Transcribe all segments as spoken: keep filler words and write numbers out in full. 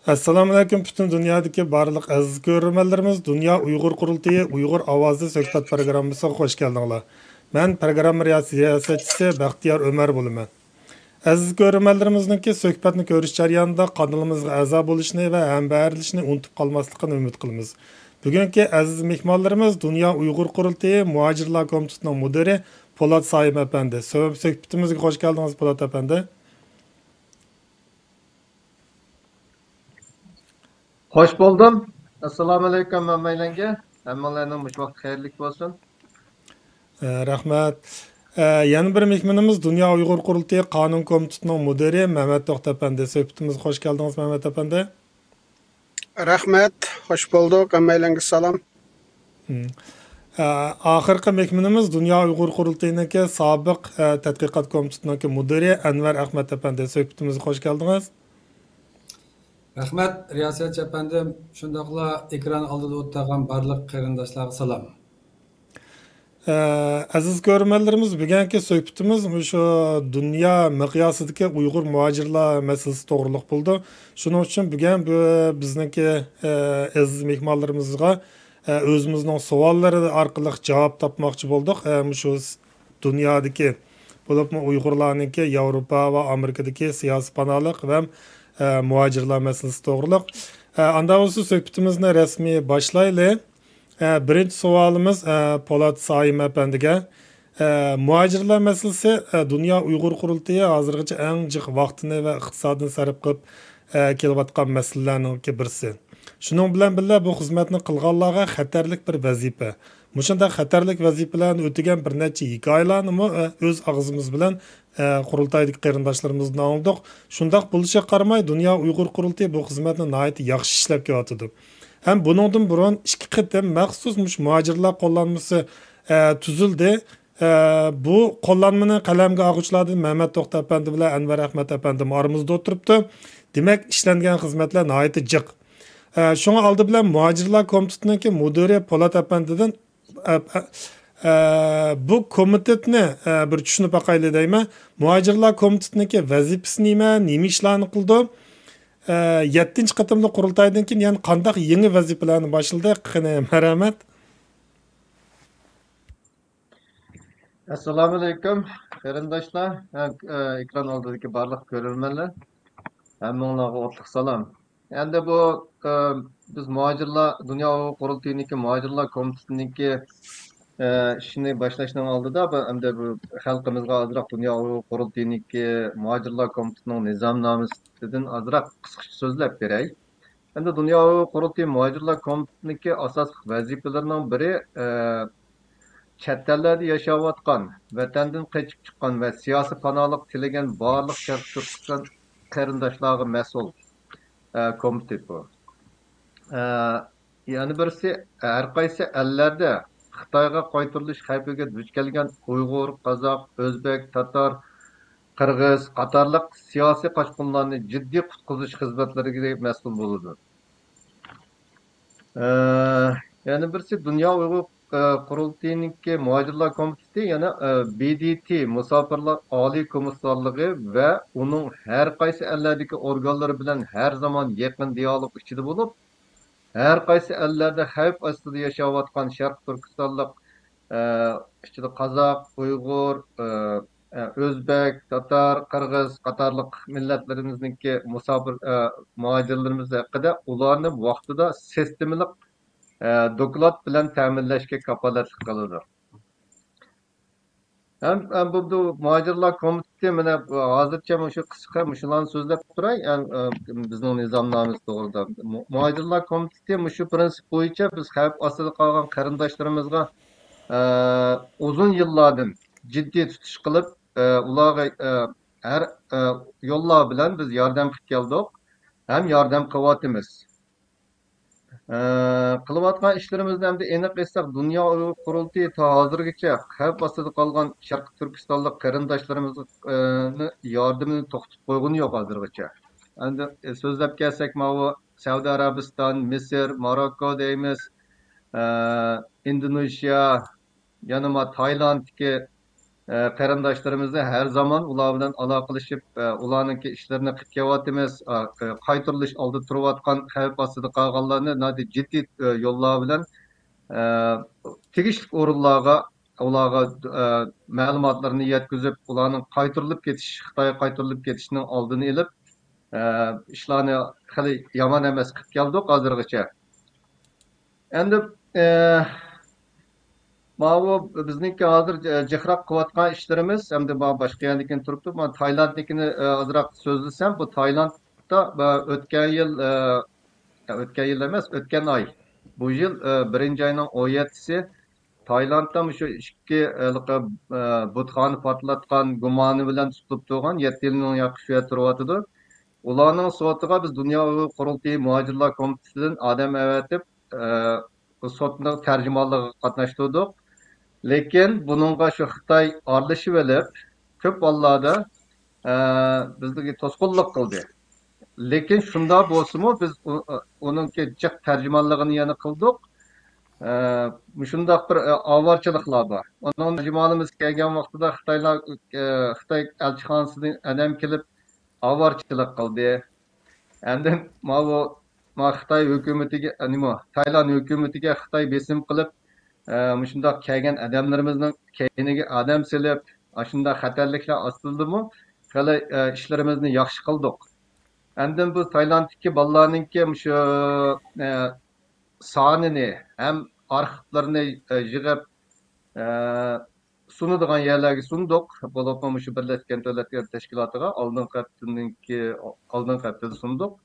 ئەسسالامۇئەلەيكۇم، پۈتۈن دۇنيادىكى بارلىق ئەزىز كۆرۈرمەنلىرىمىز، دۇنيا ئۇيغۇر قۇرۇلتىيى ئۇيغۇر ئاۋازى سۆھبەت پروگراممىسىغا خوش كەلدىڭلار. مەن پروگرامما رىياسىيەتچىسى بەختىيار ئۆمەر بولىمەن. ئەزىز كۆرۈرمەنلىرىمىزنىڭكى سۆھبەتنى كۆرۈش جەريانىدا قانىلىمىزغا ئەزا بولۇشنى ۋە ھەمبەھىرلىشىشنى ئۇنتۇپ قالماسلىقىنى ئۈمىد قىلىمىز. بۈگۈنكى ئەزىز مېھمانلىرىمىز دۇنيا ئۇيغۇر قۇرۇلتىيى مۇھاجىرلار كومىتېتىنىڭ مۇدىرى پولات سايىم ئەپەندى. سۆ-، سۆھبىتىمىزگە خوش كەلدىڭىز، پولات ئەپەندى. خوش بولدۇم. ئەسسالامۇئەلەيكۇم ھەممەيلەنگە. ھەممىڭلارنىڭ مۇشۇ ۋاقتى خەيرلىك بولسۇن. ئە، رەھمەت. ئە، يەنە بىر مېھمىنىمىز دۇنيا ئۇيغۇر قۇرۇلتىيى قانۇن كومىتېتىنىڭ مۇدىرى مەمەت توختى ئەپەندى. سۆھبىتىمىزگە خوش كەلدىڭىز، مەمەت ئەپەندى. رەھمەت، خوش بولدۇق، ھەممەيلەنگە سالام. مم. ئە، ئاخىرقى مېھمىنىمىز دۇنيا ئۇيغۇر قۇرۇلتىيىنىڭكى سابىق، ئە، تەتقىقات كومىتېتىنىڭكى مۇدىرى ئەنۋەر ئەخمەت ئەپەندى. سۆھبىتىمىزگە خوش كەلدىڭىز. رەھمەت، رىياسەتچى ئەپەندىم، شۇنداقلا ئېكران ئالدىدا ئولتۇرغان بارلىق قېرىنداشلارغا سالام. ئە، ئەزىز كۆرۈرمەنلىرىمىز، بۈگۈنكى سۆھبىتىمىز مۇشۇ دۇنيا مىقياسىدىكى ئۇيغۇر مۇھاجىرلار مەسىلىسى توغرۇلۇق بولىدۇ. شۇنىڭ ئۈچۈن بۈگۈن بۇ بىزنىڭكى، ئە، ئەزىز مېھمانلىرىمىزغا، ئە، ئۆزىمىزنىڭ سوئاللىرى ئارقىلىق جاۋاب تاپماقچى بولدۇق. ئە، مۇشۇ س-، دۇنيادىكى، بولۇپمۇ ئۇيغۇرلارنىڭكى ياۋروپا ۋە ئامېرىكىدىكى سىياسىي پاناھلىق ۋە، ئە، مۇھاجىرلار مەسىلىسى توغرۇلۇق. ئە، ئاندا بولسا سۆھبىتىمىزنى رەسمىي باشلايلى. ئە، بىرىنچى سوئالىمىز، ئە، پولات سايىم ئەپەندىگە. ئە، مۇھاجىرلار مەسىلىسى، ئە، دۇنيا ئۇيغۇر قۇرۇلتىيى ھازىرغىچە ئەڭ جىق ۋاقتىنى ۋە ئىقتىسادىنى سەرپ قىلىپ، ئە، كېلىۋاتقان مەسىلىلەرنىڭكى بىرسى. شۇنىڭ بىلەن بىللە، بۇ خىزمەتنى قىلغانلارغا خەتەرلىك بىر ۋەزىپە. مۇشۇنداق خەتەرلىك ۋەزىپىلەرنى ئۆتىگەن بىر نەچچە ھېكايىلەرنىمۇ، ئە، ئۆز ئاغزىمىز بىلەن، ئە، قۇرۇلتايدىكى قېرىنداشلىرىمىزدىن ئاڭلىدۇق. شۇنداق بولۇشىغا قارىماي، دۇنيا ئۇيغۇر قۇرۇلتىيى بۇ خىزمەتنى ناھايىتى ياخشى ئىشلەپ كېلىۋاتىدۇ. ھەم بۇنىڭدىن بۇرۇن ئىككى قېتىم مەخسۇس مۇشۇ مۇھاجىرلار قوللانمىسى، ئە، تۈزۈلدى. ئە، بۇ قوللانمىنى قەلەمگە ئالغۇچىلاردىن مەمەت توختى ئەپەندى بىلەن ئەنۋەر ئەخمەت ئەپەندىمۇ ئارىمىزدا ئولتۇرۇپتۇ. دېمەك، ئىشلەنگەن خىزمەتلەر ناھايىتى جىق. ئە، شۇڭا ئالدى بىلەن مۇھاجىرلار كومىتېتىنىڭكى مۇدىرى پولات ئەپەندىدىن، ئە، ئە، ئە، بۇ كومىتېتنى، ئە، بىر چۈشىنىپ باقايلى دەيمەن. مۇھاجىرلار كومىتېتىنىڭكى ۋەزىپىسى نېمە؟ نېمە ئىشلارنى قىلىدۇ؟ ئە، يەتتىنچى قېتىملىق قۇرۇلتايدىن كېيىن يەنە قانداق يېڭى ۋەزىپىلەرنى باشلىدى؟ قېنى، مەرھەمەت. ئەسسالامۇئەلەيكۇم، قېرىنداشلار، ھە، ئە، ئېكران ئالدىدىكى بارلىق كۆرۈرمەنلەر، ھەممىڭلارغا ئوتلۇق سالام. ئەمدى بۇ، ئە، بىز مۇھاجىرلار، دۇنيا ئۇيغۇر قۇرۇلتىيىنىڭكى مۇھاجىرلار كومىتېتىنىڭكى، ئە، ئىشىنى باشلاشنىڭ ئالدىدا، بۇ، ئەمدى بۇ خەلقىمىزغا ئازراق دۇنيا ئۇيغۇر قۇرۇلتىيىنىڭكى مۇھاجىرلار كومىتېتىنىڭ نىزامنامىسىدىن ئازراق قىسقىچە سۆزلەپ بېرەي. ئەمدى دۇنيا ئۇيغۇر قۇرۇلتىيى مۇھاجىرلار كومىتېتىنىڭكى ئاساسلىق ۋەزىپىلىرىنىڭ بىرى، ئە، چەت ئەللەردە ياشاۋاتقان، ۋەتەندىن قېچىپ چىققان ۋە سىياسىي پاناھلىق تىلىگەن بارلىق شەرقىي تۈركىستان قېرىنداشلارغا مەسئۇل، ئە، كومىتېت بۇ. ئە، يەنە بىرسى، ھەر قايسى ئەللەردە خىتايغا قايتۇرۇلۇش خەۋپىگە دۇچ كەلگەن ئۇيغۇر، قازاق، ئۆزبېك، تاتار، قىرغىز قاتارلىق سىياسىي قاچقۇنلارنى جىددىي قۇتقۇزۇش خىزمەتلىرىگە مەسئۇل بولىدۇ. ئە، يەنە بىرسى دۇنيا ئۇيغۇر، ئە، قۇرۇلتىيىنىڭكى مۇھاجىرلار كومىتېتى يەنە، ئە، بى دى تى مۇساپىرلار ئالىي كومىسسارلىقى ۋە ئۇنىڭ ھەر قايسى ئەللەردىكى ئورگانلىرى بىلەن ھەر زامان يېقىن دىئالوگ ئىچىدە بولۇپ، ھەر قايسى ئەللەردە خەۋپ ئاستىدا ياشاۋاتقان شەرقىي تۈركىستانلىق، ئە، ئىچىدە قازاق، ئۇيغۇر، ئە، ئە، ئۆزبېك، تاتار، قىرغىز قاتارلىق مىللەتلىرىمىزنىڭكى مۇساپىر، ئە، مۇھاجىرلىرىمىز ھەققىدە ئۇلارنى ۋاقتىدا سىستېمىلىق، ئە، دوكلات بىلەن تەمىنلەشكە كاپالەتلىك قىلىدۇ. ھەم، ھەم بولدى مۇھاجىرلار كومىتېتى، مانا ھازىرچە مۇشۇ قىسقا مۇشۇلارنى سۆزلەپ تۇراي، ھەم، ئە، بىزنىڭ نىزامنامىمىز توغرىدا. مۇ-، مۇھاجىرلار كومىتېتى مۇشۇ پىرىنسىپ بويىچە بىز خەۋپ ئاستىدا قالغان قېرىنداشلىرىمىزغا، ئە، ئۇزۇن يىللاردىن جىددىي تۇتۇش قىلىپ، ئە، ئۇلارغا، ئە، ھەر، ئە، يوللار بىلەن بىز ياردەم قىلىپ كەلدۇق ھەم ياردەم قىلىۋاتىمىز. ئە، قىلىۋاتقان ئىشلىرىمىزنى ئەمدى ئېنىق ئېيتساق، دۇنيا ئۇيغۇر قۇرۇلتىيى تا ھازىرغىچە خەۋپ ئاستىدا قالغان شەرقىي تۈركىستانلىق قېرىنداشلىرىمىزنى ياردىمىنى توختىتىپ قويغىنى يوق ھازىرغىچە. ئەمدى سۆزلەپ كەلسەك، ماۋۇ سەئۇدى ئەرەبىستان، مىسىر، ماروككو دەيمىز، ئە، ئىندونېزىيە، يەنە ما تايلاندتىكى ئە، قېرىنداشلىرىمىزنى ھەر زامان ئۇلار بىلەن ئالاقىلىشىپ، ئە، ئۇلارنىڭكى ئىشلىرىنى قىلىپ كېلىۋاتىمىز. ئا، ئە، قايتۇرۇلۇش ئالدىدا تۇرۇۋاتقان خەۋپ ئاستىدا قالغانلارنى ناھايىتى جىددىي، ئە، يوللار بىلەن، ئە، تېگىشلىك ئورۇنلارغا ئۇلارغا، ئە، مەلۇماتلىرىنى يەتكۈزۈپ، ئۇلارنىڭ قايتۇرۇلۇپ كېتىش، خىتايغا قايتۇرۇلۇپ كېتىشىنىڭ ئالدىنى ئېلىپ، ئە، ئىشلارنى خېلى يامان ئەمەس قىلىپ كەلدۇق ھازىرغىچە. ئەمدى، ئە، ماۋۇ بىزنىڭكى ھازىر، ئە، جىقراق قىلىۋاتقان ئىشلىرىمىز، ئەمدى مانا باشقا يەردىكىنى تۇرۇپتۇ. مانا تايلاندنىڭكىنى، ئە، ئازراق سۆزلىسەم، بۇ تايلاندتا، ئە، ئۆتكەن يىل، ئە، ئۆتكەن يىل ئەمەس، ئۆتكەن ئاي، بۇ يىل، ئە، بىرىنچى ئاينىڭ ئون يەتتىسى تايلاندتا مۇشۇ ئىككى ھېلىقى، ئە، بۇتخانا پارتلاتقان گۇمانى بىلەن تۇتۇلۇپ تۇرغان يەتتە يىلنىڭ ياقى شۇ يەردە تۇرۇۋاتىدۇ. ئۇلارنىڭ سوتىغا بىز دۇنيا ئۇيغۇر قۇرۇلتىيى مۇھاجىرلار كومىتېتىدىن ئادەم ئەۋەتىپ، ئە، بۇ سوتنىڭ تەرجىمانلىقىغا قاتناشتۇردۇق. لېكىن بۇنىڭغا شۇ خىتاي ئارىلىشىۋېلىپ، كۆپ ھاللاردا، ئە، بىزگە توسقۇنلۇق قىلدى. لېكىن شۇنداق بولسىمۇ، بىز ئۇ-، ئۇنىڭكى جىق تەرجىمانلىقىنى يەنە قىلدۇق. ئە، مۇشۇنداق بىر، ئە، ئاۋارىچىلىقلار بار. ئۇنىڭ تەرجىمانىمىز كەلگەن ۋاقتىدا خىتايلار، ئە، خىتاي ئەلچىخانىسىدىن ئادەم كېلىپ ئاۋارىچىلىق قىلدى. ئاندىن ماۋۇ، ما خىتاي ھۆكۈمىتىگە، نېمە، تايلاند ھۆكۈمىتىگە خىتاي بېسىم قىلىپ، ئە، مۇشۇنداق كەلگەن ئادەملىرىمىزنىڭ كەينىگە ئادەم سېلىپ، ئاشۇنداق خەتەرلىكلەر ئاستىدىمۇ خېلى، ئە، ئىشلىرىمىزنى ياخشى قىلدۇق. ئاندىن بۇ تايلاندتىكى بالىلارنىڭكى مۇشۇ، ئە، سانىنى ھەم ئارخىپلىرىنى، ئە، يىغىپ، ئە، سۇنىدىغان يەرلەرگە سۇندۇق. بولۇپمۇ مۇشۇ بىرلەشكەن دۆلەتلەر تەشكىلاتىغا ئالدىنقى ھەپتىنىڭكى، ئالدىنقى ھەپتىدە سۇندۇق.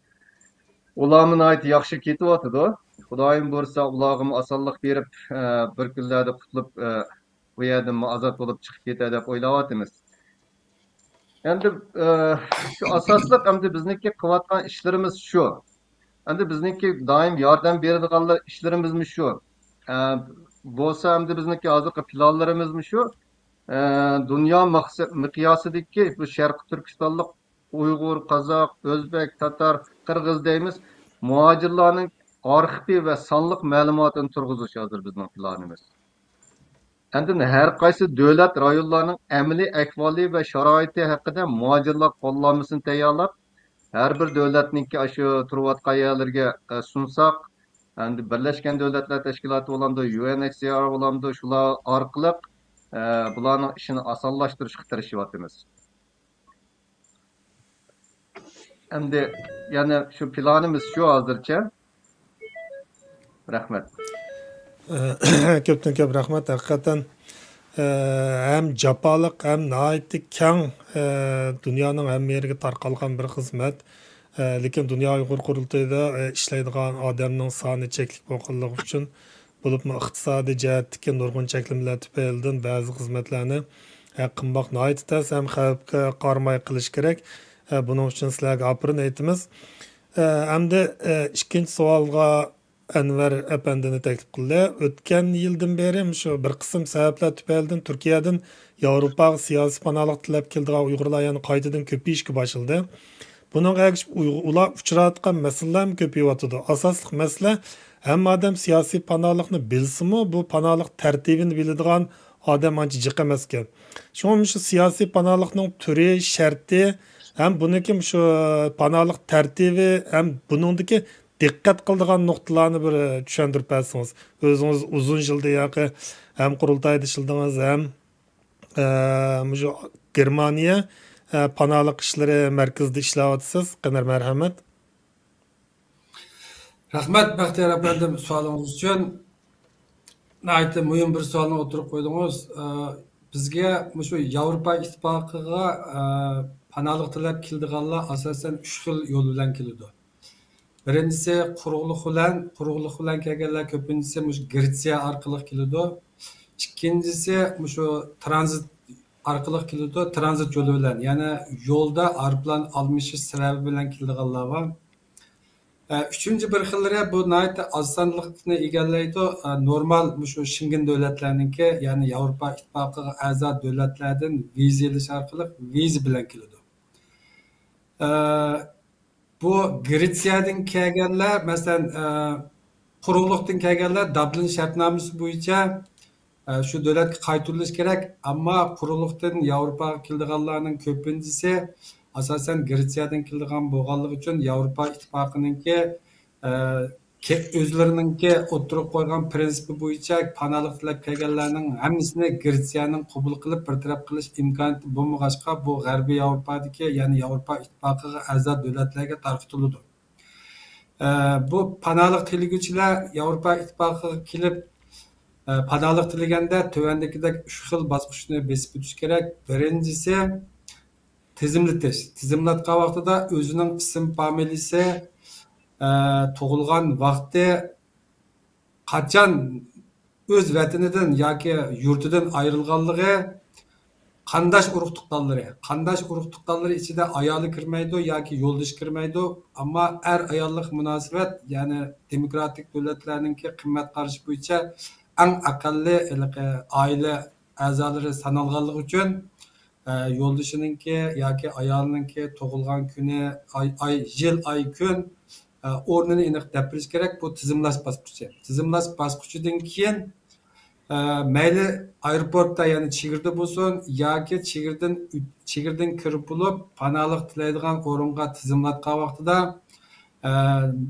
ئۇلارمۇ ناھايىتى ياخشى كېتىۋاتىدۇ. خۇدايىم بۇيرۇسا، ئۇلارغىمۇ ئاسانلىق بېرىپ، ئە، بىر كۈنلەردە قۇتۇلۇپ، ئە، بۇ يەردىنمۇ ئازاد بولۇپ چىقىپ كېتەر دەپ ئويلاۋاتىمىز. ئەمدى، ئە، شۇ ئاساسلىق ئەمدى بىزنىڭكى قىلىۋاتقان ئىشلىرىمىز شۇ. ئەمدى بىزنىڭكى دائىم ياردەم بېرىدىغانلار ئىشلىرىمىزمۇ شۇ. ئە، بولسا ئەمدى بىزنىڭكى ھازىرقى پىلانلىرىمىزمۇ شۇ. ئە، دۇنيا مەقسە-، مىقياسىدىكى بۇ شەرقىي تۈركىستانلىق ئۇيغۇر، قازاق، ئۆزبەك، تاتار، قىرغىز دەيمىز. مۇھاجىرلارنىڭ ئارخىپى ۋە سانلىق مەلۇماتىنى تۇرغۇزۇش ھازىر بىزنىڭ پىلانىمىز. ئاندىن ھەر قايسى دۆلەت، رايونلارنىڭ ئەمەلىي ئەھۋالى ۋە شارائىتى ھەققىدە مۇھاجىرلار قوللانمىسىنى تەييارلاپ، ھەر بىر دۆلەتنىڭكى ئاشۇ تۇرۇۋاتقان يەرلىرىگە، ئە، سۇنساق، ئەمدى بىرلەشكەن دۆلەتلەر تەشكىلاتى بولامدۇ، يۇ ئېن ئېچ سى ئار بولامدۇ، شۇلار ئارقىلىق، ئە، بۇلارنىڭ ئىشىنى ئاسانلاشتۇرۇشقا تىرىشىۋاتىمىز. ئەمدى يەنە شۇ پىلانىمىز شۇ ھازىرچە. رەھمەت. كۆپتىن كۆپ رەھمەت. ھەقىقەتەن، ئە، ھەم جاپالىق، ھەم ناھايىتى كەڭ، ئە، دۇنيانىڭ ھەممە يېرىگە تارقالغان بىر خىزمەت. ئە، لېكىن دۇنيا ئۇيغۇر قۇرۇلتىيىدا، ئە، ئىشلەيدىغان ئادەمنىڭ سانى چەكلىك بولغانلىقى ئۈچۈن، بولۇپمۇ ئىقتىسادىي جەھەتتىكى نۇرغۇن چەكلىمىلەر تۈپەيلىدىن بەزى خىزمەتلەرنى، ئە، قىلماق ناھايىتى تەس ھەم خەۋپكە قارىماي قىلىش كېرەك. ئە، بۇنىڭ ئۈچۈن سىلەرگە ئاپىرىن ئېيتىمىز. ئە، ئەمدى، ئە، ئىككىنچى سوئالغا ئەنۋەر ئەپەندىنى تەكلىپ قىلدى. ئۆتكەن يىلدىن بېرى مۇشۇ بىر قىسىم سەۋەبلەر تۈپەيلىدىن تۈركىيەدىن ياۋروپاغا سىياسىي پاناھلىق تىلەپ كېلىدىغان ئۇيغۇرلار يەنە قايتىدىن كۆپىيىشكە باشلىدى. بۇنىڭغا ئەگىشىپ ئۇيغۇ-، ئۇلار ئۇچراۋاتقان مەسىلىلەرمۇ كۆپىيىۋاتىدۇ. ئاساسلىق مەسىلە، ھەممە ئادەم سىياسىي پاناھلىقنى بىلسىمۇ، بۇ پاناھلىق تەرتىپىنى بىلىدىغان ئادەم ئانچە جىق ئەمەسكەن. شۇڭا مۇشۇ سىياسىي پاناھلىقنىڭ تۈرى، شەرتى ھەم بۇنىڭكى مۇشۇ پاناھلىق تەرتىپى ھەم بۇنىڭدىكى دىققەت قىلىدىغان نۇقتىلارنى بىر چۈشەندۈرۈپ بەرسىڭىز. ئۆزىڭىز ئۇزۇن يىلدىن ياقى ھەم قۇرۇلتايدا ئىشلىدىڭىز، ھەم، ئە، مۇشۇ گېرمانىيە، ئە، پاناھلىق ئىشلىرى مەركىزىدە ئىشلەۋاتىسىز. قېنى، مەرھەمەت. رەھمەت، بەختىيار ئەپەندىم، سوئالىڭىز ئۈچۈن. ناھايىتى مۇھىم بىر سوئالنى ئوتتۇرىغا قويدىڭىز. ئە، بىزگە مۇشۇ ياۋروپا ئىتتىپاقىغا، ئە، پاناھلىق تىلەپ كېلىدىغانلار ئاساسەن ئۈچ خىل يول بىلەن كېلىدۇ. بىرىنچىسى قۇرۇقلۇق بىلەن، قۇرۇقلۇق بىلەن كەلگەنلەر كۆپىنچىسى مۇشۇ گرېتسىيە ئارقىلىق كېلىدۇ. ئىككىنچىسى مۇشۇ ترانزىت ئارقىلىق كېلىدۇ، ترانزىت يولى بىلەن. يەنى يولدا ئايروپىلان ئالمىشىش سەۋەبى بىلەن كېلىدىغانلار بار. ئە، ئۈچىنچى بىر خىللىرى بۇ ناھايىتى ئاز سانلىقنى ئىگىلەيدۇ. ئە، نورمال مۇشۇ شېنگېن دۆلەتلەرنىڭكى، يەنى ياۋروپا ئىتتىپاقىغا ئەزا دۆلەتلەردىن ۋىزا ئېلىش ئارقىلىق ۋىزا بىلەن كېلىدۇ. ئە، بۇ گرېتسىيەدىن كەلگەنلەر، مەسىلەن، ئە، قۇرۇقلۇقتىن كەلگەنلەر دابلىن شەرتنامىسى بويىچە ئە، شۇ دۆلەتكە قايتۇرۇلۇشى كېرەك. ئەمما قۇرۇقلۇقتىن ياۋروپاغا كېلىدىغانلارنىڭ كۆپىنچىسى ئاساسەن گرېتسىيەدىن كېلىدىغان بولغانلىقى ئۈچۈن ياۋروپا ئىتتىپاقىنىڭكى، ئە، كە-، ئۆزلىرىنىڭكى ئوتتۇرىغا قويغان پىرىنسىپى بويىچە پاناھلىق تىلەپ كەلگەنلەرنىڭ ھەممىسىنى گرېتسىيەنىڭ قوبۇل قىلىپ بىر تەرەپ قىلىش ئىمكانىيىتى بولمىغاچقا، بۇ غەربىي ياۋروپادىكى، يەنى ياۋروپا ئىتتىپاقىغا ئەزا دۆلەتلەرگە تارقىتىلىدۇ. ئە، بۇ پاناھلىق تىلىگۈچىلەر ياۋروپا ئىتتىپاقىغا كېلىپ، ئە، پاناھلىق تىلىگەندە تۆۋەندىكىدەك ئۈچ خىل باسقۇچنى بېسىپ ئۆتۈش كېرەك. بىرىنچىسى، تىزىملىتىش. تىزىملاتقان ۋاقتىدا ئۆزىنىڭ ئىسىم فامىلىسى، ئە، تۇغۇلغان ۋاقتى، قاچان ئۆز ۋەتىنىدىن ياكى يۇرتىدىن ئايرىلغانلىقى، قانداش ئۇرۇق تۇغقانلىرى. قانداش ئۇرۇق تۇغقانلىرى ئىچىدە ئايالى كىرمەيدۇ ياكى يولدىشى كىرمەيدۇ. ئەمما ئەر ئاياللىق مۇناسىۋەت، يەنى دېموكراتىك دۆلەتلەرنىڭكى قىممەت قارىشى بويىچە ئەڭ ئەقەللىي ھېلىقى ئائىلە ئەزالىرى سانالغانلىقى ئۈچۈن، ئە، يولدىشىنىڭكى ياكى ئايالىنىڭكى تۇغۇلغان كۈنى، ئاي، ئاي، يىل، ئاي، كۈن، ئە، ئورنىنى ئېنىق دەپ بېرىش كېرەك. بۇ تىزىملاش باسقۇچى. تىزىملاش باسقۇچىدىن كېيىن، ئە، مەيلى ئايروپورتتا، يەنى چېگرىدا بولسۇن ياكى چېگرىدىن ئۆت-، چېگرىدىن كىرىپ بولۇپ، پاناھلىق تىلەيدىغان ئورۇنغا تىزىملاتقان ۋاقتىدا، ئە،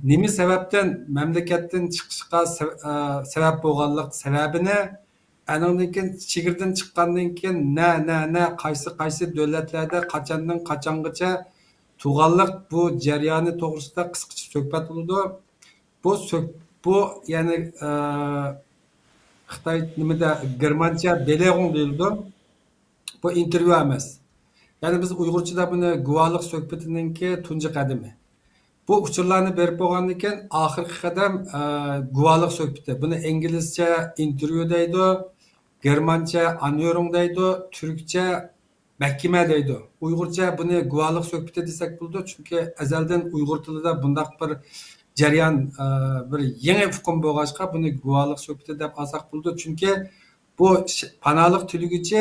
نېمە سەۋەبتىن مەملىكەتتىن چىقىشقا سەۋ-، ئە، سەۋەب بولغانلىق سەۋەبىنى، ئانىڭدىن كېيىن چېگرىدىن چىققاندىن كېيىن نە، نە، نە، قايسى، قايسى دۆلەتلەردە قاچاندىن قاچانغىچە تۇغانلىق بۇ جەريانى توغرىسىدا قىسقىچە سۆھبەت بولىدۇ. بۇ سۆھ-، بۇ، يەنى، ئە، خىتاي نېمىدە، گېرمانچە بېلېغۇڭ دېيىلىدۇ. بۇ ئىنتېرۋيۇ ئەمەس. يەنى بىز ئۇيغۇرچىدا بۇنى گۇۋاھلىق سۆھبىتىنىڭكى تۇنجى قەدىمى. بۇ ئۇچۇرلارنى بېرىپ بولغاندىن كېيىن، ئاخىرقى قەدەم، ئە، گۇۋاھلىق سۆھبىتى. بۇنى ئىنگلىزچە ئىنتېرۋيۇ دەيدۇ، گېرمانچە ئانھۆرۇڭ دەيدۇ، تۈركچە مەھكىمە دەيدۇ. ئۇيغۇرچە بۇنى گۇۋاھلىق سۆھبىتى دېسەك بولىدۇ، چۈنكى ئەزەلدىن ئۇيغۇر تىلىدا بۇنداق بىر جەريان، ئە، بىر يېڭى ئۇقۇم بولغاچقا، بۇنى گۇۋاھلىق سۆھبىتى دەپ ئالساق بولىدۇ. چۈنكى بۇ ش-، پاناھلىق تىلىگۈچى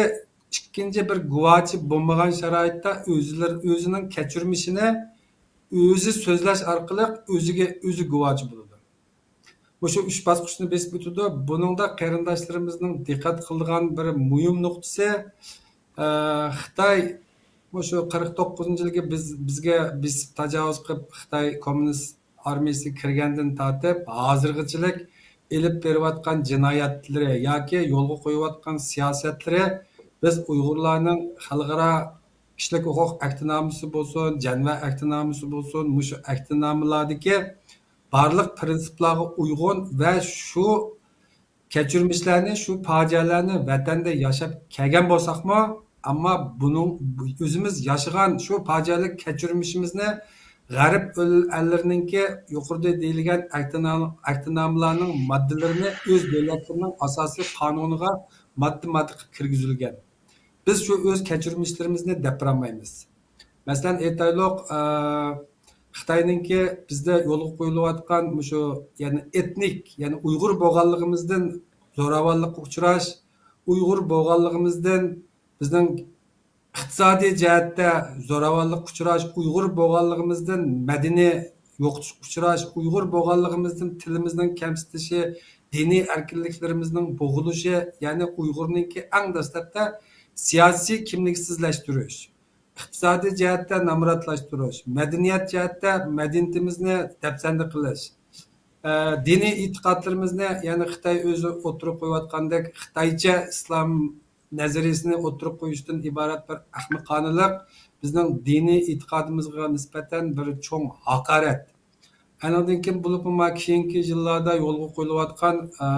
ئىككىنچى بىر گۇۋاچى بولمىغان شارائىتتا ئۆزلىرى، ئۆزىنىڭ كەچۈرمىشىنى ئۆزى سۆزلەش ئارقىلىق ئۆزىگە ئۆزى گۇۋاچى بولىدۇ. مۇشۇ ئۈچ باسقۇچنى بېسىپ ئۆتىدۇ. بۇنىڭدا قېرىنداشلىرىمىزنىڭ دىققەت قىلىدىغان بىر مۇھىم نۇقتىسى، ئە، خىتاي مۇشۇ قىرىق توققۇزىنچى يىلى بىز، بىزگە بېسىپ تاجاۋۇز قىلىپ، خىتاي كوممۇنىست ئارمىيىسى كىرگەندىن تارتىپ ھازىرغىچىلىك ئېلىپ بېرىۋاتقان جىنايەتلىرى ياكى يولغا قويۇۋاتقان سىياسەتلىرى، بىز ئۇيغۇرلارنىڭ خەلقئارا كىشىلىك ھوقۇق ئەھدىنامىسى بولسۇن، جەنۋە ئەھدىنامىسى بولسۇن، مۇشۇ ئەھدىنامىلاردىكى بارلىق پىرىنسىپلارغا ئۇيغۇن ۋە شۇ كەچۈرمىشلەرنى، شۇ پاجىئەلەرنى ۋەتەندە ياشاپ كەلگەن بولساقمۇ، ئەمما بۇنىڭ، ئۆزىمىز ياشىغان شۇ پاجىئەلىك كەچۈرمىشىمىزنى غەرب ئەل-، ئەللىرىنىڭكى يۇقىرىدا دېيىلگەن ئەھدىنام-، ئەھدىنامىلارنىڭ ماددىلىرىنى ئۆز دۆلەتلىرىنىڭ ئاساسىي قانۇنىغا ماددا-ماددا قىلىپ كىرگۈزۈلگەن. بىز شۇ ئۆز كەچۈرمىشلىرىمىزنى دەپ بېرەلمەيمىز. مەسىلەن، ئېيتايلۇق، ئە، خىتاينىڭكى بىزدە يولغا قويۇلۇۋاتقان مۇشۇ، يەنى ئېتنىك، يەنى ئۇيغۇر بولغانلىقىمىزدىن زوراۋانلىققا ئۇچراش، ئۇيغۇر بولغانلىقىمىزدىن بىزنىڭ ئىقتىسادىي جەھەتتە زوراۋانلىققا ئۇچراش، ئۇيغۇر بولغانلىقىمىزدىن مەدەنىي يوقىتىشقا ئۇچراش، ئۇيغۇر بولغانلىقىمىزدىن تىلىمىزنىڭ كەمسىتىلىشى، دىنىي ئەركىنلىكلىرىمىزنىڭ بوغۇلۇشى، يەنى ئۇيغۇرنىڭكى ئەڭ دەسلەپتە سىياسىي كىملىكسىزلەشتۈرۈش، ئىقتىسادىي جەھەتتە نامراتلاشتۇرۇش، مەدەنىيەت جەھەتتە مەدەنىيىتىمىزنى دەپسەندە قىلىش، ئە، دىنىي ئېتىقادلىرىمىزنى، يەنى خىتاي ئۆزى ئوتتۇرىغا قويۇۋاتقاندەك خىتايچە ئىسلام نەزەرىيىسىنى ئوتتۇرىغا قويۇشتىن ئىبارەت بىر ئەخمىقانىلىق، بىزنىڭ دىنىي ئېتىقادىمىزغا نىسبەتەن بىر چوڭ ھاقارەت. ئانىڭدىن كېيىن بولۇپمۇ ما كېيىنكى يىللاردا يولغا قويۇلۇۋاتقان، ئە،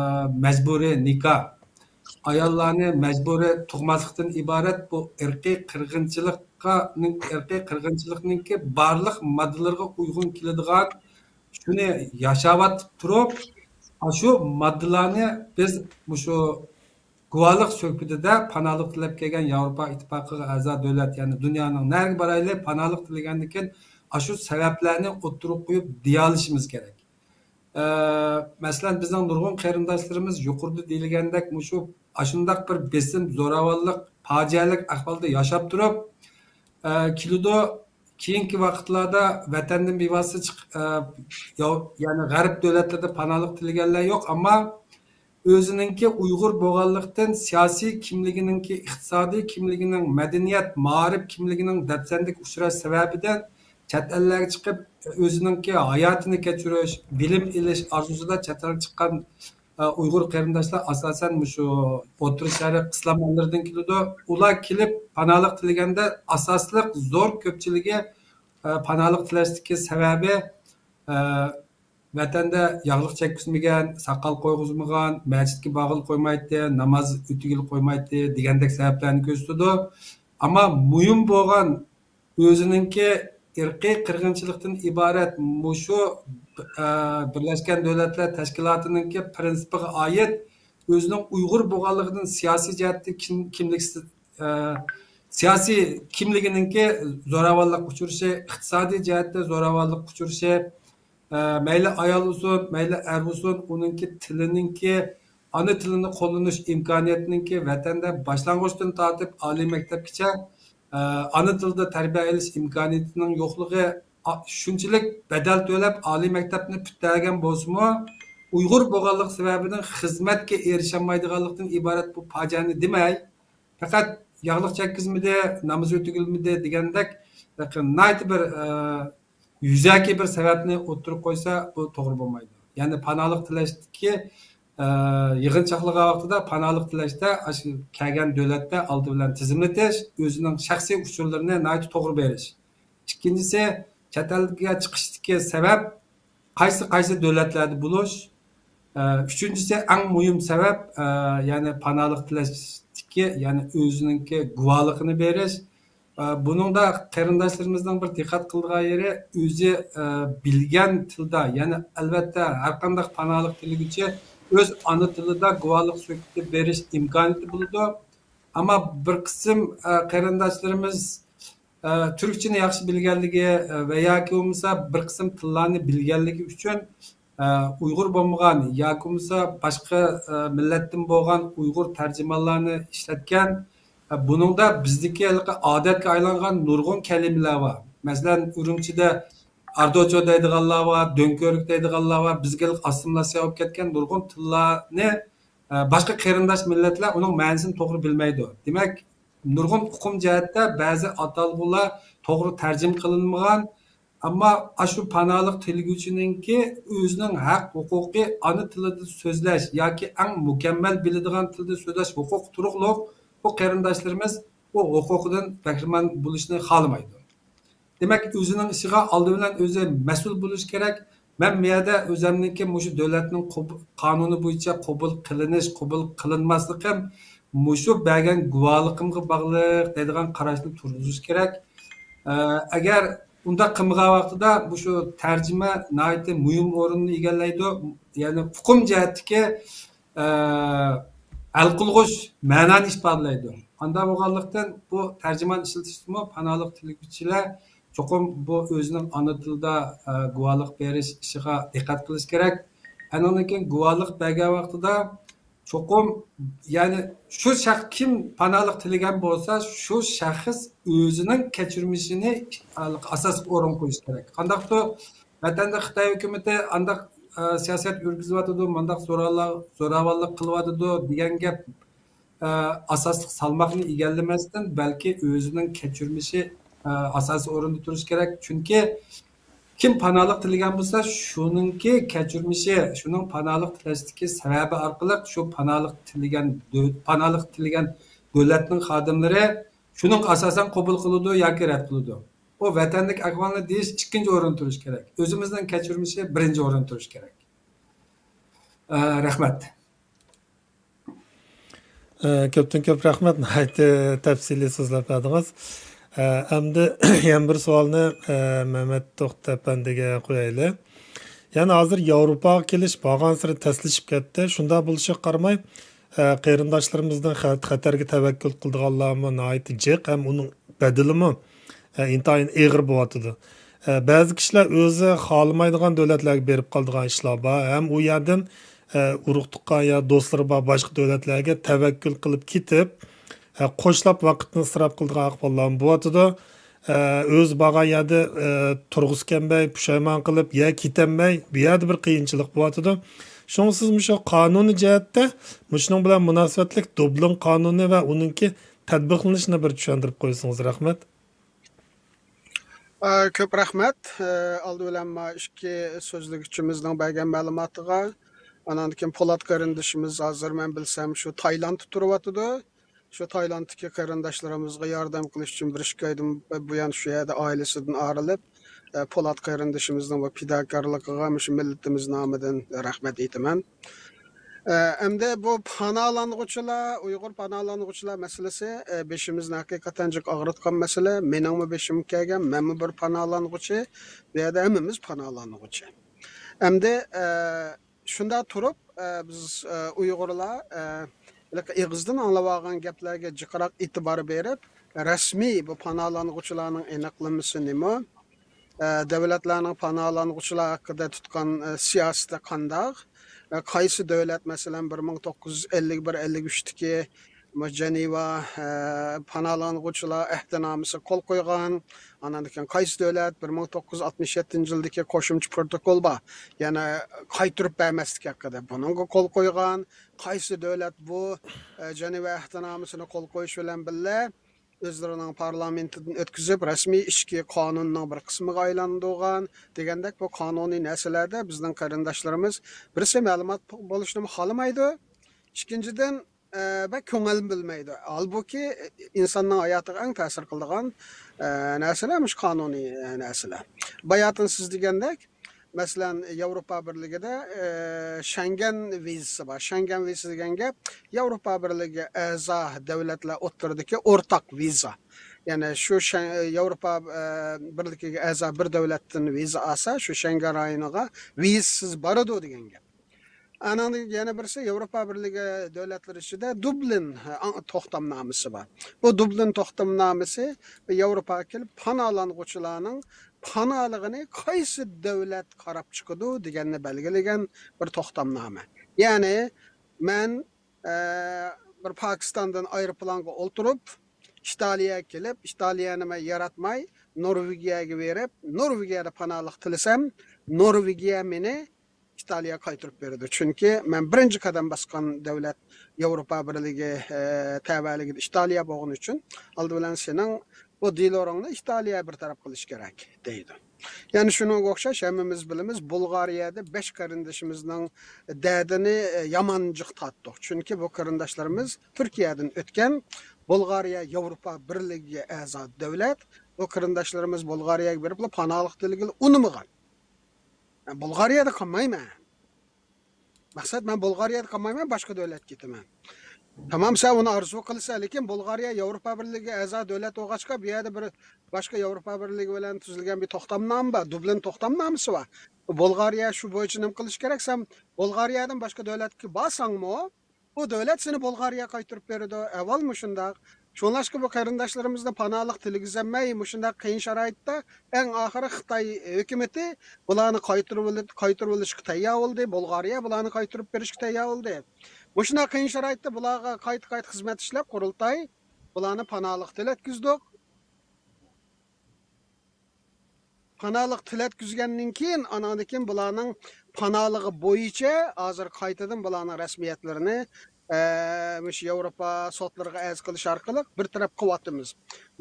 مەجبۇرىي نىكاھ، ئاياللارنى مەجبۇرىي تۇغماسلىقتىن ئىبارەت بۇ ئىرقىي قىرغىنچىلىققا، ئىرقىي قىرغىنچىلىقنىڭكى بارلىق ماددىلىرىغا ئۇيغۇن كېلىدىغان، شۇنى ياشاۋاتىپ تۇرۇپ، ئاشۇ ماددىلارنى بىز مۇشۇ گۇۋاھلىق سۆھبىتىدە پاناھلىق تىلەپ كەلگەن ياۋروپا ئىتتىپاقىغا ئەزا دۆلەت، يەنى دۇنيانىڭ نەگە بارايلى، پاناھلىق تىلىگەندىن كېيىن ئاشۇ سەۋەبلەرنى ئوتتۇرىغا قويۇپ دېيەلىشىمىز كېرەك. ئە، مەسىلەن، بىزنىڭ نۇرغۇن قېرىنداشلىرىمىز يۇقىرىدا دېيىلگەندەك مۇشۇ ئاشۇنداق بىر بېسىم، زوراۋانلىق، پاجىئەلىك ئەھۋالدا ياشاپ تۇرۇپ، ئە، كېلىدۇ، كېيىنكى ۋاقىتلاردا ۋەتەندىن بىۋاسىتە چىق-، ئە، ياۋ-، يەنى غەرب دۆلەتلىرىدە پاناھلىق تىلىگەنلەر يوق، ئەمما ئۆزىنىڭكى ئۇيغۇر بولغانلىقتىن، سىياسىي كىملىكىنىڭكى، ئىقتىسادىي كىملىكىنىڭ، مەدەنىيەت، مائارىپ كىملىكىنىڭ دەپسەندىگە ئۇچراش سەۋەبىدىن چەت ئەللەرگە چىقىپ، ئۆزىنىڭكى ھاياتىنى كەچۈرۈش، بىلىم ئېلىش ئارزۇسىدا چەت ئەلگە چىققان، ئە، ئۇيغۇر قېرىنداشلار ئاساسەن مۇشۇ ئوتتۇرا شەرق ئىسلام ئەللىرىدىن كېلىدۇ. ئۇلار كېلىپ پاناھلىق تىلىگەندە ئاساسلىق زور كۆپچىلىكى، ئە، پاناھلىق تىلەشتىكى سەۋەبى، ئە، ۋەتەندە ياغلىق چەككۈزمىگەن، ساقال قويغۇزمىغان، مەسچىتكە بارغىلى قويمايتتى، ناماز ئۆتىگىلى قويمايتتى دېگەندەك سەۋەبلەرنى كۆرسىتىدۇ. ئەمما مۇھىم بولغان ئۆزىنىڭكى ئىرقىي قىرغىنچىلىقتىن ئىبارەت مۇشۇ، ئە، بىرلەشكەن دۆلەتلەر تەشكىلاتىنىڭكى پىرىنسىپىغا ئائىت ئۆزىنىڭ ئۇيغۇر بولغانلىقىدىن سىياسىي جەھەتتە كىم-، كىملىكسىز، ئە، سىياسىي كىملىكىنىڭكى زوراۋانلىققا ئۇچرىشى، ئىقتىسادىي جەھەتتە زوراۋانلىققا ئۇچرىشى، ئە، مەيلى ئايال بولسۇن، مەيلى ئەر بولسۇن، ئۇنىڭكى تىلىنىڭكى، ئانا تىلىنى قوللىنىش ئىمكانىيىتىنىڭكى ۋەتەندە باشلانغۇچتىن تارتىپ ئالىي مەكتەپكىچە، ئە، ئانا تىلدا تەربىيە ئېلىش ئىمكانىيىتىنىڭ يوقلۇقى، ئا، شۇنچىلىك بەدەل تۆلەپ ئالىي مەكتەپنى پۈتتۈرگەن بولسىمۇ، ئۇيغۇر بولغانلىق سەۋەبىدىن خىزمەتكە ئېرىشەلمەيدىغانلىقتىن ئىبارەت بۇ پاجىئەنى دېمەي، پەقەت ياغلىق چەككۈزمىدى، نامىزى ئۆتۈگۈلمىدى دېگەندەك ناھايىتى بىر، ئە، يۈزەكى بىر سەۋەبنى ئوتتۇرىغا قويسا، بۇ توغرا بولمايدۇ. يەنى پاناھلىق تىلەشتىكى، ئە، يىغىن چاقلىغان ۋاقتىدا پاناھلىق تىلەشتە ئاشۇ كەلگەن دۆلەتتە ئالدى بىلەن تىزىملىتىش، ئۆزىنىڭ شەخسىي ئۇچۇرلىرىنى ناھايىتى توغرا بېرىش. ئىككىنچىسى، چەت ئەلگە چىقىشتىكى سەۋەب قايسى، قايسى دۆلەتلەردە بولۇش. ئە، ئۈچىنچىسى، ئەڭ مۇھىم سەۋەب، ئە، يەنى پاناھلىق تىلەشتىكى، يەنى ئۆزىنىڭكى گۇۋاھلىقىنى بېرىش. ئە، بۇنىڭدا قېرىنداشلىرىمىزنىڭ بىر دىققەت قىلىدىغان يېرى، ئۆزى، ئە، بىلگەن تىلدا، يەنى ئەلۋەتتە ھەر قانداق پاناھلىق تىلىگۈچى ئۆز ئانا تىلىدا گۇۋاھلىق سۆھبىتى بېرىش ئىمكانىيىتى بولىدۇ. ئەمما بىر قىسىم، ئە، قېرىنداشلىرىمىز ئە، تۈركچىنى ياخشى بىلگەنلىكى، ئە، ۋە ياكى بولمىسا بىر قىسىم تىللارنى بىلگەنلىكى ئۈچۈن، ئە، ئۇيغۇر بولمىغان ياكى بولمىسا باشقا، ئە، مىللەتتىن بولغان ئۇيغۇر تەرجىمانلارنى ئىشلەتكەن. ئە، بۇنىڭدا بىزدىكى ھېلىقى ئادەتكە ئايلانغان نۇرغۇن كەلىمىلەر بار. مەسىلەن، ئۈرۈمچىدە ئاردوچو دەيدىغانلار بار، دۆڭكۆۋرۈك دەيدىغانلار بار، بىزگە ھېلىقى ئاسسىمىلياتسىيە بولۇپ كەتكەن نۇرغۇن تىللارنى ئە، باشقا قېرىنداش مىللەتلەر ئۇنىڭ مەنىسىنى توغرا بىلمەيدۇ. دېمەك، نۇرغۇن ئۇقۇم جەھەتتە بەزى ئاتالغۇلار توغرا تەرجىمە قىلىنمىغان، ئەمما ئاشۇ پاناھلىق تىلىگۈچىنىڭكى ئۆزىنىڭ ھەق ھوقۇقى ئانا تىلىدا سۆزلەش ياكى ئەڭ مۇكەممەل بىلىدىغان تىلدا سۆزلەش ھوقۇقى تۇرۇقلۇق بۇ قېرىنداشلىرىمىز بۇ ھوقۇقىدىن بەھرىمەن بولۇشنى خالىمايدۇ. دېمەك، ئۆزىنىڭ ئىشىغا ئالدى بىلەن ئۆزى مەسئۇل بولۇشى كېرەك. مەن بۇ يەردە ئۆزەمنىڭكى مۇشۇ دۆلەتنىڭ قوب-، قانۇنى بويىچە قوبۇل قىلىنىش، قوبۇل قىلىنماسلىقىم مۇشۇ بەرگەن گۇۋاھلىقىمغا باغلىق دەيدىغان قاراشنى تۇرغۇزۇش كېرەك. ئە، ئەگەر ئۇنداق قىلمىغان ۋاقتىدا مۇشۇ تەرجىمە ناھايىتى مۇھىم ئورۇننى ئىگىلەيدۇ. يەنى ئۇقۇم جەھەتتىكى ئە، ھەل قىلغۇچ مەنانى ئىپادىلەيدۇ. ئانداق بولغانلىقتىن، بۇ تەرجىمان ئىشلىتىشتىمۇ پاناھلىق تىلىگۈچىلەر چوقۇم بۇ ئۆزىنىڭ ئانا تىلىدا، ئە، گۇۋاھلىق بېرىش ئىشىغا دىققەت قىلىش كېرەك. ئانىڭدىن كېيىن گۇۋاھلىق بەرگەن ۋاقتىدا چوقۇم، يەنى شۇ شەخس كىم پاناھلىق تىلىگەن بولسا، شۇ شەخس ئۆزىنىڭ كەچۈرمىشىنى ئاساسلىق ئورۇنغا قويۇش كېرەك. قانداقتۇر ۋەتەندە خىتاي ھۆكۈمىتى ئانداق، ئە، سىياسەت يۈرگۈزۈۋاتىدۇ، مۇنداق زورالار-، زوراۋانلىق قىلىۋاتىدۇ دېگەن گەپ، ئە، ئاساسلىق سالماقنى ئىگىلىمەستىن، بەلكى ئۆزىنىڭ كەچۈرمىشى، ئە، ئاساسىي ئورۇندا تۇرۇشى كېرەك. چۈنكى كىم پاناھلىق تىلىگەن بولسا، شۇنىڭكى كەچۈرمىشى، شۇنىڭ پاناھلىق تىلەشتىكى سەۋەبى ئارقىلىق شۇ پاناھلىق تىلىگەن دۆ-، پاناھلىق تىلىگەن دۆلەتنىڭ خادىملىرى شۇنىڭغا ئاساسەن قوبۇل قىلىدۇ ياكى رەت قىلىدۇ. ئۇ ۋەتەندىكى ئەھۋالنى دېيىش ئىككىنچى ئورۇندا تۇرۇشى كېرەك. ئۆزىمىزنىڭ كەچۈرمىشى بىرىنچى ئورۇندا تۇرۇشى كېرەك. ئە، رەھمەت. ئە، كۆپتىن كۆپ رەھمەت. ناھايىتى تەپسىلىي سۆزلەپ بەردىڭىز. ئە، ئەمدى يەنە بىر سوئالنى، ئە، مەمەت توختى ئەپەندىگە قويايلى. يەنى ھازىر ياۋروپاغا كېلىش بارغانسېرى تەسلىشىپ كەتتى. شۇنداق بولۇشىغا قارىماي، ئە، قېرىنداشلىرىمىزنىڭ خە-، خەتەرگە تەۋەككۈل قىلىدىغانلارمۇ ناھايىتى جىق ھەم ئۇنىڭ بەدىلىمۇ، ئە، ئىنتايىن ئېغىر بولۇۋاتىدۇ. ئە، بەزى كىشىلەر ئۆزى خالىمايدىغان دۆلەتلەرگە بېرىپ قالىدىغان ئىشلار بار ھەم ئۇ يەردىن، ئە، ئۇرۇق-تۇغقان يا دوستلىرى بار باشقا دۆلەتلەرگە تەۋەككۈل قىلىپ كېتىپ، ئە، قوشلاپ ۋاقىتنى ئىسراپ قىلىدىغان ئەھۋاللارمۇ بولۇۋاتىدۇ. ئە، ئۆزى بارغان يەردە، ئە، تۇرغۇسى كەلمەي، پۇشايمان قىلىپ، يا كېتەلمەي، بۇ يەردە بىر قىيىنچىلىق بولۇۋاتىدۇ. شۇڭا سىز مۇشۇ قانۇنىي جەھەتتە مۇشۇنىڭ بىلەن مۇناسىۋەتلىك دۇبلىن قانۇنى ۋە ئۇنىڭكى تەتبىقلىنىشىنى بىر چۈشەندۈرۈپ قويسىڭىز، رەھمەت. ئە، كۆپ رەھمەت. ئە، ئالدى بىلەن ما ئىككى سۆزلىگۈچىمىزنىڭ بەرگەن مەلۇماتىغا. ئانان كېيىن پولات قېرىندىشىمىز ھازىر مەن بىلسەم شۇ تايلاندتا تۇرۇۋاتىدۇ. شۇ تايلاندتىكى قېرىنداشلىرىمىزغا ياردەم قىلىش ئۈچۈن بىر ئىككى ئايدىن بۇيان شۇ يەردە ئائىلىسىدىن ئايرىلىپ، ئە، پولات قېرىندىشىمىزنىڭ بۇ پىداكارلىقىغا مۇشۇ مىللىتىمىز نامىدىن رەھمەت ئېيتىمەن. ئە، ئەمدى بۇ پاناھلانغۇچىلار، ئۇيغۇر پاناھلانغۇچىلار مەسىلىسى، ئە، بېشىمىزنى ھەقىقەتەن جىق ئاغرىتقان مەسىلە. مېنىڭمۇ بېشىمغا كەلگەن، مەنمۇ بىر پاناھلانغۇچى. بۇ يەردە ھەممىمىز پاناھلانغۇچى. ئەمدى، ئە، شۇنداق تۇرۇپ، ئە، بىز، ئە، ئۇيغۇرلار، ئە، ھېلىقى ئېغىزدىن ئاڭلاۋالغان گەپلەرگە جىقراق ئېتىبار بېرىپ، رەسمىي بۇ پاناھلانغۇچىلارنىڭ ئېنىقلىمىسى نېمە؟ ئە، دۆلەتلەرنىڭ پاناھلانغۇچىلار ھەققىدە تۇتقان، ئە، سىياسىتى قانداق؟ ئە، قايسى دۆلەت، مەسىلەن، بىر مىڭ توققۇز يۈز ئەللىك بىر، ئەللىك ئۈچتىكى مۇ-، جەنىۋا، ئە، پاناھلانغۇچىلار ئەھدىنامىسىغا قول قويغان؟ ئانان كېيىن قايسى دۆلەت بىر مىڭ توققۇز يۈز ئاتمىش يەتتىنچى يىلدىكى قوشۇمچە پروتوكول بار، يەنى قايتۇرۇپ بەرمەسلىك ھەققىدە، بۇنىڭغا قول قويغان؟ قايسى دۆلەت بۇ، ئە، جەنىۋا ئەھدىنامىسىنى قول قويۇش بىلەن بىللە، ئۆزلىرىنىڭ پارلامېنتىدىن ئۆتكۈزۈپ، رەسمىي ئىچكى قانۇننىڭ بىر قىسمىغا ئايلاندۇرغان دېگەندەك، بۇ قانۇنىي نەرسىلەردە بىزنىڭ قېرىنداشلىرىمىز بىرسى مەلۇمات بولۇشنىمۇ خالىمايدۇ. ئىككىنچىدىن، ئە، بەك كۆڭۈل بۆلمەيدۇ. ھالبۇكى، ئىنساننىڭ ھاياتىغا ئەڭ تەسىر قىلىدىغان، ئە، نەرسىلەر مۇشۇ قانۇنىي، ئە، نەرسىلەر. باياتىن سىز دېگەندەك، مەسىلەن، ياۋروپا بىرلىكىدە، ئە، شەنگەن ۋىزىسى بار. شەنگەن ۋىزىسى دېگەن گەپ ياۋروپا بىرلىكىگە ئەزا دۆلەتلەر ئوتتۇرىدىكى ئورتاق ۋىزا. يەنى شۇ شەن-، ياۋروپا، ئە، بىرلىكىگە ئەزا بىر دۆلەتتىن ۋىزا ئالسا، شۇ شەنگەن رايونىغا ۋىزىسىز بارىدۇ دېگەن گەپ. ئانىڭدىن يەنە بىرسى ياۋروپا بىرلىكى دۆلەتلىرى ئىچىدە دۇبلىن، ئە، توختامنامىسى بار. بۇ دۇبلىن توختامنامىسى ياۋروپاغا كېلىپ پاناھلانغۇچىلارنىڭ پاناھلىقىنى قايسى دۆلەت قاراپ چىقىدۇ دېگەننى بەلگىلىگەن بىر توختامنامە. يەنى مەن، ئە، بىر پاكىستاندىن ئايروپىلانغا ئولتۇرۇپ، ئىتالىيەگە كېلىپ، ئىتالىيەنى مەن ياراتماي، نورۋېگىيەگە بېرىپ، نورۋېگىيەدە پاناھلىق تىلىسەم، نورۋېگىيە مېنى ئىتالىيەگە قايتۇرۇپ بېرىدۇ. چۈنكى مەن بىرىنچى قەدەم باسقان دەۋلەت ياۋروپا بىرلىكى، ئە، تەۋەلىكىدە ئىتالىيە بولغىنى ئۈچۈن، ئالدى بىلەن سېنىڭ بۇ دېلورۇڭنى ئىتالىيە بىر تەرەپ قىلىش كېرەك، دەيدۇ. يەنى شۇنىڭغا ئوخشاش ھەممىمىز بىلىمىز، بۇلغارىيەدە بەش قېرىندىشىمىزنىڭ دەردىنى، ئە، يامان جىق تارتتۇق. چۈنكى بۇ قېرىنداشلىرىمىز تۈركىيەدىن ئۆتكەن، بۇلغارىيە ياۋروپا بىرلىكىگە ئەزا دۆلەت. بۇ قېرىنداشلىرىمىز بۇلغارىيەگە بېرىپلا پاناھلىق تىلىگىلى ئۇنىمىغان. مەن بۇلغارىيەدە قالمايمەن. مەقسەت، مەن بۇلغارىيەدە قالمايمەن، باشقا دۆلەتكە كېتىمەن. تامام، سەن ئۇنى ئارزۇ قىلىسەن، لېكىن بۇلغارىيە ياۋروپا بىرلىكىگە ئەزا دۆلەت بولغاچقا، بۇ يەردە بىر باشقا ياۋروپا بىرلىكى بىلەن تۈزۈلگەن بىر توختامنامە بار، دۇبلىن توختامنامىسى بار. بۇلغارىيە شۇ بويىچە نېمە قىلىشى كېرەك؟ سەن بۇلغارىيەدىن باشقا دۆلەتكە بارساڭمۇ، بۇ دۆلەت سېنى بۇلغارىيەگە قايتۇرۇپ بېرىدۇ. ئەھۋال مۇشۇنداق. شۇڭلاشقا بۇ قېرىنداشلىرىمىزنى پاناھلىق تىلىگۈزەلمەي، مۇشۇنداق قىيىن شارائىتتا ئەڭ ئاخىرى خىتاي ھۆكۈمىتى بۇلارنى قايتۇرۇۋېلى-، قايتۇرۇۋېلىشقا تەييار بولدى. بۇلغارىيە بۇلارنى قايتۇرۇپ بېرىشكە تەييار بولدى. مۇشۇنداق قىيىن شارائىتتا بۇلارغا قايتا-قايتا خىزمەت ئىشلەپ، قۇرۇلتاي بۇلارنى پاناھلىق تىلەتكۈزدۇق. پاناھلىق تىلەتكۈزگەندىن كېيىن، ئاناندىن كېيىن بۇلارنىڭ پاناھلىقى بويىچە ھازىر قايتىدىن بۇلارنىڭ رەسمىيەتلىرىنى، ئە، مۇشۇ ياۋروپا سوتلىرىغا ئەرز قىلىش ئارقىلىق بىر تەرەپ قىلىۋاتىمىز.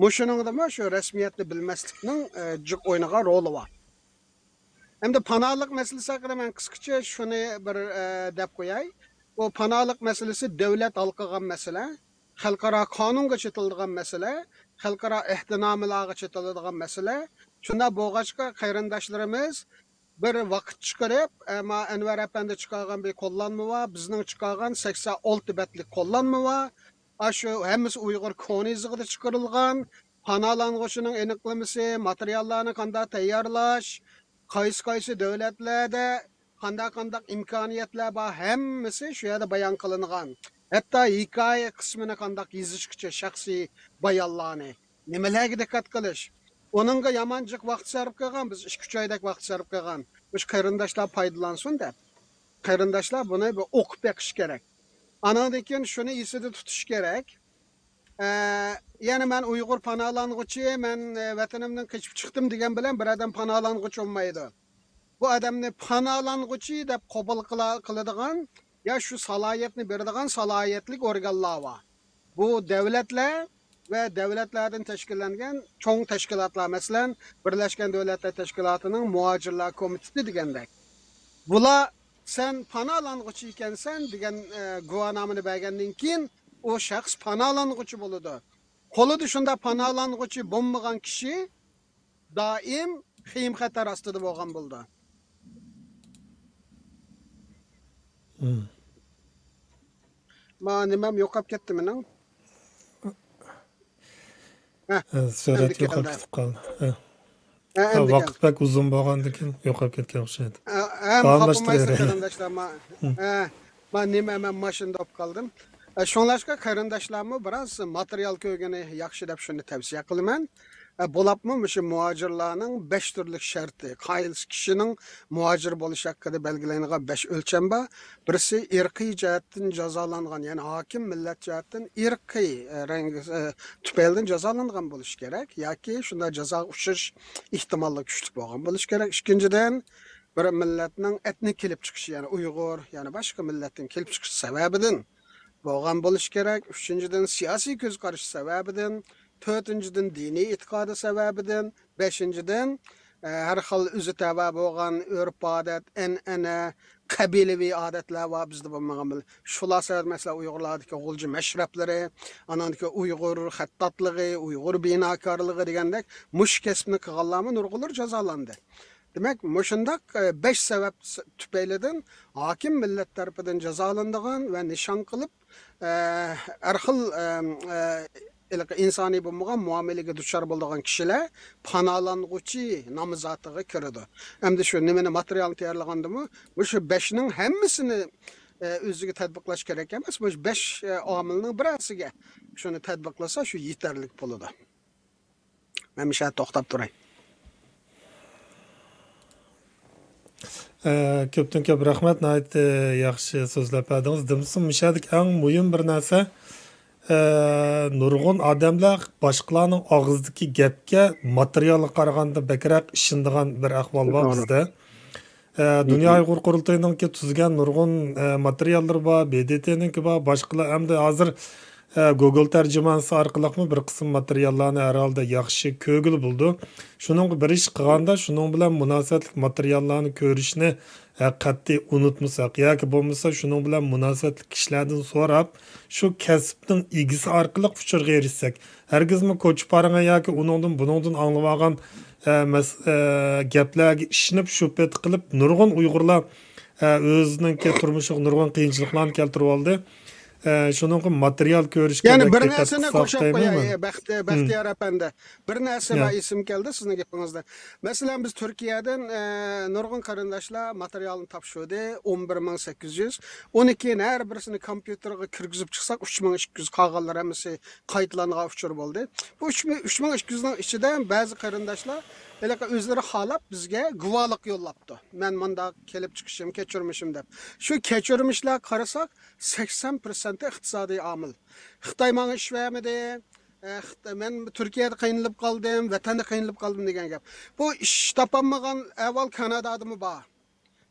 مۇشۇنىڭدىمۇ شۇ رەسمىيەتنى بىلمەسلىكنىڭ، ئە، جىق ئوينىغان رولى بار. ئەمدى پاناھلىق مەسىلىسى ھەققىدە مەن قىسقىچە شۇنى بىر، ئە، دەپ قوياي. بۇ پاناھلىق مەسىلىسى دۆلەت ھەل قىلغان مەسىلە، خەلقئارا قانۇنغا چېتىلىدىغان مەسىلە، خەلقئارا ئەھدىنامىلەرگە چېتىلىدىغان مەسىلە. شۇنداق بولغاچقا، قېرىنداشلىرىمىز بىر ۋاقىت چىقىرىپ، ئەمما ئەنۋەر ئەپەندى چىقارغان بىر قوللانما بار، بىزنىڭ چىقارغان سەكسەن ئالتە بەتلىك قوللانما بار. ئاشۇ ھەممىسى ئۇيغۇر كونا يېزىقىدا چىقىرىلغان. پاناھلانغۇچىنىڭ ئېنىقلىمىسى، ماتېرىياللارنى قانداق تەييارلاش، قايسى، قايسى دۆلەتلەردە قانداق، قانداق ئىمكانىيەتلەر بار، ھەممىسى شۇ يەردە بايان قىلىنغان. ھەتتا ھېكايە قىسمىنى قانداق يېزىشقىچە شەخسىي بايانلارنى، نېمىلەرگە دىققەت قىلىش. ئۇنىڭغا يامان جىق ۋاقىت سەرپ قىلغان، بىز ئىككى، ئۈچ ئايدەك ۋاقىت سەرپ قىلغان. مۇشۇ قېرىنداشلار پايدىلانسۇن دەپ. قېرىنداشلار بۇنى بىر ئوقۇپ بېقىش كېرەك. ئاناندىن كېيىن شۇنى ئېسىدە تۇتۇش كېرەك. ئە، يەنى مەن ئۇيغۇر پاناھلانغۇچى، مەن، ئە، ۋەتىنىمدىن قېچىپ چىقتىم دېگەن بىلەن بىر ئادەم پاناھلانغۇچى بولمايدۇ. بۇ ئادەمنى پاناھلانغۇچى دەپ قوبۇل قىلا-، قىلىدىغان يا شۇ سالاھىيەتنى بېرىدىغان سالاھىيەتلىك ئورگانلار بار. بۇ دۆلەتلەر ۋە دۆلەتلەردىن تەشكىللەنگەن چوڭ تەشكىلاتلار، مەسىلەن، بىرلەشكەن دۆلەتلەر تەشكىلاتىنىڭ مۇھاجىرلار كومىتېتى دېگەندەك. بۇلار «سەن پاناھلانغۇچى ئىكەنسەن» دېگەن، ئە، گۇۋاھنامىنى بەرگەندىن كېيىن، ئۇ شەخس پاناھلانغۇچى بولىدۇ. قولىدا شۇنداق پاناھلانغۇچى بولمىغان كىشى دائىم خېيىم-خەتەر ئاستىدا بولغان بولىدۇ. مم. ما نېمەم يوقاپ كەتتى مېنىڭ. ھە، سۈرەت يوقاپ كېتىپ قالدى. ھە. ھە، ھە، ۋاقىت بەك ئۇزۇن بولغاندىكىن يوقاپ كەتكەن ئوخشايدۇ. ھە، ھە، داۋاملاشتۇرۇۋېرەي. قېرىنداشلار، ما، ھە، ما نېمە، مەن ماشىنىدا بولۇپ قالدىم. ھە، شۇڭلاشقا قېرىنداشلارمۇ بىراز ماتېرىيال كۆرگىنى ياخشى دەپ شۇنى تەۋسىيە قىلىمەن. ھە، بولۇپمۇ مۇشۇ مۇھاجىرلارنىڭ بەش تۈرلۈك شەرتى، قايسى كىشىنىڭ مۇھاجىر بولۇش ھەققىدە بەلگىلەيدىغان بەش ئۆلچەم بار. بىرسى ئىرقىي جەھەتتىن جازالانغان، يەنى ھاكىم مىللەت جەھەتتىن ئىرقىي، ئە، رەڭ، ئە، تۈپەيلىدىن جازالانغان بولۇشى كېرەك ياكى شۇنداق جازاغا ئۇچرىشىش ئېھتىماللىقى كۈچلۈك بولغان بولۇشى كېرەك. ئىككىنچىدىن، بىر مىللەتنىڭ ئېتنىك كېلىپ چىقىشى، يەنى ئۇيغۇر، يەنى باشقا مىللەتتىن كېلىپ چىقىشى سەۋەبىدىن بولغان بولۇشى كېرەك. ئۈچىنچىدىن، سىياسىي كۆز قارىشى سەۋەبىدىن. تۆتىنچىدىن، دىنىي ئېتىقادى سەۋەبىدىن. بەشىنچىدىن، ئە، ھەر خىل ئۆزى تەۋە بولغان ئۆرپ-ئادەت، ئەنئەنە، قەبىلىۋى ئادەتلەر بار بىزدە بولمىغان بىلەن. شۇلار سەۋەبىدىن، مەسىلەن، ئۇيغۇرلاردىكى غۇلجا مەشرەپلىرى، ئاناندىكى ئۇيغۇر خەتتاتلىقى، ئۇيغۇر بىناكارلىقى دېگەندەك مۇشۇ كەسىپنى قىلغانلارمۇ نۇرغۇنلىرى جازالاندى. دېمەك، مۇشۇنداق، ئە، بەش سەۋەب س-، تۈپەيلىدىن ھاكىم مىللەت تەرىپىدىن جازالىنىدىغان ۋە نىشان قىلىپ، ئە، ھەر خىل، ئە، ئە، ھېلىقى ئىنسانىي بولمىغان مۇئامىلىگە دۇچار بولىدىغان كىشىلەر پاناھلانغۇچى نامزاتىغا كىرىدۇ. ئەمدى شۇ نېمىنى، ماتېرىيالنى تەييارلىغاندىمۇ مۇشۇ بەشنىڭ ھەممىسىنى، ئە، ئۆزىگە تەتبىقلاش كېرەك ئەمەس. مۇشۇ بەش، ئە، ئامىلنىڭ بىرەرسىگە شۇنى تەتبىقلىسا، شۇ يېتەرلىك بولىدۇ. مەن مۇشۇ يەردە توختاپ تۇراي. ئە، كۆپتىن كۆپ رەھمەت، ناھايىتى ياخشى سۆزلەپ بەردىڭىز. دېمىسىم، مۇشۇ يەردىكى ئەڭ مۇھىم بىر نەرسە، ئە، نۇرغۇن ئادەملەر باشقىلارنىڭ ئاغزىدىكى گەپكە ماتېرىيالغا قارىغاندا بەكرەك ئىشىنىدىغان بىر ئەھۋال بار بىزدە. ئە، دۇنيا ئۇيغۇر قۇرۇلتىيىنىڭكى تۈزگەن نۇرغۇن، ئە، ماتېرىياللىرى بار، ب د ت نىڭكى بار، باشقىلار ئەمدى ھازىر، ئە، گوگل تەرجىمانىسى ئارقىلىقمۇ بىر قىسىم ماتېرىياللارنى ھەر ھالدا ياخشى كۆرگىلى بولىدۇ. شۇنىڭغا بىر ئىش قىلغاندا، شۇنىڭ بىلەن مۇناسىۋەتلىك ماتېرىياللارنى كۆرۈشنى، ئە، قەتئىي ئۇنتۇمىساق ياكى بولمىسا شۇنىڭ بىلەن مۇناسىۋەتلىك كىشىلەردىن سوراپ، شۇ كەسىپنىڭ ئىگىسى ئارقىلىق ئۇچۇرغا ئېرىشسەك، ھەرگىزمۇ كوچا-پارىڭى ياكى ئۇنىڭدىن، بۇنىڭدىن ئاڭلىۋالغان، ئە، مەس-، ئە، گەپلەرگە ئىشىنىپ، شۇبھە قىلىپ، نۇرغۇن ئۇيغۇرلار، ئە، ئۆزىنىڭكى تۇرمۇشىغا نۇرغۇن قىيىنچىلىقلارنى كەلتۈرۈۋالدى. ئە، شۇنىڭغا ماتېرىال كۆرۈشكە يەنە بەك بىر دىققەت نەرسىنى قىلساق قوشۇپ دەيمەن قوياي، مەن. بەخت-، بەختىيار ئەپەندى. بىر نەرسە بار، ئېسىمگە كەلدى سىزنىڭ گېپىڭىزدىن. مەسىلەن، بىز تۈركىيەدىن، ئە، نۇرغۇن قېرىنداشلار ماتېرىيالنى تاپشۇردى، ئون بىر مىڭ سەككىز يۈز. ئۇنى كېيىن ھەر بىرسىنى كومپيۇتېرغا كىرگۈزۈپ چىقساق، ئۈچ مىڭ ئىككى يۈز قالغانلىرى ھەممىسى قايتىلانغان ئۇچۇر بولدى. بۇ ئۈچ مىڭ، ئۈچ مىڭ ئىككى يۈزنىڭ ئىچىدە بەزى قېرىنداشلار ھېلىقى ئۆزلىرى خالاپ بىزگە گۇۋاھلىق يوللاپتۇ. مەن مۇنداق كېلىپ چىقىشىم، كەچۈرمىشىم دەپ. شۇ كەچۈرمىشلەرگە قارىساق، سەكسەن پىرسەنتى ئىقتىسادىي ئامىل. خىتاي ماڭا ئىش بەرمىدى، ئە، خىت-، مەن تۈركىيەدە قىينىلىپ قالدىم، ۋەتەندە قىينىلىپ قالدىم دېگەن گەپ. بۇ ئىش تاپالمىغان ئەھۋال كانادادىمۇ بار.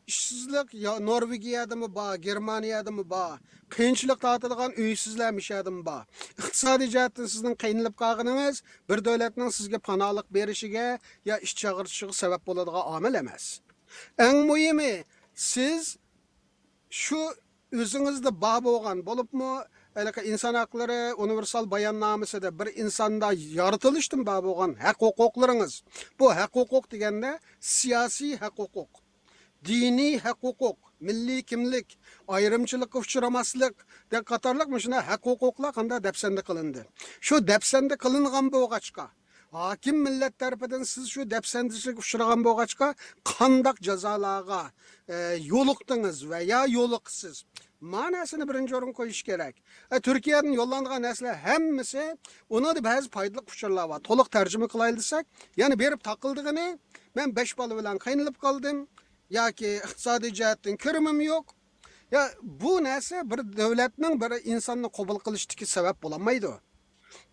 ئىشسىزلىق يا نورۋېگىيەدىمۇ بار، گېرمانىيەدىمۇ بار. قىيىنچىلىق تارتىدىغان ئۆيسىزلەر مۇشۇ يەردىمۇ بار. ئىقتىسادىي جەھەتتىن سىزنىڭ قىينىلىپ قالغىنىڭىز بىر دۆلەتنىڭ سىزگە پاناھلىق بېرىشىگە يا ئىچ ئاغرىتىشىغا سەۋەب بولىدىغان ئامىل ئەمەس. ئەڭ مۇھىمى، سىز شۇ ئۆزىڭىزدە بار بولغان، بولۇپمۇ ھېلىقى ئىنسان ھەقلىرى ئۇنىۋېرسال باياننامىسىدە بىر ئىنساندا يارىتىلىشتىن بار بولغان ھەق-ھوقۇقلىرىڭىز. بۇ ھەق-ھوقۇق دېگەندە سىياسىي ھەق-ھوقۇق، دىنىي ھەق-ھوقۇق، مىللىي كىملىك، ئايرىمچىلىققا ئۇچرىماسلىقتەك قاتارلىق مۇشۇنداق ھەق-ھوقۇقلار قانداق دەپسەندە قىلىندى. شۇ دەپسەندە قىلىنغان بولغاچقا، ھاكىم مىللەت تەرىپىدىن سىز شۇ دەپسەندىچىلىككە ئۇچرىغان بولغاچقا، قانداق جازالارغا، ئە، يولۇقتىڭىز ۋە يا يولۇقىسىز؟ ما نەرسىنى بىرىنچى ئورۇنغا قويۇش كېرەك. ئە، تۈركىيەدىن يوللانغان نەرسىلەر ھەممىسى، ئۇنىڭدا بەزى پايدىلىق ئۇچۇرلار بار. تولۇق تەرجىمە قىلايلى دېسەك، يەنە بېرىپ تاقىلىدىغىنى، مەن بەش بالا بىلەن قىينىلىپ قالدىم ياكى ئىقتىسادىي جەھەتتىن كىرىمىم يوق. يا، بۇ نەرسە بىر دۆلەتنىڭ بىر ئىنساننى قوبۇل قىلىشتىكى سەۋەب بولالمايدۇ.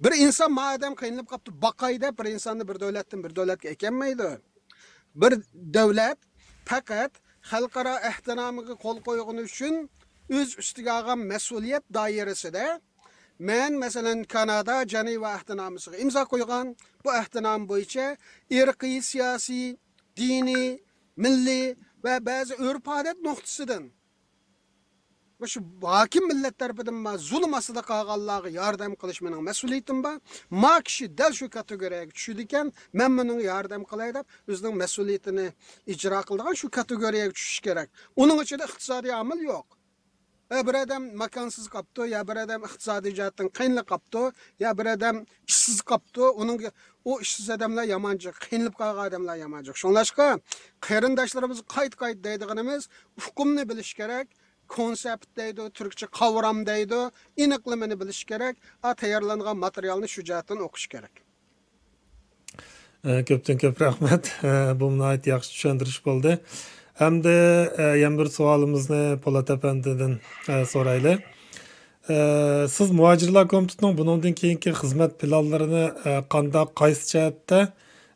بىر ئىنسان ما ئادەم قىينىلىپ قاپتۇ، باقاي دەپ بىر ئىنساننى بىر دۆلەتتىن بىر دۆلەتكە ئەكەلمەيدۇ. بىر دۆلەت پەقەت خەلقئارا ئەھدىنامىغا قول قويغىنى ئۈچۈن ئۆز ئۈستىگە ئالغان مەسئۇلىيەت دائىرىسىدە، مەن، مەسىلەن، كانادا جەنېۋا ئەھدىنامىسىغا ئىمزا قويغان. بۇ ئەھدىنامە بويىچە ئىرقىي، سىياسىي، دىنىي، مىللىي ۋە بەزى ئۆرپ-ئادەت نۇقتىسىدىن مۇشۇ ھاكىم مىللەت تەرىپىدىن ما زۇلۇم ئاستىدا قالغانلارغا ياردەم قىلىش مېنىڭ مەسئۇلىيىتىم بار. ما كىشى دەل شۇ كاتېگورىيەگە چۈشىدىكەن، مەن مۇنىڭغا ياردەم قىلاي دەپ ئۆزىنىڭ مەسئۇلىيىتىنى ئىجرا قىلىدىغان شۇ كاتېگورىيەگە چۈشۈش كېرەك. ئۇنىڭ ئىچىدە ئىقتىسادىي ئامىل يوق. ئە، بىر ئادەم ماكانسىز قاپتۇ، يا بىر ئادەم ئىقتىسادىي جەھەتتىن قىينىلىپ قاپتۇ، يا بىر ئادەم ئىشسىز قاپتۇ. ئۇنىڭ، ئۇ ئىشسىز ئادەملەر يامان جىق، قىينىلىپ قالغان ئادەملەر يامان جىق. شۇڭلاشقا قېرىنداشلىرىمىز قايتا-قايتا دەيدىغىنىمىز، ئۇقۇمنى بىلىش كېرەك، كونسېپت دەيدۇ، تۈركچە قاۋرام دەيدۇ، ئېنىقلىمىنى بىلىش كېرەك، ئا، تەييارلانغان ماتېرىيالنى شۇ جەھەتتىن ئوقۇش كېرەك. ئە، كۆپتىن كۆپ رەھمەت. ئە، بۇ ناھايىتى ياخشى چۈشەندۈرۈش بولدى. ئەمدى، ئە، يەنە بىر سوئالىمىزنى پولات ئەپەندىدىن، ئە، سورايلى. ئە، سىز مۇھاجىرلار كومىتېتىنىڭ بۇنىڭدىن كېيىنكى خىزمەت پىلانلىرىنى، ئە، قانداق، قايسى جەھەتتە،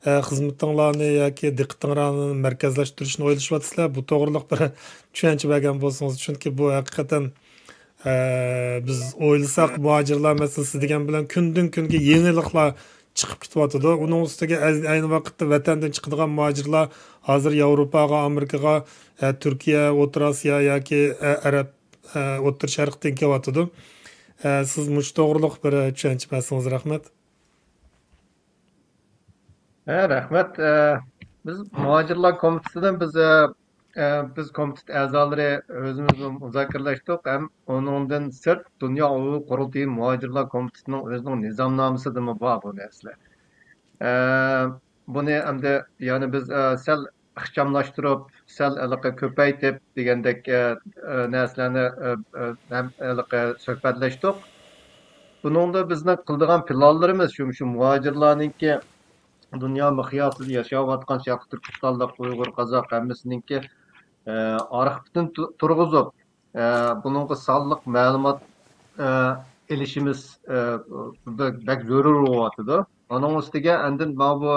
ئە، خىزمىتىڭلارنى ياكى دىققىتىڭلارنى مەركەزلەشتۈرۈشنى ئويلىشىۋاتىسىلەر؟ بۇ توغرىلىق بىر چۈشەنچە بەرگەن بولسىڭىز، چۈنكى بۇ ھەقىقەتەن ئە، بىز ئويلىساق، مۇھاجىرلار مەسىلىسى دېگەن بىلەن كۈندىن كۈنگە يېڭىلىقلار چىقىپ كېتىۋاتىدۇ. ئۇنىڭ ئۈستىگە ئەز-، ئەينى ۋاقىتتا ۋەتەندىن چىقىدىغان مۇھاجىرلار ھازىر ياۋروپاغا، ئامېرىكىغا، ئە، تۈركىيە، ئوتتۇرا ئاسىيا ياكى، ئە، ئەرەب، ئە، ئوتتۇرا شەرقتىن كېلىۋاتىدۇ. ئە، سىز مۇشۇ توغرىلىق بىر چۈشەنچە بەرسىڭىز رەھمەت. ھە، رەھمەت. ئە، بىز مۇھاجىرلار كومىتېتىدىن بىز، ئە، ئە، بىز كومىتېت ئەزالىرى ئۆزىمىز مۇزاكىرىلەشتۇق ھەم ئۇنىڭدىن سىرت دۇنيا ئۇيغۇر قۇرۇلتىيى مۇھاجىرلار كومىتېتىنىڭ ئۆزىنىڭ نىزامنامىسىدىمۇ بار بۇ نەرسىلەر. ئە، بۇنى ئەمدى، يەنى بىز، ئە، سەل ئىخچاملاشتۇرۇپ، سەل ھېلىقى كۆپەيتىپ دېگەندەك، ئە، ئە، نەرسىلەرنى، ئە، ئە، ھەم ھېلىقى سۆھبەتلەشتۇق. بۇنىڭدا بىزنىڭ قىلىدىغان پىلانلىرىمىز شۇ، شۇ مۇھاجىرلارنىڭكى دۇنيا مىقياسىدا ياشاۋاتقان شەرقىي تۈركىستانلىق، ئۇيغۇر، قازاق ھەممىسىنىڭكى، ئە، ئارخىپىنى تۇ-، تۇرغۇزۇپ، ئە، بۇنىڭغا سانلىق مەلۇمات، ئە، ئېلىشىمىز، ئە، بە-، بەك زۆرۈر بولۇۋاتىدۇ. ئۇنىڭ ئۈستىگە ئاندىن مانا بۇ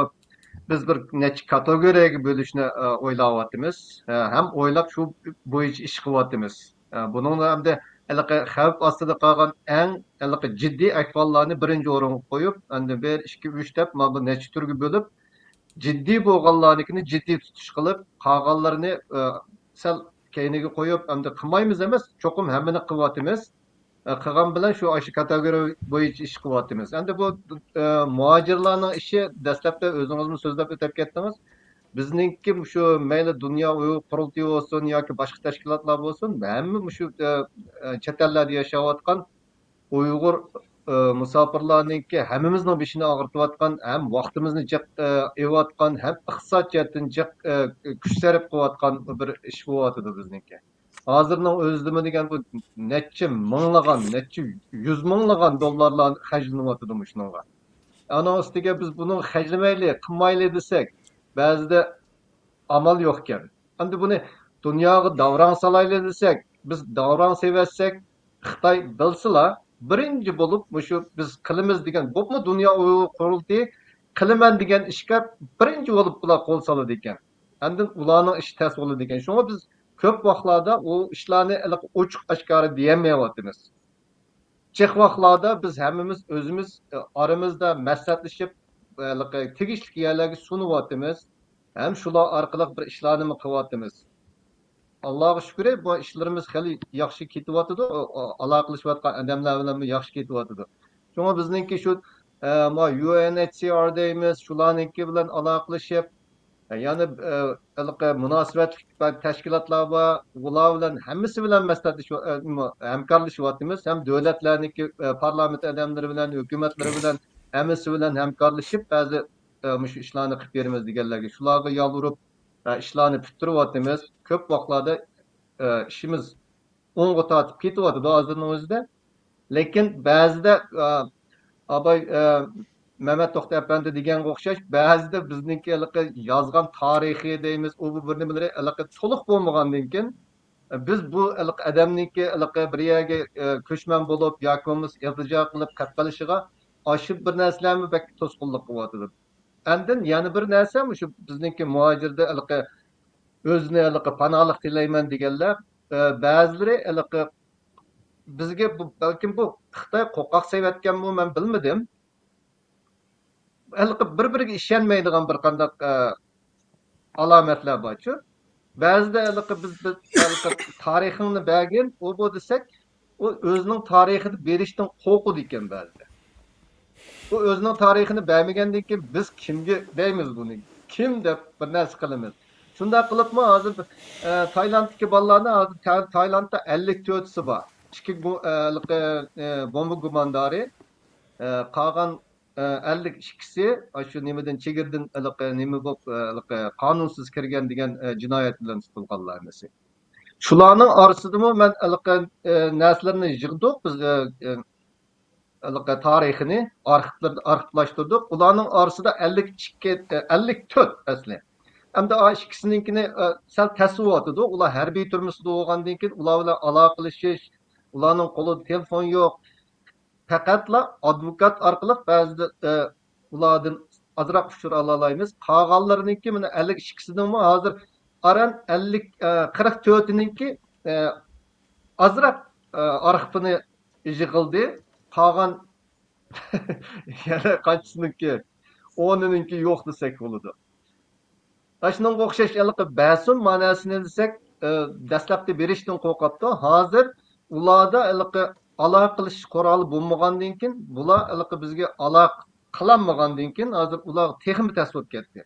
بىز بىر نەچچە كاتېگورىيەگە بۆلۈشنى، ئە، ئويلاۋاتىمىز. ئە، ھەم ئويلاپ شۇ بويىچە ئىش قىلىۋاتىمىز. ئە، بۇنىڭدا ئەمدى ھېلىقى خەۋپ ئاستىدا قالغان ئەڭ ھېلىقى جىددىي ئەھۋاللارنى بىرىنچى ئورۇنغا قويۇپ، ئاندىن بىر، ئىككى، ئۈچ دەپ مانا بۇ نەچچە تۈرگە بۆلۈپ، جىددىي بولغانلارنىڭكىنى جىددىي تۇتۇش قىلىپ، قالغانلىرىنى، ئە، سەل كەينىگە قويۇپ، ئەمدى قىلمايمىز ئەمەس، چوقۇم ھەممىنى قىلىۋاتىمىز. ئە، قىلغان بىلەن شۇ ئاشۇ كاتېگورىيە بويىچە ئىش قىلىۋاتىمىز. ئەمدى بۇ، ئە، مۇھاجىرلارنىڭ ئىشى دەسلەپتە ئۆزىڭىزمۇ سۆزلەپ ئۆتۈپ كەتتىڭىز. بىزنىڭكى مۇشۇ مەيلى دۇنيا ئۇيغۇر قۇرۇلتىيى بولسۇن ياكى باشقا تەشكىلاتلار بولسۇن، ھەممە مۇشۇ، ئە، ئە، چەت ئەللەردە ياشاۋاتقان ئۇيغۇر، ئە، مۇساپىرلارنىڭكى ھەممىمىزنىڭ بېشىنى ئاغرىتىۋاتقان، ھەم ۋاقتىمىزنى جىق، ئە، ئېلىۋاتقان، ھەم ئىقتىساد جەھەتتىن جىق، ئە، كۈچ سەرپ قىلىۋاتقان بىر ئىش بولۇۋاتىدۇ بىزنىڭكى. ھازىرنىڭ ئۆزىدىمۇ دېگەن بۇ نەچچە مىڭلىغان، نەچچە يۈز مىڭلىغان دوللارلار خەجلىنىۋاتىدۇ مۇشۇنىڭغا. ئانىڭ ئۈستىگە بىز بۇنى خەجلىمەيلى، قىلمايلى دېسەك، بەزىدە ئامال يوقكەن. ئەمدى بۇنى دۇنياغا داۋراڭ سالايلى دېسەك، بىز داۋراڭ سېلىۋەتسەك، خىتاي بىلسىلا، بىرىنچى بولۇپ مۇشۇ بىز قىلىمىز دېگەن، بولۇپمۇ دۇنيا ئۇيغۇر قۇرۇلتىيى قىلىمەن دېگەن ئىشقا بىرىنچى بولۇپ بۇلار قول سالىدىكەن. ئاندىن ئۇلارنىڭ ئىشى تەس بولىدىكەن. شۇڭا بىز كۆپ ۋاقىتلاردا ئۇ ئىشلارنى ھېلىقى ئوچۇق ئاشكارا دېيەلمەيۋاتىمىز. جىق ۋاقىتلاردا بىز ھەممىمىز ئۆزىمىز، ئارىمىزدا مەسلىھەتلىشىپ، ھېلىقى تېگىشلىك يەرلەرگە سۇنۇۋاتىمىز. ھەم شۇلار ئارقىلىق بىر ئىشلارنىمۇ قىلىۋاتىمىز. ئاللاغا شۈكرى، بۇ ئىشلىرىمىز خېلى ياخشى كېتىۋاتىدۇ. ئالاقىلىشىۋاتقان ئادەملەر بىلەنمۇ ياخشى كېتىۋاتىدۇ. شۇڭا بىزنىڭكى شۇ، ئە، ما يۇ ئېن ئېچ سى ئار دەيمىز، شۇلارنىڭكى بىلەن ئالاقىلىشىپ، يەنى، ئە، ھېلىقى مۇناسىۋەتلىك بەزى تەشكىلاتلار بار، ئۇلار بىلەن ھەممىسى بىلەن مەسلىھەتلىشىۋ-، ئە، ھەمكارلىشىۋاتىمىز. ھەم دۆلەتلەرنىڭكى، ئە، پارلامېنت ئادەملىرى بىلەن، ھۆكۈمەتلىرى بىلەن ھەممىسى بىلەن ھەمكارلىشىپ، بەزى، ئە، مۇشۇ ئىشلارنى قىلىپ بېرىمىز دېگەنلەرگە، شۇلارغا يالۋۇرۇپ، ئە، ئىشلارنى پۈتتۈرۈۋاتىمىز. كۆپ ۋاقىتلاردا، ئە، ئىشىمىز ئوڭغا تارتىپ كېتىۋاتىدۇ ھازىرنىڭ ئۆزىدە. لېكىن بەزىدە، ئا، ئاباي، ئە، مەمەت توختى ئەپەندى دېگەنگە ئوخشاش، بەزىدە بىزنىڭكى ھېلىقى يازغان تارىخى دەيمىز، ئۇ بۇ بىر نېمىلىرى ھېلىقى تولۇق بولمىغاندىن كېيىن، بىز بۇ ھېلىقى ئادەمنىڭكى ھېلىقى بىر يەرگە، ئە، كۆچمەن بولۇپ ياكى بولمىسا ئىلتىجا قىلىپ قېلىشىغا ئاشۇ بىر نەرسىلەرمۇ بەك توسقۇنلۇق قىلىۋاتىدۇ. ئاندىن يەنە بىر نەرسە، مۇشۇ بىزنىڭكى مۇھاجىردا ھېلىقى ئۆزىنى ھېلىقى پاناھلىق تىلەيمەن دېگەنلەر، ئە، بەزىلىرى ھېلىقى بىزگە بۇ، بەلكىم بۇ خىتاي قورقاق سېلىۋەتكەنمۇ، مەن بىلمىدىم. ھېلىقى بىر-بىرىگە ئىشەنمەيدىغان بىر قانداق، ئە، ئالامەتلەر بارچۇ. بەزىدە ھېلىقى بىز، بىز ھېلىقى تارىخىڭنى بەرگىن، ئۇ بۇ دېسەك، ئۇ ئۆزىنىڭ تارىخىنى بېرىشتىن قورقىدىكەن بەزىدە. ئۇ ئۆزىنىڭ تارىخىنى بەرمىگەندىن كېيىن بىز كىمگە دەيمىز بۇنى؟ كىم دەپ بىر نەرسە قىلىمىز؟ شۇنداق قىلىپمۇ ھازىر، ئە، تايلاندتىكى بالىلارنى ھازىر تا-، تايلاندتا ئەللىك تۆتىسى بار. ئىككى گۇ-، ئە، ھېلىقى، ئە، بومبا گۇماندارى، ئە، قالغان، ئە، ئەللىك ئىككىسى ئاشۇ نېمىدىن، چېگرىدىن ھېلىقى نېمە بولۇپ، ئە، ھېلىقى قانۇنسىز كىرگەن دېگەن، ئە، جىنايەت بىلەن تۇتۇلغانلار ھەممىسى. شۇلارنىڭ ئارىسىدىمۇ مەن ھېلىقى، ئە، نەرسىلەرنى يىغدۇق بىز، ئە، ئە، ھېلىقى تارىخىنى ئارخىپلىرىدا ئارخىپلاشتۇردۇق. ئۇلارنىڭ ئارىسىدا ئەللىك ئىككى، ئەللىك تۆت ئەسلى. ئەمدى ئا ئىككىسىنىڭكىنى، ئە، سەل تەس بولۇۋاتىدۇ. ئۇلار ھەربىي تۈرمىسىدە بولغاندىن كېيىن ئۇلار بىلەن ئالاقىلىشىش، ئۇلارنىڭ قولىدا تېلېفون يوق. پەقەتلا ئادۋوكات ئارقىلىق بەزىدە، ئە، ئۇلاردىن ئازراق ئۇچۇر ئالالايمىز. قالغانلىرىنىڭكى مانا ئەللىك ئىككىسىنىڭمۇ ھازىر ئاران ئەللىك، ئە، قىرىق تۆتىنىڭكى، ئە، ئازراق، ئە، ئارخىپىنى يىغىلدى. قالغان يەنە قانچىسىنىڭكى، ئونىنىڭكى يوق دېسەك بولىدۇ. ئاشۇنىڭغا ئوخشاش ھېلىقى بەرسۇن ماناسىنى دېسەك، ئە، دەسلەپتە بېرىشتىن قورقۇپتۇ. ھازىر ئۇلاردا ھېلىقى ئالاقىلىشىش قورالى بولمىغاندىن كېيىن، بۇلار ھېلىقى بىزگە ئالاقە قىلالمىغاندىن كېيىن، ھازىر ئۇلارغا تېخىمۇ تەس بولۇپ كەتتى.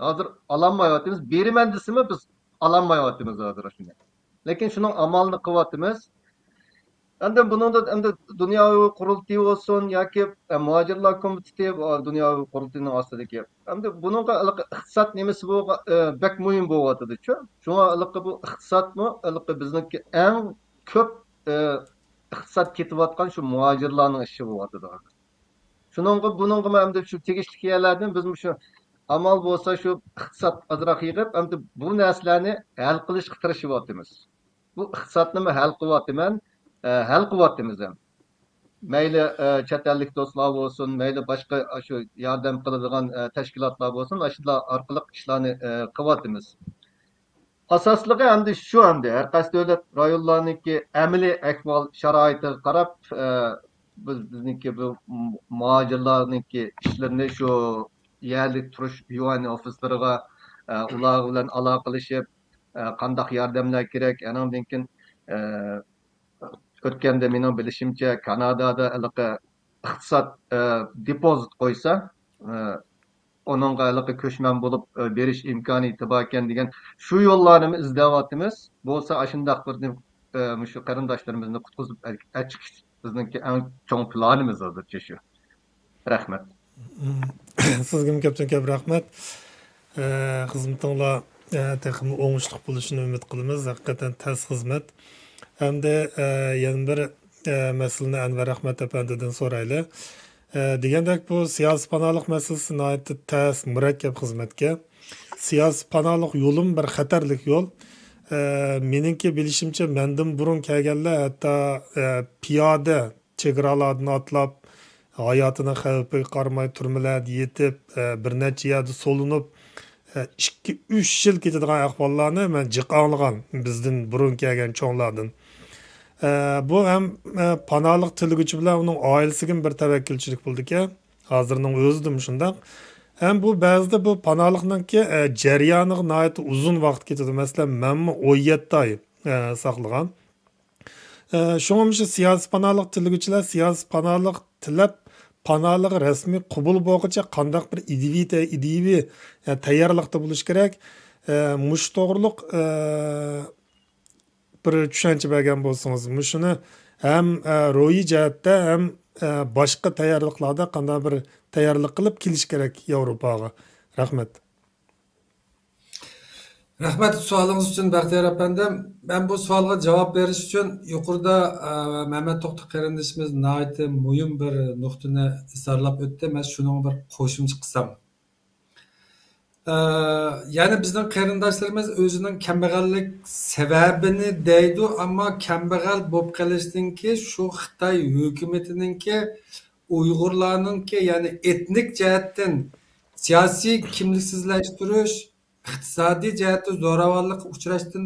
ھازىر ئالالمايۋاتىمىز، بېرىمەن دېسىمۇ بىز ئالالمايۋاتىمىز ھازىر شۇنى. لېكىن شۇنىڭ ئامالىنى قىلىۋاتىمىز. ئەمدى بۇنىڭدا ئەمدى دۇنياۋى قۇرۇلتىيى بولسۇن ياكى، ئە، مۇھاجىرلار كومىتېتى، ئە، دۇنياۋى قۇرۇلتىيىنىڭ ئاستىدىكى. ئەمدى بۇنىڭغا ھېلىقى ئىقتىساد نېمىسى بولغا-، ئە، بەك مۇھىم بولۇۋاتىدۇچۇ. شۇڭا ھېلىقى بۇ ئىقتىسادمۇ ھېلىقى بىزنىڭكى ئەڭ كۆپ، ئە، ئىقتىساد كېتىۋاتقان شۇ مۇھاجىرلارنىڭ ئىشى بولۇۋاتىدۇ. شۇنىڭغا، بۇنىڭغىمۇ ئەمدى شۇ تېگىشلىك يەرلەردىن بىز مۇشۇ ئامال بولسا شۇ ئىقتىساد ئازراق يىغىپ، ئەمدى بۇ نەرسىلەرنى ھەل قىلىشقا تىرىشىۋاتىمىز. بۇ ئىقتىسادنىمۇ ھەل قىلىۋاتىمەن، ئە، ھەل قىلىۋاتىمىز ھەم. مەيلى، ئە، چەت ئەللىك دوستلار بولسۇن، مەيلى باشقا شۇ ياردەم قىلىدىغان، ئە، تەشكىلاتلار بولسۇن، ئاشۇلار ئارقىلىق ئىشلارنى، ئە، قىلىۋاتىمىز. ئاساسلىقى ئەمدى شۇ، ئەمدى ھەر قايسى دۆلەت رايونلارنىڭكى ئەمەلىي ئەھۋال شارائىتىغا قاراپ، ئە، بىز، بىزنىڭكى بۇ مۇ-، مۇھاجىرلارنىڭكى ئىشلىرىنى شۇ يەرلىك تۇرۇش يۇئەن ئوفىسلىرىغا، ئە، ئۇلار بىلەن ئالاقىلىشىپ، ئە، قانداق ياردەملەر كېرەك، ئانىڭدىن كېيىن، ئە، ئۆتكەندە مېنىڭ بىلىشىمچە، كانادادا ھېلىقى ئىقتىساد، ئە، دېپوزىت قويسا، ئە، ئۇنىڭغا ھېلىقى كۆچمەن بولۇپ، ئە، بېرىش ئىمكانىيىتى باركەن دېگەن شۇ يوللارنىمۇ ئىزدەۋاتىمىز. بولسا ئاشۇنداق بىر، ئە، مۇشۇ قېرىنداشلىرىمىزنى قۇتقۇزۇپ ئەل-، ئەچىقىش بىزنىڭكى ئەڭ چوڭ پىلانىمىز ھازىرچە شۇ. رەھمەت. سىزگىمۇ كۆپتىن كۆپ رەھمەت. ئە، خىزمىتىڭلار، ئە، تېخىمۇ ئوڭۇشلۇق بولۇشىنى ئۈمىد قىلىمىز. ھەقىقەتەن تەس خىزمەت. ئەمدى، ئە، يەنە بىر، ئە، مەسىلىنى ئەنۋەر ئەخمەت ئەپەندىدىن سورايلى. ئە، دېگەندەك، بۇ سىياسىي پاناھلىق مەسىلىسى ناھايىتى تەس، مۇرەككەپ خىزمەتكە. سىياسىي پاناھلىق يولىمۇ بىر خەتەرلىك يول. ئە، مېنىڭكى بىلىشىمچە، مەندىن بۇرۇن كەلگەنلەر ھەتتا، ئە، پىيادە چېگرالاردىن ئاتلاپ، ھاياتىنىڭ خەۋپىگە قارىماي تۈرمىلەردە يېتىپ، ئە، بىر نەچچە يەردە سولىنىپ، ئە، ئىككى، ئۈچ يىل كېتىدىغان ئەھۋاللارنى مەن جىق ئاڭلىغان بىزدىن بۇرۇن كەلگەن چوڭلاردىن. ئە، بۇ ھەم، ئە، پاناھلىق تىلىگۈچى بىلەن ئۇنىڭ ئائىلىسىگىمۇ بىر تەۋەككۈلچىلىك بولىدىكەن. ھازىرنىڭ ئۆزىدىمۇ شۇنداق. ھەم بۇ بەزىدە بۇ پاناھلىقنىڭكى، ئە، جەريانىغا ناھايىتى ئۇزۇن ۋاقىت كېتىدۇ. مەسىلەن، مەنمۇ ئون يەتتە ئاي، ئە، ساقلىغان. ئە، شۇڭا مۇشۇ سىياسىي پاناھلىق تىلىگۈچىلەر سىياسىي پاناھلىق تىلەپ، پاناھلىقى رەسمىي قوبۇل بولغۇچە قانداق بىر ئىدىيىۋى تە-، ئىدىيىۋى، ئە، تەييارلىقتا بولۇش كېرەك؟ ئە، مۇشۇ توغرۇلۇق، ئە، بىر چۈشەنچە بەرگەن بولسىڭىز، مۇشۇنى ھەم، ئە، روھىي جەھەتتە، ھەم، ئە، باشقا تەييارلىقلاردا قانداق بىر تەييارلىق قىلىپ كېلىش كېرەك ياۋروپاغا؟ رەھمەت. رەھمەت سوئالىڭىز ئۈچۈن، بەختىيار ئەپەندىم. مەن بۇ سوئالغا جاۋاب بېرىش ئۈچۈن يۇقىرىدا، ئە، مەمەت توختى قېرىندىشىمىز ناھايىتى مۇھىم بىر نۇقتىنى ئىزھارلاپ ئۆتتى. مەن شۇنىڭغا بىر قوشۇمچە قىلسام. ئە، يەنى بىزنىڭ قېرىنداشلىرىمىز ئۆزىنىڭ كەمبەغەللىك سەۋەبىنى دەيدۇ، ئەمما كەمبەغەل بولۇپ قېلىشتىنكى شۇ خىتاي ھۆكۈمىتىنىڭكى ئۇيغۇرلارنىڭكى، يەنى ئېتنىك جەھەتتىن سىياسىي كىملىكسىزلەشتۈرۈش، ئىقتىسادىي جەھەتتە زوراۋانلىققا ئۇچراشتىن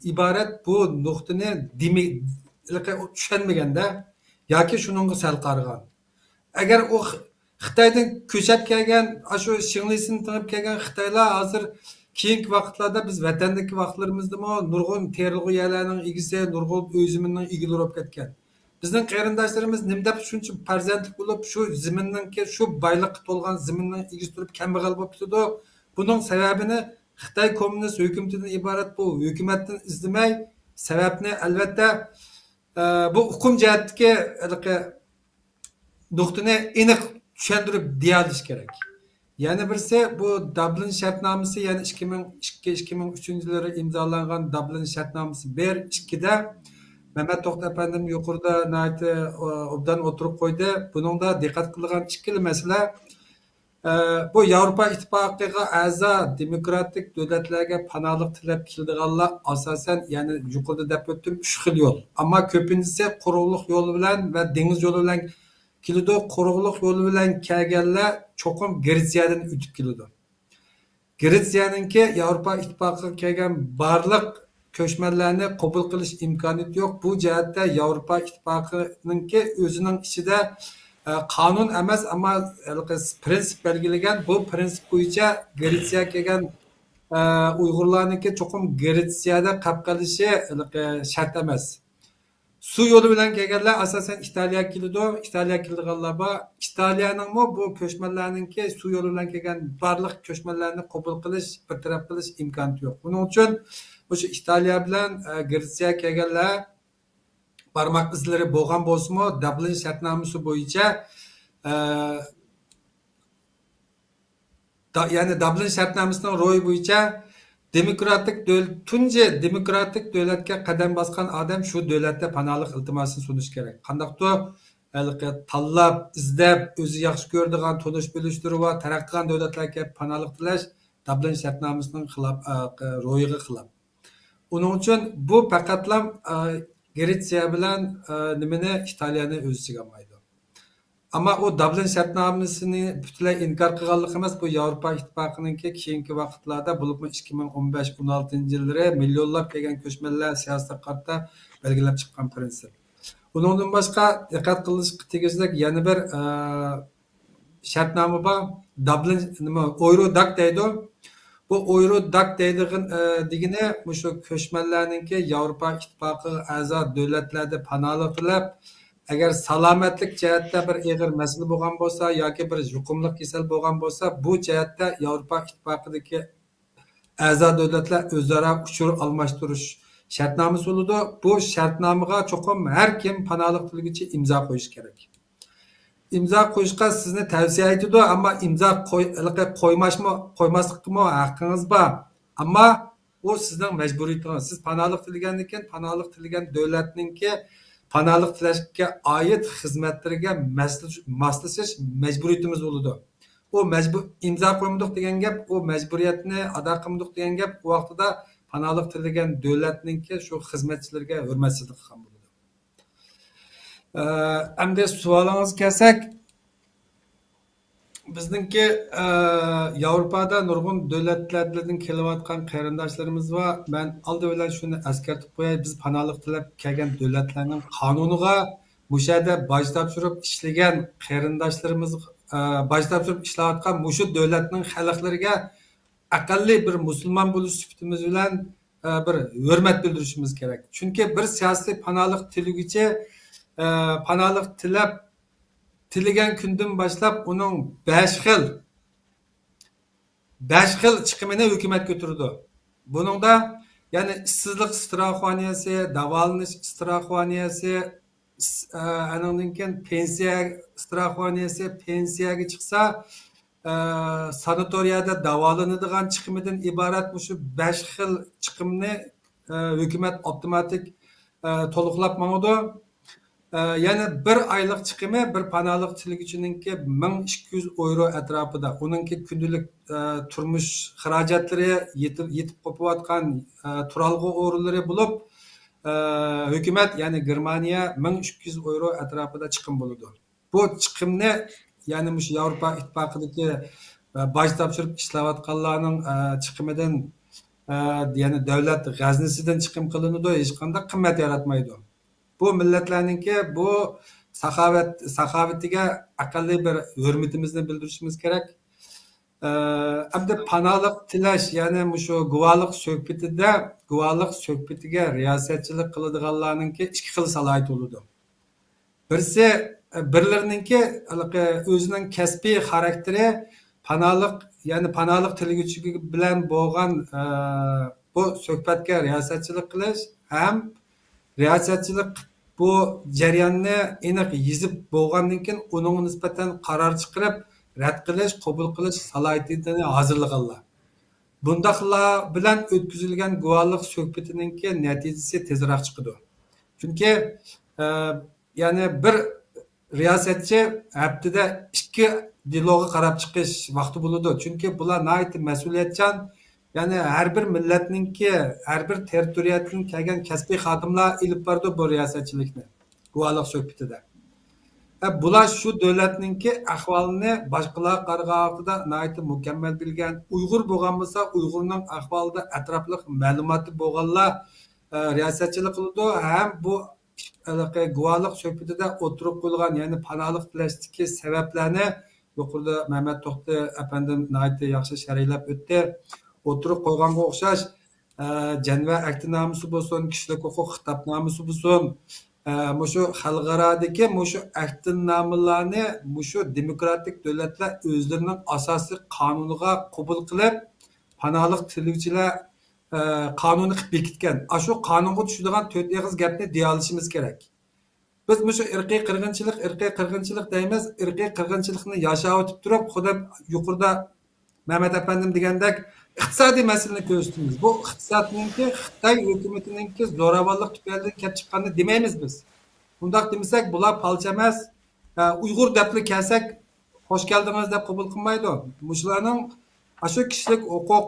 ئىبارەت بۇ نۇقتىنى دېمى-، چۈشەنمىگەندە ياكى شۇنىڭغا سەل قارىغان. ئەگەر ئۇ خ-، خىتايدىن كۆچۈپ كەلگەن، ئاشۇ شىڭلىسىنى تېڭىپ كەلگەن خىتايلار ھازىر كېيىنكى ۋاقىتلاردا بىز ۋەتەندىكى ۋاقىتلىرىمىزدىمۇ نۇرغۇن تېرىلغۇ يەرلەرنىڭ ئىگىسى، نۇرغۇن ئۆي زېمىننىڭ ئىگىلىرى بولۇپ كەتكەن. بىزنىڭ قېرىنداشلىرىمىز نېمە دەپ شۇنچە پەرزەنتلىك بولۇپ، شۇ زېمىننىڭكى، شۇ بايلىققا تولغان زېمىننىڭ ئىگىسى تۇرۇپ كەمبەغەل بولۇپ كېتىدۇ؟ بۇنىڭ سەۋەبىنى خىتاي كوممۇنىست ھۆكۈمىتىدىن ئىبارەت بۇ ھۆكۈمەتتىن ئىزدىمەي، سەۋەبنى، ئەلۋەتتە، ئە، بۇ ئۇقۇم جەھەتتىكى ھېلىقى نۇقتىنى ئېنىق چۈشەندۈرۈپ دېيەلىشى كېرەك. يەنە بىرسى، بۇ دابلىن شەرتنامىسى، يەنى ئىككى مىڭ ئىككى، ئىككى مىڭ ئۈچىنچى يىللىرى ئىمزالانغان دابلىن شەرتنامىسى بىر، ئىككىدە مەمەت توختى ئەپەندىم يۇقىرىدا ناھايىتى، ئوبدان ئوتتۇرىغا قويدى. بۇنىڭدا دىققەت قىلىدىغان ئىككىلا مەسىلە، ئە، بۇ ياۋروپا ئىتتىپاقىغا ئەزا دېموكراتىك دۆلەتلەرگە پاناھلىق تىلەپ كېلىدىغانلار ئاساسەن، يەنى يۇقىرىدا دەپ ئۆتتۈم، ئۈچ خىل يول. ئەمما كۆپىنچىسى قۇرۇقلۇق يولى بىلەن ۋە دېڭىز يولى بىلەن كېلىدۇ. قۇرۇقلۇق يولى بىلەن كەلگەنلەر چوقۇم گرېتسىيەدىن ئۆتۈپ كېلىدۇ. گرېتسىيەنىڭكى ياۋروپا ئىتتىپاقىغا كەلگەن بارلىق كۆچمەنلەرنى قوبۇل قىلىش ئىمكانىيىتى يوق. بۇ جەھەتتە ياۋروپا ئىتتىپاقىنىڭكى ئۆزىنىڭ ئىچىدە، ئە، قانۇن ئەمەس، ئەمما ھېلىقى پرىنسىپ بەلگىلىگەن. بۇ پرىنسىپ بويىچە گرېتسىيەگە كەلگەن، ئە، ئۇيغۇرلارنىڭكى چوقۇم گرېتسىيەدە قېلىپ قېلىشى ھېلىقى شەرت ئەمەس. سۇ يولى بىلەن كەلگەنلەر ئاساسەن ئىتالىيەگە كېلىدۇ. ئىتالىيەگە كېلىدىغانلار بار. ئىتالىيەنىڭمۇ بۇ كۆچمەنلەرنىڭكى سۇ يولى بىلەن كەلگەن بارلىق كۆچمەنلەرنى قوبۇل قىلىش، بىر تەرەپ قىلىش ئىمكانىيىتى يوق. بۇنىڭ ئۈچۈن مۇشۇ ئىتالىيە بىلەن، ئە، گرېتسىيەگە كەلگەنلەر بارماق ئىزلىرى بولغان بولسىمۇ، دابلىن شەرتنامىسى بويىچە، ئە، دا-، يەنى دابلىن شەرتنامىسىنىڭ روھى بويىچە دېموكراتىك دۆل-، تۇنجى دېموكراتىك دۆلەتكە قەدەم باسقان ئادەم شۇ دۆلەتتە پاناھلىق ئىلتىماسىنى سۇنۇشى كېرەك. قانداقتۇر ھېلىقى تاللاپ، ئىزدەپ، ئۆزى ياخشى كۆرىدىغان، تونۇش بىلىشلىرى بار، تەرەققىي قىلغان دۆلەتلەرگە پاناھلىق تىلەش دابلىن شەرتنامىسىنىڭ خىلاپ، ئە، روھىغا خىلاپ. ئۇنىڭ ئۈچۈن بۇ پەقەتلا، ئە، گرېتسىيە بىلەن، ئە، نېمىنى، ئىتالىيەنى ئۆز ئىچىگە ئالمايدۇ. ئەمما ئۇ دابلىن شەرتنامىسىنى پۈتۈنلەي ئىنكار قىلغانلىقى ئەمەس، بۇ ياۋروپا ئىتتىپاقىنىڭكى كېيىنكى ۋاقىتلاردا، بولۇپمۇ ئىككى مىڭ ئون بەش، ئون ئالتىنچى يىللىرى مىليونلاپ كەلگەن كۆچمەنلەر سىياسىتىگە قارىتا بەلگىلەپ چىققان پرىنسىپ. ئۇنىڭدىن باشقا دىققەت قىلىشقا تېگىشلىك يەنە بىر، ئە، شەرتنامە بار. دابلىن، نېمە، ئويروداك دەيدۇ. بۇ ئويروداك دەيدىغىن-، ئە، دېگىنى مۇشۇ كۆچمەنلەرنىڭكى ياۋروپا ئىتتىپاقىغا ئەزا دۆلەتلەردە پاناھلىق تىلەپ، ئەگەر سالامەتلىك جەھەتتە بىر ئېغىر مەسىلە بولغان بولسا ياكى بىر يۇقۇملۇق كېسەل بولغان بولسا، بۇ جەھەتتە ياۋروپا ئىتتىپاقىدىكى ئەزا دۆلەتلەر ئۆزئارا ئۇچۇر ئالماشتۇرۇش شەرتنامىسى بولىدۇ. بۇ شەرتنامىغا چوقۇم ھەر كىم پاناھلىق تىلىگۈچى ئىمزا قويۇشى كېرەك. ئىمزا قويۇشقا سىزنى تەۋسىيە ئېتىدۇ، ئەمما ئىمزا قوي-، ھېلىقى قويماشمۇ-، قويماسلىققىمۇ ھەققىڭىز بار. ئەمما ئۇ سىزنىڭ مەجبۇرىيىتىڭىز. سىز پاناھلىق تىلىگەندىن كېيىن، پاناھلىق تىلىگەن دۆلەتنىڭكى پاناھلىق تىلەشكە ئائىت خىزمەتلىرىگە مەسلىشىش، ماسلىشىش مەجبۇرىيىتىمىز بولىدۇ. ئۇ مەجبۇر، ئىمزا قويمىدۇق دېگەن گەپ، ئۇ مەجبۇرىيەتنى ئادا قىلمىدۇق دېگەن گەپ، ئۇ ۋاقتىدا پاناھلىق تىلىگەن دۆلەتنىڭكى شۇ خىزمەتچىلىرىگە ھۆرمەتسىزلىك قىلغان بولىدۇ. ئە، ئەمدى سوئالىڭىزغا كەلسەك، بىزنىڭكى، ئە، ياۋروپادا نۇرغۇن دۆلەتلەردىن كېلىۋاتقان قېرىنداشلىرىمىز بار. مەن ئالدى بىلەن شۇنى ئەسكەرتىپ قوياي، بىز پاناھلىق تىلەپ كەلگەن دۆلەتلەرنىڭ قانۇنىغا مۇشۇ يەردە باج تاپشۇرۇپ ئىشلىگەن قېرىنداشلىرىمىز، ئە، باج تاپشۇرۇپ ئىشلەۋاتقان مۇشۇ دۆلەتنىڭ خەلقلىرىگە ئەقەللىي بىر مۇسۇلمان بولۇش سۈپىتىمىز بىلەن، ئە، بىر ھۆرمەت بىلدۈرۈشىمىز كېرەك. چۈنكى بىر سىياسىي پاناھلىق تىلىگۈچى، ئە، پاناھلىق تىلەپ، تىلىگەن كۈندىن باشلاپ ئۇنىڭ بەش خىل، بەش خىل چىقىمىنى ھۆكۈمەت كۆتۈرىدۇ. بۇنىڭدا، يەنى، ئىشسىزلىق ئىستراخوانىيەسى، داۋالىنىش ئىستراخوانىيەسى، ئىس-، ئە، ئانىڭدىن كېيىن پېنسىيە ئىستراخوانىيەسى، پېنسىيەگە چىقسا، ئە، ساناتورىيەدە داۋالىنىدىغان چىقىمىدىن ئىبارەت مۇشۇ بەش خىل چىقىمنى، ئە، ھۆكۈمەت ئاپتوماتىك، ئە، تولۇقلاپ ماڭىدۇ. ئە، يەنى بىر ئايلىق چىقىمى بىر پاناھلىق تىلىگۈچىنىڭكى مىڭ ئىككى يۈز ئويرو ئەتراپىدا. ئۇنىڭكى كۈندىلىك، ئە، تۇرمۇش خىراجەتلىرى، يېتىپ، يېتىپ قوپۇۋاتقان، ئە، تۇرالغۇ ئورۇنلىرى بولۇپ، ئە، ھۆكۈمەت، يەنى گېرمانىيە مىڭ ئىككى يۈز ئويرو ئەتراپىدا چىقىم بولىدۇ. بۇ چىقىمنى، يەنى مۇشۇ ياۋروپا ئىتتىپاقىدىكى باج تاپشۇرۇپ ئىشلەۋاتقانلارنىڭ، ئە، چىقىمىدىن، ئە، يەنى دۆلەت غەزنىسىدىن چىقىم قىلىنىدۇ، ھېچقانداق قىممەت ياراتمايدۇ. بۇ مىللەتلەرنىڭكى بۇ ساخاۋەت، ساخاۋىتىگە ئەقەللىي بىر ھۆرمىتىمىزنى بىلدۈرۈشىمىز كېرەك. ئە، ئەمدى پاناھلىق تىلەش، يەنى مۇشۇ گۇۋاھلىق سۆھبىتىدە، گۇۋاھلىق سۆھبىتىگە رىياسەتچىلىك قىلىدىغانلارنىڭكى ئىككى خىل سالاھىيىتى بولىدۇ. بىرسى، بىرلىرىنىڭكى ھېلىقى ئۆزىنىڭ كەسپىي خاراكتېرى پاناھلىق، يەنى پاناھلىق تىلىگۈچى بىلەن بولغان، ئە، بۇ سۆھبەتكە رىياسەتچىلىك قىلىش ھەم رىياسەتچىلىك بۇ جەرياننى ئېنىق يېزىپ بولغاندىن كېيىن، ئۇنىڭغا نىسبەتەن قارار چىقىرىپ، رەت قىلىش، قوبۇل قىلىش سالاھىيىتىنى ھازىرلىغانلار. بۇنداقلار بىلەن ئۆتكۈزۈلگەن گۇۋاھلىق سۆھبىتىنىڭكى نەتىجىسى تېزراق چىقىدۇ. چۈنكى، ئە، يەنى بىر رىياسەتچى ھەپتىدە ئىككى دېلوغا قاراپ چىقىش ۋاقتى بولىدۇ. چۈنكى بۇلار ناھايىتى مەسئۇلىيەتچان، يەنى ھەر بىر مىللەتنىڭكى، ھەر بىر تېررىتورىيەدىن كەلگەن كەسپىي خادىملار ئېلىپ بارىدۇ بۇ رىياسەتچىلىكنى، گۇۋاھلىق سۆھبىتىدە. ھە، بۇلار شۇ دۆلەتنىڭكى ئەھۋالىنى باشقىلارغا قارىغان ۋاقتىدا ناھايىتى مۇكەممەل بىلگەن، ئۇيغۇر بولغان بولسا، ئۇيغۇرنىڭ ئەھۋالىدا ئەتراپلىق مەلۇماتى بولغانلار، ئە، رىياسەتچىلىك قىلىدۇ ھەم بۇ ھېلىقى گۇۋاھلىق سۆھبىتىدە ئوتتۇرىغا قويۇلغان، يەنى پاناھلىق تىلەشتىكى سەۋەبلەرنى يۇقىرىدا مەمەت توختى ئەپەندىم ناھايىتى ياخشى شەرھلەپ ئۆتتى. ئوتتۇرىغا قويغانغا ئوخشاش، ئە، جەنۋە ئەھدىنامىسى بولسۇن، كىشىلىك ھوقۇق خىتابنامىسى بولسۇن، ئە، مۇشۇ خەلقئارادىكى مۇشۇ ئەھدىنامىلارنى مۇشۇ دېموكراتىك دۆلەتلەر ئۆزلىرىنىڭ ئاساسىي قانۇنىغا قوبۇل قىلىپ، پاناھلىق تىلىگۈچىلەر، ئە، قانۇنى قىلىپ بېكىتكەن. ئاشۇ قانۇنغا چۈشىدىغان تۆت ئېغىز گەپنى دېيەلىشىمىز كېرەك. بىز مۇشۇ ئىرقىي قىرغىنچىلىق، ئىرقىي قىرغىنچىلىق دەيمىز، ئىرقىي قىرغىنچىلىقنى ياشاۋېتىپ تۇرۇپ، خۇددى يۇقىرىدا مەمەت ئەپەندىم دېگەندەك ئىقتىسادىي مەسىلىنى كۆرسىتىمىز. بۇ ئىقتىسادنىڭكى، خىتاي ھۆكۈمىتىنىڭكى زوراۋانلىق تۈپەيلىدىن كەپ چىققاننى دېمەيمىز بىز. ئۇنداق دېمىسەك، بۇلار پالچى ئەمەس، ئە، ئۇيغۇر دەپلا كەلسەك، خوش كەلدىڭىز دەپ قوبۇل قىلمايدۇ. مۇشۇلارنىڭ ئاشۇ كىشىلىك ھوقۇق،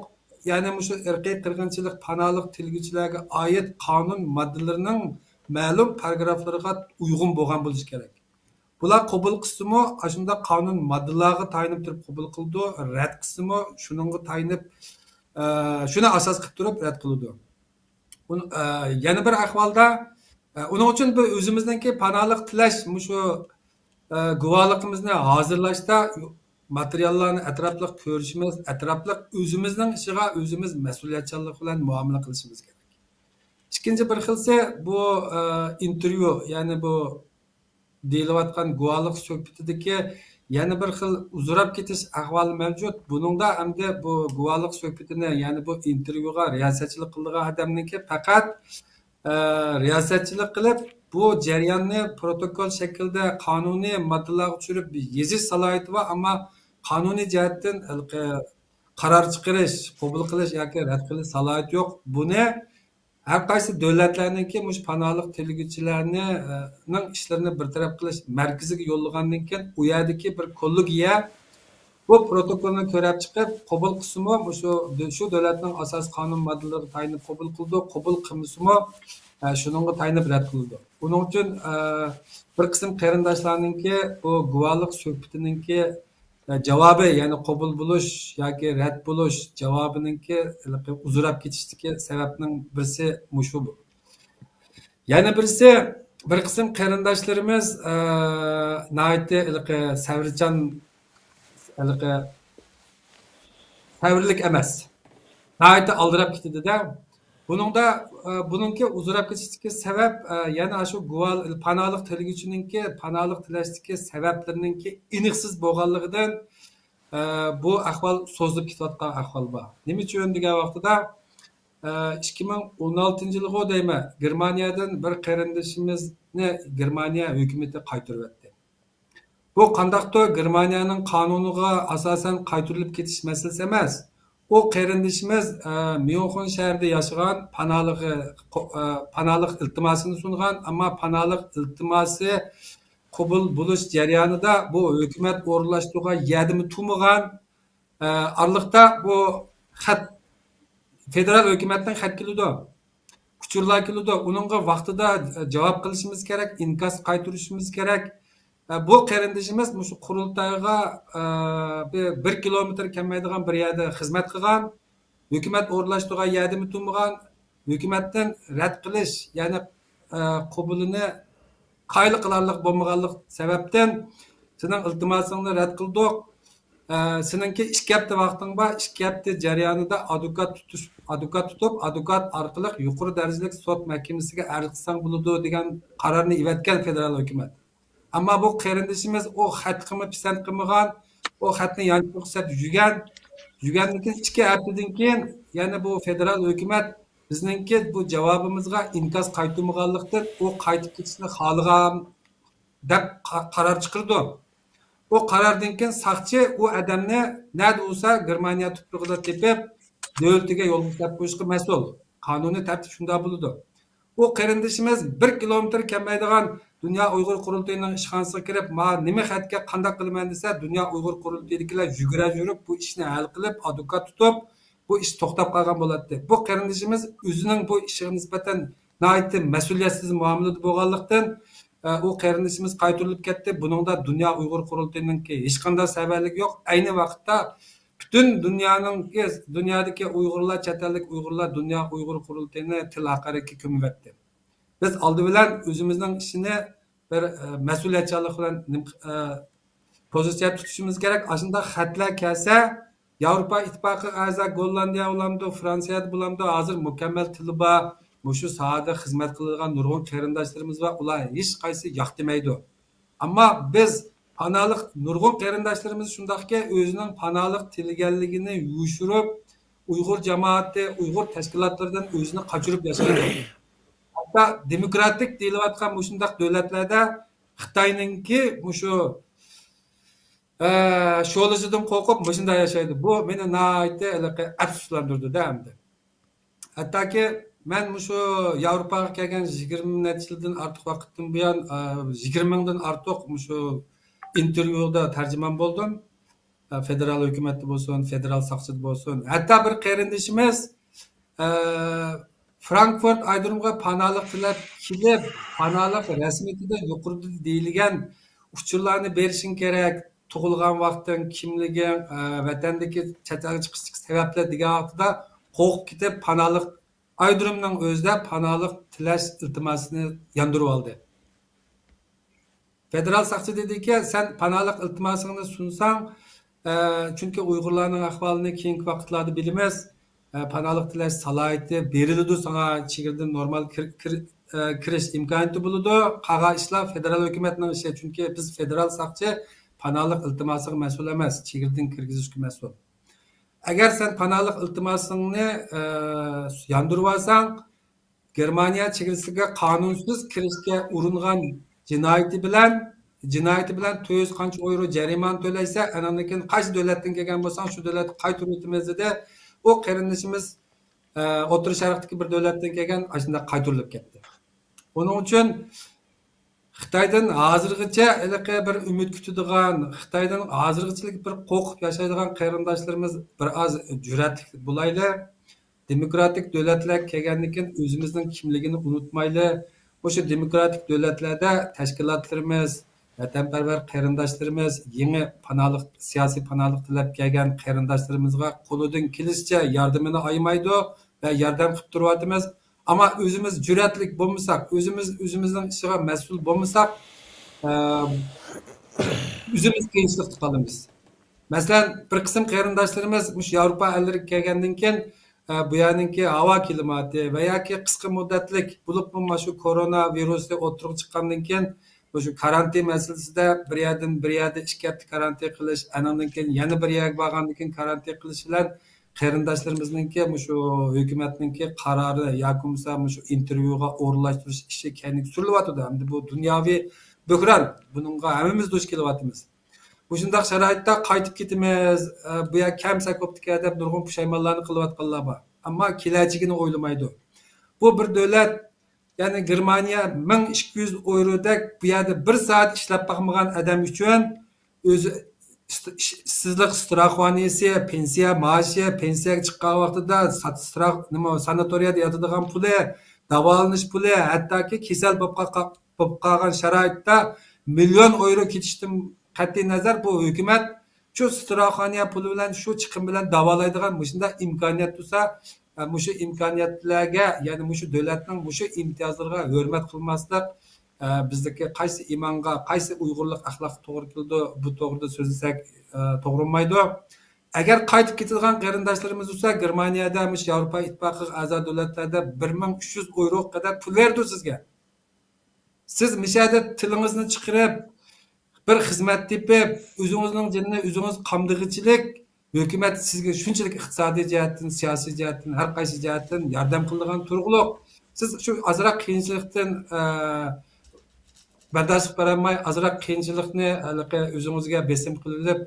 يەنى مۇشۇ ئىرقىي قىرغىنچىلىق، پاناھلىق تىلىگۈچىلەرگە ئائىت قانۇن ماددىلىرىنىڭ مەلۇم پاراگرافلىرىغا ئۇيغۇن بولغان بولۇشى كېرەك. بۇلار قوبۇل قىلسىمۇ، ئاشۇنداق قانۇن ماددىلارغا تايىنىپ تۇرۇپ قوبۇل قىلىدۇ، رەت قىلسىمۇ، شۇنىڭغا تايىنىپ، ئە، شۇنى ئاساس قىلىپ تۇرۇپ رەت قىلىدۇ. ئۇن-، ئە، يەنە بىر ئەھۋالدا، ئە، ئۇنىڭ ئۈچۈن بىر ئۆزىمىزنىڭكى پاناھلىق تىلەش مۇشۇ، ئە، گۇۋاھلىقىمىزنى ھازىرلاشتا ماتېرىياللارنى ئەتراپلىق كۆرۈشىمىز، ئەتراپلىق ئۆزىمىزنىڭ ئىشىغا ئۆزىمىز مەسئۇلىيەتچانلىق بىلەن مۇئامىلە قىلىشىمىز كېرەك. ئىككىنچى بىر خىلسى بۇ، ئە، ئىنتېرۋيۇ، يەنى بۇ دېيىلىۋاتقان گۇۋاھلىق سۆھبىتىدىكى يەنە بىر خىل ئۇزىراپ كېتىش ئەھۋالى مەۋجۇت. بۇنىڭدا ئەمدى بۇ گۇۋاھلىق سۆھبىتىنى، يەنى بۇ ئىنتېرۋيۇغا رىياسەتچىلىك قىلىدىغان ئادەمنىڭكى پەقەت، ئە، رىياسەتچىلىك قىلىپ، بۇ جەرياننى پروتوكول شەكلىدە قانۇنىي ماددىلارغا چۈشۈرۈپ يېزىش سالاھىيىتى بار، ئەمما قانۇنىي جەھەتتىن ھېلىقى قارار چىقىرىش، قوبۇل قىلىش ياكى رەت قىلىش سالاھىيىتى يوق. بۇنى ھەر قايسى دۆلەتلەرنىڭكى مۇشۇ پاناھلىق تىلىگۈچىلەرنى، ئە، نىڭ ئىشلىرىنى بىر تەرەپ قىلىش مەركىزىگە يوللىغاندىن كېيىن، ئۇ يەردىكى بىر كوللېگىيە بۇ پروتوكولنى كۆرۈپ چىقىپ، قوبۇل قىلسىمۇ، مۇشۇ، شۇ دۆلەتنىڭ ئاساسىي قانۇن ماددىلىرىغا تايىنىپ قوبۇل قىلىدۇ، قوبۇل قىلمىسىمۇ، ئە، شۇنىڭغا تايىنىپ رەت قىلىدۇ. ئۇنىڭ ئۈچۈن، ئە، بىر قىسىم قېرىنداشلارنىڭكى بۇ گۇۋاھلىق سۆھبىتىنىڭكى، ئە، جاۋابى، يەنى قوبۇل بولۇش ياكى رەت بولۇش جاۋابىنىڭكى ھېلىقى ئۇزىراپ كېتىشتىكى سەۋەبنىڭ بىرسى مۇشۇ. يەنە بىرسى، بىر قىسىم قېرىنداشلىرىمىز، ئە، ناھايىتى ھېلىقى سەۋرچان، ھېلىقى سەۋرلىك ئەمەس. ناھايىتى ئالدىراپ كېتىدۇ-دە. بۇنىڭدا، ئە، بۇنىڭكى ئۇزىراپ كېتىشتىكى سەۋەب، ئە، يەنە شۇ گۇۋاھ-، پاناھلىق تىلىگۈچىنىڭكى، پاناھلىق تىلەشتىكى سەۋەبلىرىنىڭكى ئېنىقسىز بولغانلىقىدىن، ئە، بۇ ئەھۋال سوزۇلۇپ كېتىۋاتقان ئەھۋال بار. نېمە ئۈچۈن دېگەن ۋاقتىدا، ئىككى مىڭ ئون ئالتىنچى يىلغۇ دەيمەن، گېرمانىيەدىن بىر قېرىندىشىمىزنى گېرمانىيە ھۆكۈمىتى قايتۇرۇۋەتتى. بۇ قانداقتۇر گېرمانىيەنىڭ قانۇنىغا ئاساسەن قايتۇرۇلۇپ كېتىش مەسىلىسى ئەمەس. ئۇ قېرىندىشىمىز، ئە، ميۇنخېن شەھىرىدە ياشىغان، پاناھلىقى، ئە، پاناھلىق ئىلتىماسىنى سۇنغان، ئەمما پاناھلىق ئىلتىماسى قوبۇل بولۇش جەريانىدا بۇ ھۆكۈمەت ئورۇنلاشتۇرغان يەردىمى تۇرمىغان، ئە، ئارىلىقتا بۇ خەت، فېدېرال ھۆكۈمەتتىن خەت كېلىدۇ، ئۇچۇرلار كېلىدۇ. ئۇنىڭغا ۋاقتىدا جاۋاب قىلىشىمىز كېرەك، ئىنكاس قايتۇرۇشىمىز كېرەك. ئە، بۇ قېرىندىشىمىز مۇشۇ قۇرۇلتايغا، ئە، بىر، بىر كىلومېتىر كەلمەيدىغان بىر يەردە خىزمەت قىلغان، ھۆكۈمەت ئورۇنلاشتۇرغان يەردىمۇ تۇرمىغان، ھۆكۈمەتتىن رەت قىلىش، يەنى، ئە، قوبۇلىنى قايىل قىلارلىق بولمىغانلىق سەۋەبتىن سېنىڭ ئىلتىماسىڭنى رەت قىلدۇق. ئە، سېنىڭكى ئىككى ھەپتە ۋاقتىڭ بار، ئىككى ھەپتە جەريانىدا ئادۋوكات تۇتۇش، ئادۋوكات تۇتۇپ، ئادۋوكات ئارقىلىق يۇقىرى دەرىجىلىك سوت مەھكىمىسىگە ئەرز قىلساڭ بولىدۇ دېگەن قارارنى ئېۋەتكەن فېدېرال ھۆكۈمەت. ئەمما بۇ قېرىندىشىمىز ئۇ خەتقىمۇ پىسەنت قىلمىغان، ئۇ خەتنى يانچۇققا سەپ يۈگەن. يۈگەندىن كېيىن ئىككى ھەپتىدىن كېيىن يەنە بۇ فېدېرال ھۆكۈمەت بىزنىڭكى بۇ جاۋابىمىزغا ئىنكاس قايتۇرمىغانلىقتىن، ئۇ قايتىپ كېتىشنى خالىغان دەپ قا-، قارار چىقىرىدۇ. ئۇ قاراردىن كېيىن ساقچى ئۇ ئادەمنى نەدە بولسا گېرمانىيە تۇپرىقىدا تېپىپ، دۆلىتىگە يولغا سەپ قويۇشقا مەسئۇل. قانۇنىي تەرتىپ شۇنداق بولىدۇ. ئۇ قېرىندىشىمىز بىر كىلومېتىر كەلمەيدىغان دۇنيا ئۇيغۇر قۇرۇلتىيىنىڭ ئىشخانىسىغا كىرىپ، ما نېمە خەتكە قانداق قىلىمەن دېسە، دۇنيا ئۇيغۇر قۇرۇلتىيىدىكىلەر يۈگۈرە يۈرۈپ، بۇ ئىشنى ھەل قىلىپ، ئادۋوكات تۇتۇپ، بۇ ئىش توختاپ قالغان بولاتتى. بۇ قېرىندىشىمىز ئۆزىنىڭ بۇ ئىشىغا نىسبەتەن ناھايىتى مەسئۇلىيەتسىز مۇئامىلىدە بولغانلىقتىن، ئە، ئۇ قېرىندىشىمىز قايتۇرۇلۇپ كەتتى. بۇنىڭدا دۇنيا ئۇيغۇر قۇرۇلتىيىنىڭكى ھېچقانداق سەۋەنلىكى يوق. ئەينى ۋاقىتتا پۈتۈن دۇنيانىڭكى، دۇنيادىكى ئۇيغۇرلار، چەت ئەللىك ئۇيغۇرلار دۇنيا ئۇيغۇر قۇرۇلتىيىنى تىل ھاقارەتكە كۆمۈۋەتتى. بىز ئالدى بىلەن ئۆزىمىزنىڭ ئىشىنى بىر، ئە، مەسئۇلىيەتچانلىق بىلەن نېمە، ئە، پوزىتسىيە تۇتۇشىمىز كېرەك. ئاشۇنداق خەتلەر كەلسە، ياۋروپا ئىتتىپاقىغا ئەزا گوللاندىيە بولامدۇ، فرانسىيەدە بولامدۇ، ھازىر مۇكەممەل تىلى بار، مۇشۇ ساھەدە خىزمەت قىلىدىغان نۇرغۇن قېرىنداشلىرىمىز بار، ئۇلار ھېچقايسى ياق دېمەيدۇ. ئەمما بىز پاناھلىق، نۇرغۇن قېرىنداشلىرىمىز شۇنداقكى، ئۆزىنىڭ پاناھلىق تىلىگەنلىكىنى يوشۇرۇپ، ئۇيغۇر جامائىتى، ئۇيغۇر تەشكىلاتلىرىدىن ئۆزىنى قاچۇرۇپ ياشايدۇ. ھەتتا دېموكراتىك دېيىلىۋاتقان مۇشۇنداق دۆلەتلەردە خىتاينىڭكى مۇشۇ، ئە، شولىسىدىن قورقۇپ مۇشۇنداق ياشايدۇ. بۇ مېنى ناھايىتى ھېلىقى ئەپسۇسلاندۇردى-دە ئەمدى. ھەتتاكى مەن مۇشۇ ياۋروپاغا كەلگەن يىگىرمە نەچچە يىلدىن ئارتۇق ۋاقىتتىن بۇيان، ئە، يىگىرمە مىڭدىن ئارتۇق مۇشۇ ئىنتېرۋيۇدا تەرجىمان بولدۇم. ئە، فېدېرال ھۆكۈمەتتە بولسۇن، فېدېرال ساقچىدا بولسۇن. ھەتتا بىر قېرىندىشىمىز، ئە، فرانكفورت ئايرودرومغا پاناھلىق تىلەپ كېلىپ، پاناھلىق رەسمىيىتىدە يۇقىرىدا دېيىلگەن ئۇچۇرلارنى بېرىشىڭ كېرەك، تۇغۇلغان ۋاقتىڭ، كىملىكىڭ، ئە، ۋەتەندىكى چەت ئەلگە چىقىشتىكى سەۋەبلەر دېگەن ۋاقتىدا قورقۇپ كېتىپ، پاناھلىق ئايرودرومنىڭ ئۆزىدە پاناھلىق تىلەش ئىلتىماسىنى ياندۇرۇۋالدى. فېدېرال ساقچى دېدىكى، سەن پاناھلىق ئىلتىماسىڭنى سۇنساڭ، ئە، چۈنكى ئۇيغۇرلارنىڭ ئەھۋالىنى كېيىنكى ۋاقىتلاردا بىلىمىز. ئە، پاناھلىق تىلەش سالاھىيىتى بېرىلىدۇ ساڭا، چېگرىدىن نورمال كىر-، كىر-، ئە، كىرىش ئىمكانىيىتى بولىدۇ. قالغان ئىشلار فېدېرال ھۆكۈمەتنىڭ ئىشى، چۈنكى بىز فېدېرال ساقچى پاناھلىق ئىلتىماسىغا مەسئۇل ئەمەس، چېگرىدىن كىرگۈزۈشكە مەسئۇل. ئەگەر سەن پاناھلىق ئىلتىماسىڭنى، ئە، ياندۇرۇۋالساڭ، گېرمانىيە چېگرىسىگە قانۇنسىز كىرىشكە ئۇرۇنغان جىنايىتى بىلەن، جىنايىتى بىلەن تۆت يۈز قانچە ئويرو جەرىمانە تۆلەيسەن، ئاناندىن كېيىن قايسى دۆلەتتىن كەلگەن بولساڭ، شۇ دۆلەتكە قايتۇرۇۋېتىمىز دېدى. ئۇ قېرىندىشىمىز، ئە، ئوتتۇرا شەرقتىكى بىر دۆلەتتىن كەلگەن، ئاشۇنداق قايتۇرۇلۇپ كەتتى. ئۇنىڭ ئۈچۈن خىتايدىن ھازىرغىچە ھېلىقى بىر ئۈمىد كۈتىدىغان، خىتايدىن ھازىرغىچىلىك بىر قورقۇپ ياشايدىغان قېرىنداشلىرىمىز بىر ئاز جۈرئەتلىك بولايلى. دېموكراتىك دۆلەتلەرگە كەلگەندىن كېيىن ئۆزىمىزنىڭ كىملىكىنى ئۇنتۇمايلى. مۇشۇ دېموكراتىك دۆلەتلەردە تەشكىلاتلىرىمىز، ۋەتەنپەرۋەر قېرىنداشلىرىمىز يېڭى پاناھلىق، سىياسىي پاناھلىق تىلەپ كەلگەن قېرىنداشلىرىمىزغا قولىدىن كېلىشىچە ياردىمىنى ئايىمايدۇ ۋە ياردەم قىلىپ تۇرۇۋاتىمىز. ئەمما ئۆزىمىز جۈرئەتلىك بولمىساق، ئۆزىمىز ئۆزىمىزنىڭ ئىشىغا مەسئۇل بولمىساق، ئە، ئۆزىمىز قىيىنچىلىقتا قالىمىز. مەسىلەن، بىر قىسىم قېرىنداشلىرىمىز مۇشۇ ياۋروپا ئەللىرىگە كەلگەندىن كېيىن، ئە، بۇ يەرنىڭكى ھاۋا كىلىماتى ۋە ياكى قىسقا مۇددەتلىك، بولۇپمۇ مانا شۇ كورونا ۋىرۇسى ئوتتۇرىغا چىققاندىن كېيىن، مۇشۇ كارانتىن مەسىلىسىدە بىر يەردىن بىر يەردە ئىككى ھەپتە كارانتىن قىلىش، ئانىڭدىن كېيىن يەنە بىر يەرگە بارغاندىن كېيىن كارانتىن قىلىش بىلەن قېرىنداشلىرىمىزنىڭكى مۇشۇ ھۆكۈمەتنىڭكى قارارى ياكى بولمىسا مۇشۇ ئىنتېرۋيۇغا ئورۇنلاشتۇرۇش ئىشى كەينىگە سۈرۈلۈۋاتىدۇ. ئەمدى بۇ دۇنياۋى بۆھران. بۇنىڭغا ھەممىمىز دۇچ كېلىۋاتىمىز. مۇشۇنداق شارائىتتا قايتىپ كېتىمىز، ئە، بۇ يەر كەم سەكوپتىكەن دەپ نۇرغۇن پۇشايمانلارنى قىلىۋاتقانلار بار. ئەمما كېلەچىكىنى ئويلىمايدۇ. بۇ بىر دۆلەت، يەنى گېرمانىيە مىڭ ئىككى يۈز ئويرودەك بۇ يەردە بىر سائەت ئىشلەپ باقمىغان ئادەم ئۈچۈن ئۆزى ئىش-، ئىشسىزلىق ستراخوانىيىسى، پېنسىيە مائاشى، پېنسىيەگە چىققان ۋاقتىدا سات-، ستراخ-، نېمە، ساناتورىيەدە ياتىدىغان پۇلى، داۋالىنىش پۇلى، ھەتتاكى كېسەل بولۇپ قا-، بولۇپ قالغان شارائىتتا مىليون ئايرو كېتىشتىن قەتئىي نەزەر، بۇ ھۆكۈمەت شۇ ستراخانىيە پۇلى بىلەن، شۇ چىقىم بىلەن داۋالايدىغان مۇشۇنداق ئىمكانىيەت تۇرسا، ئە، مۇشۇ ئىمكانىيەتلەرگە، يەنى مۇشۇ دۆلەتنىڭ مۇشۇ ئىمتىيازلىرىغا ھۆرمەت قىلماسلىق، ئە، بىزدىكى قايسى ئىمانغا، قايسى ئۇيغۇرلۇق ئەخلاققا توغرا كېلىدۇ، بۇ توغرىدا سۆزلىسەك، ئە، توغرا بولمايدۇ. ئەگەر قايتىپ كېتىدىغان قېرىنداشلىرىمىز بولسا، گېرمانىيەدە، مۇشۇ ياۋروپا ئىتتىپاقىغا ئەزا دۆلەتلەردە بىر مىڭ ئۈچ يۈز ئايرو قەدەر پۇل بېرىدۇ سىزگە. سىز مىشەدە تىلىڭىزنى چىقىرىپ، بىر خىزمەت تېپىپ، ئۆزىڭىزنىڭ جېنىنى ئۆزىڭىز قامدىغۇچىلىك، ھۆكۈمەت سىزگە شۇنچىلىك ئىقتىسادىي جەھەتتىن، سىياسىي جەھەتتىن، ھەر قايسى جەھەتتىن ياردەم قىلىدىغان تۇرغۇلۇق. سىز شۇ ئازراق قىيىنچىلىقتىن، ئە، بەرداشلىق بېرەلمەي، ئازراق قىيىنچىلىقنى ھېلىقى ئۆزىڭىزگە بېسىم قىلىۋېلىپ،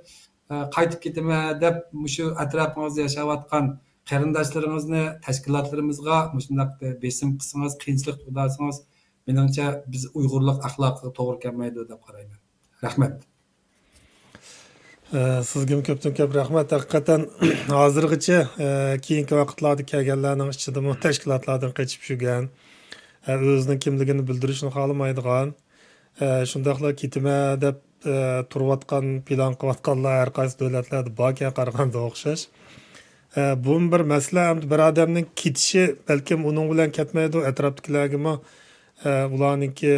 ئە، قايتىپ كېتىمەن دەپ، مۇشۇ ئەتراپىڭىزدا ياشاۋاتقان قېرىنداشلىرىڭىزنى، تەشكىلاتلىرىمىزغا مۇشۇنداق بېسىم قىلسىڭىز، قىيىنچىلىق تۇغدۇرسىڭىز، مېنىڭچە بىز ئۇيغۇرلۇق ئەخلاقىغا توغرا كەلمەيدۇ دەپ قارايمەن. رەھمەت. ئە، سىزگىمۇ كۆپتىن كۆپ رەھمەت. ھەقىقەتەن ھازىرغىچە، ئە، كېيىنكى ۋاقىتلاردا كەلگەنلەرنىڭ ئىچىدىمۇ تەشكىلاتلاردىن قېچىپ يۈرگەن، ئە، ئۆزىنىڭ كىملىكىنى بىلدۈرۈشنى خالىمايدىغان، ئە، شۇنداقلا كېتىمەن دەپ، ئە، تۇرۇۋاتقان، پىلان قىلىۋاتقانلار ھەر قايسى دۆلەتلەردە باركەن قارىغاندا ئوخشاش. ئە، بۇمۇ بىر مەسىلە. ئەمدى بىر ئادەمنىڭ كېتىشى بەلكىم ئۇنىڭ بىلەن كەتمەيدۇ، ئەتراپتىكىلەرگىمۇ، ئە، ئۇلارنىڭكى،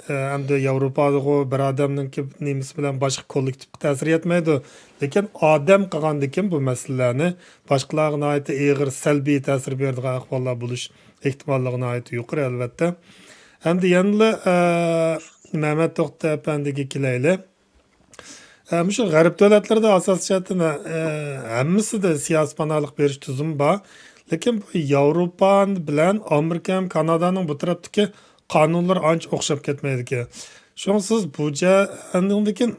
ئە، ئەمدى ياۋروپادىغۇ بىر ئادەمنىڭكى نېمىسى بىلەن باشقا كوللېكتىپقا تەسىر يەتمەيدۇ. لېكىن ئادەم قىلغاندىكىن بۇ مەسىلىلەرنى باشقىلارغا ناھايىتى ئېغىر سەلبىي تەسىر بېرىدىغان ئەھۋاللار بولۇش ئېھتىماللىقى ناھايىتى يۇقىرى، ئەلۋەتتە. ئەمدى يەنىلا، ئە، مەمەت توختى ئەپەندىگە كېلەيلى. ئە، مۇشۇ غەرب دۆلەتلىرىدە ئاساسىي جەھەتتىن، ئە، ھەممىسىدە سىياسىي پاناھلىق بېرىش تۈزۈمى بار. لېكىن بۇ ياۋروپا بىلەن ئامېرىكا ھەم كانادانىڭ بۇ تەرەپتىكى قانۇنلىرى ئانچە ئوخشاپ كەتمەيدىكەن. شۇڭا سىز بۇ جە-، ئاندىن كېيىن،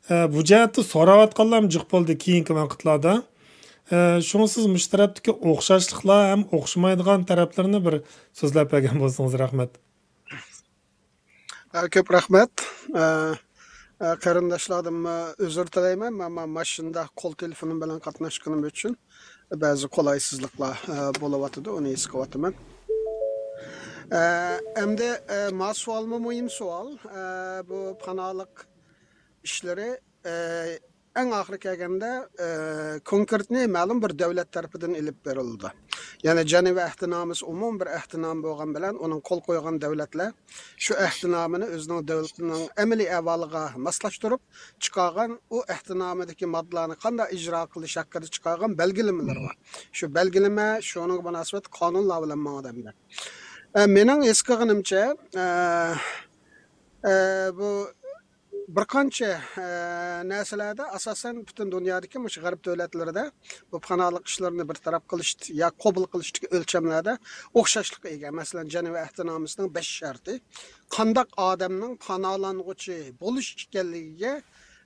ئە، بۇ جەھەتتە سوراۋاتقانلارمۇ جىق بولدى كېيىنكى ۋاقىتلاردا. ئە، شۇڭا سىز مۇشۇ تەرەپتىكى ئوخشاشلىقلار ھەم ئوخشىمايدىغان تەرەپلىرىنى بىر سۆزلەپ بەرگەن بولسىڭىز رەھمەت. ئە، كۆپ رەھمەت. ئە، ئە، قېرىنداشلاردىن ئۈزۈر تىلەيمەن. مەن، مەن ماشىنىدا قول تېلېفونۇم بىلەن قاتناشقىنىم ئۈچۈن بەزى قولايسىزلىقلار، ئە، بولۇۋاتىدۇ، ئۇنى ھېس قىلىۋاتىمەن. ئە، ئەمدى، ئە، ما سوئالمۇ مۇھىم سوئال. ئە، بۇ پاناھلىق ئىشلىرى، ئە، ئەڭ ئاخىرى كەلگەندە، ئە، كونكرېتنى مەلۇم بىر دۆلەت تەرىپىدىن ئېلىپ بېرىلىدۇ. يەنى جەنېۋا ئەھدىنامىسى ئومۇمىي بىر ئەھدىنامە بولغان بىلەن، ئۇنىڭ قول قويغان دۆلەتلەر شۇ ئەھدىنامىنى ئۆزىنىڭ دۆلىتىنىڭ ئەمەلىي ئەھۋالىغا ماسلاشتۇرۇپ چىقارغان، ئۇ ئەھدىنامىدىكى ماددىلارنى قانداق ئىجرا قىلىش ھەققىدە چىقارغان بەلگىلىمىلىرى بار. شۇ بەلگىلىمە، شۇنىڭغا مۇناسىۋەتلىك قانۇنلار بىلەن ماڭىدۇ ئەمدى. ئە، مېنىڭ ھېس قىلغىنىمچە، ئە، ئە، بۇ بىر قانچە، ئە، نەرسىلەردە، ئاساسەن پۈتۈن دۇنيادىكى مۇشۇ غەرب دۆلەتلىرىدە بۇ پاناھلىق ئىشلىرىنى بىر تەرەپ قىلىش يا قوبۇل قىلىشتىكى ئۆلچەملەردە ئوخشاشلىققا ئىگە. مەسىلەن، جەنېۋا ئەھدىنامىسىنىڭ بەش شەرتى، قانداق ئادەمنىڭ پاناھلانغۇچى بولۇش ئىكەنلىكىگە،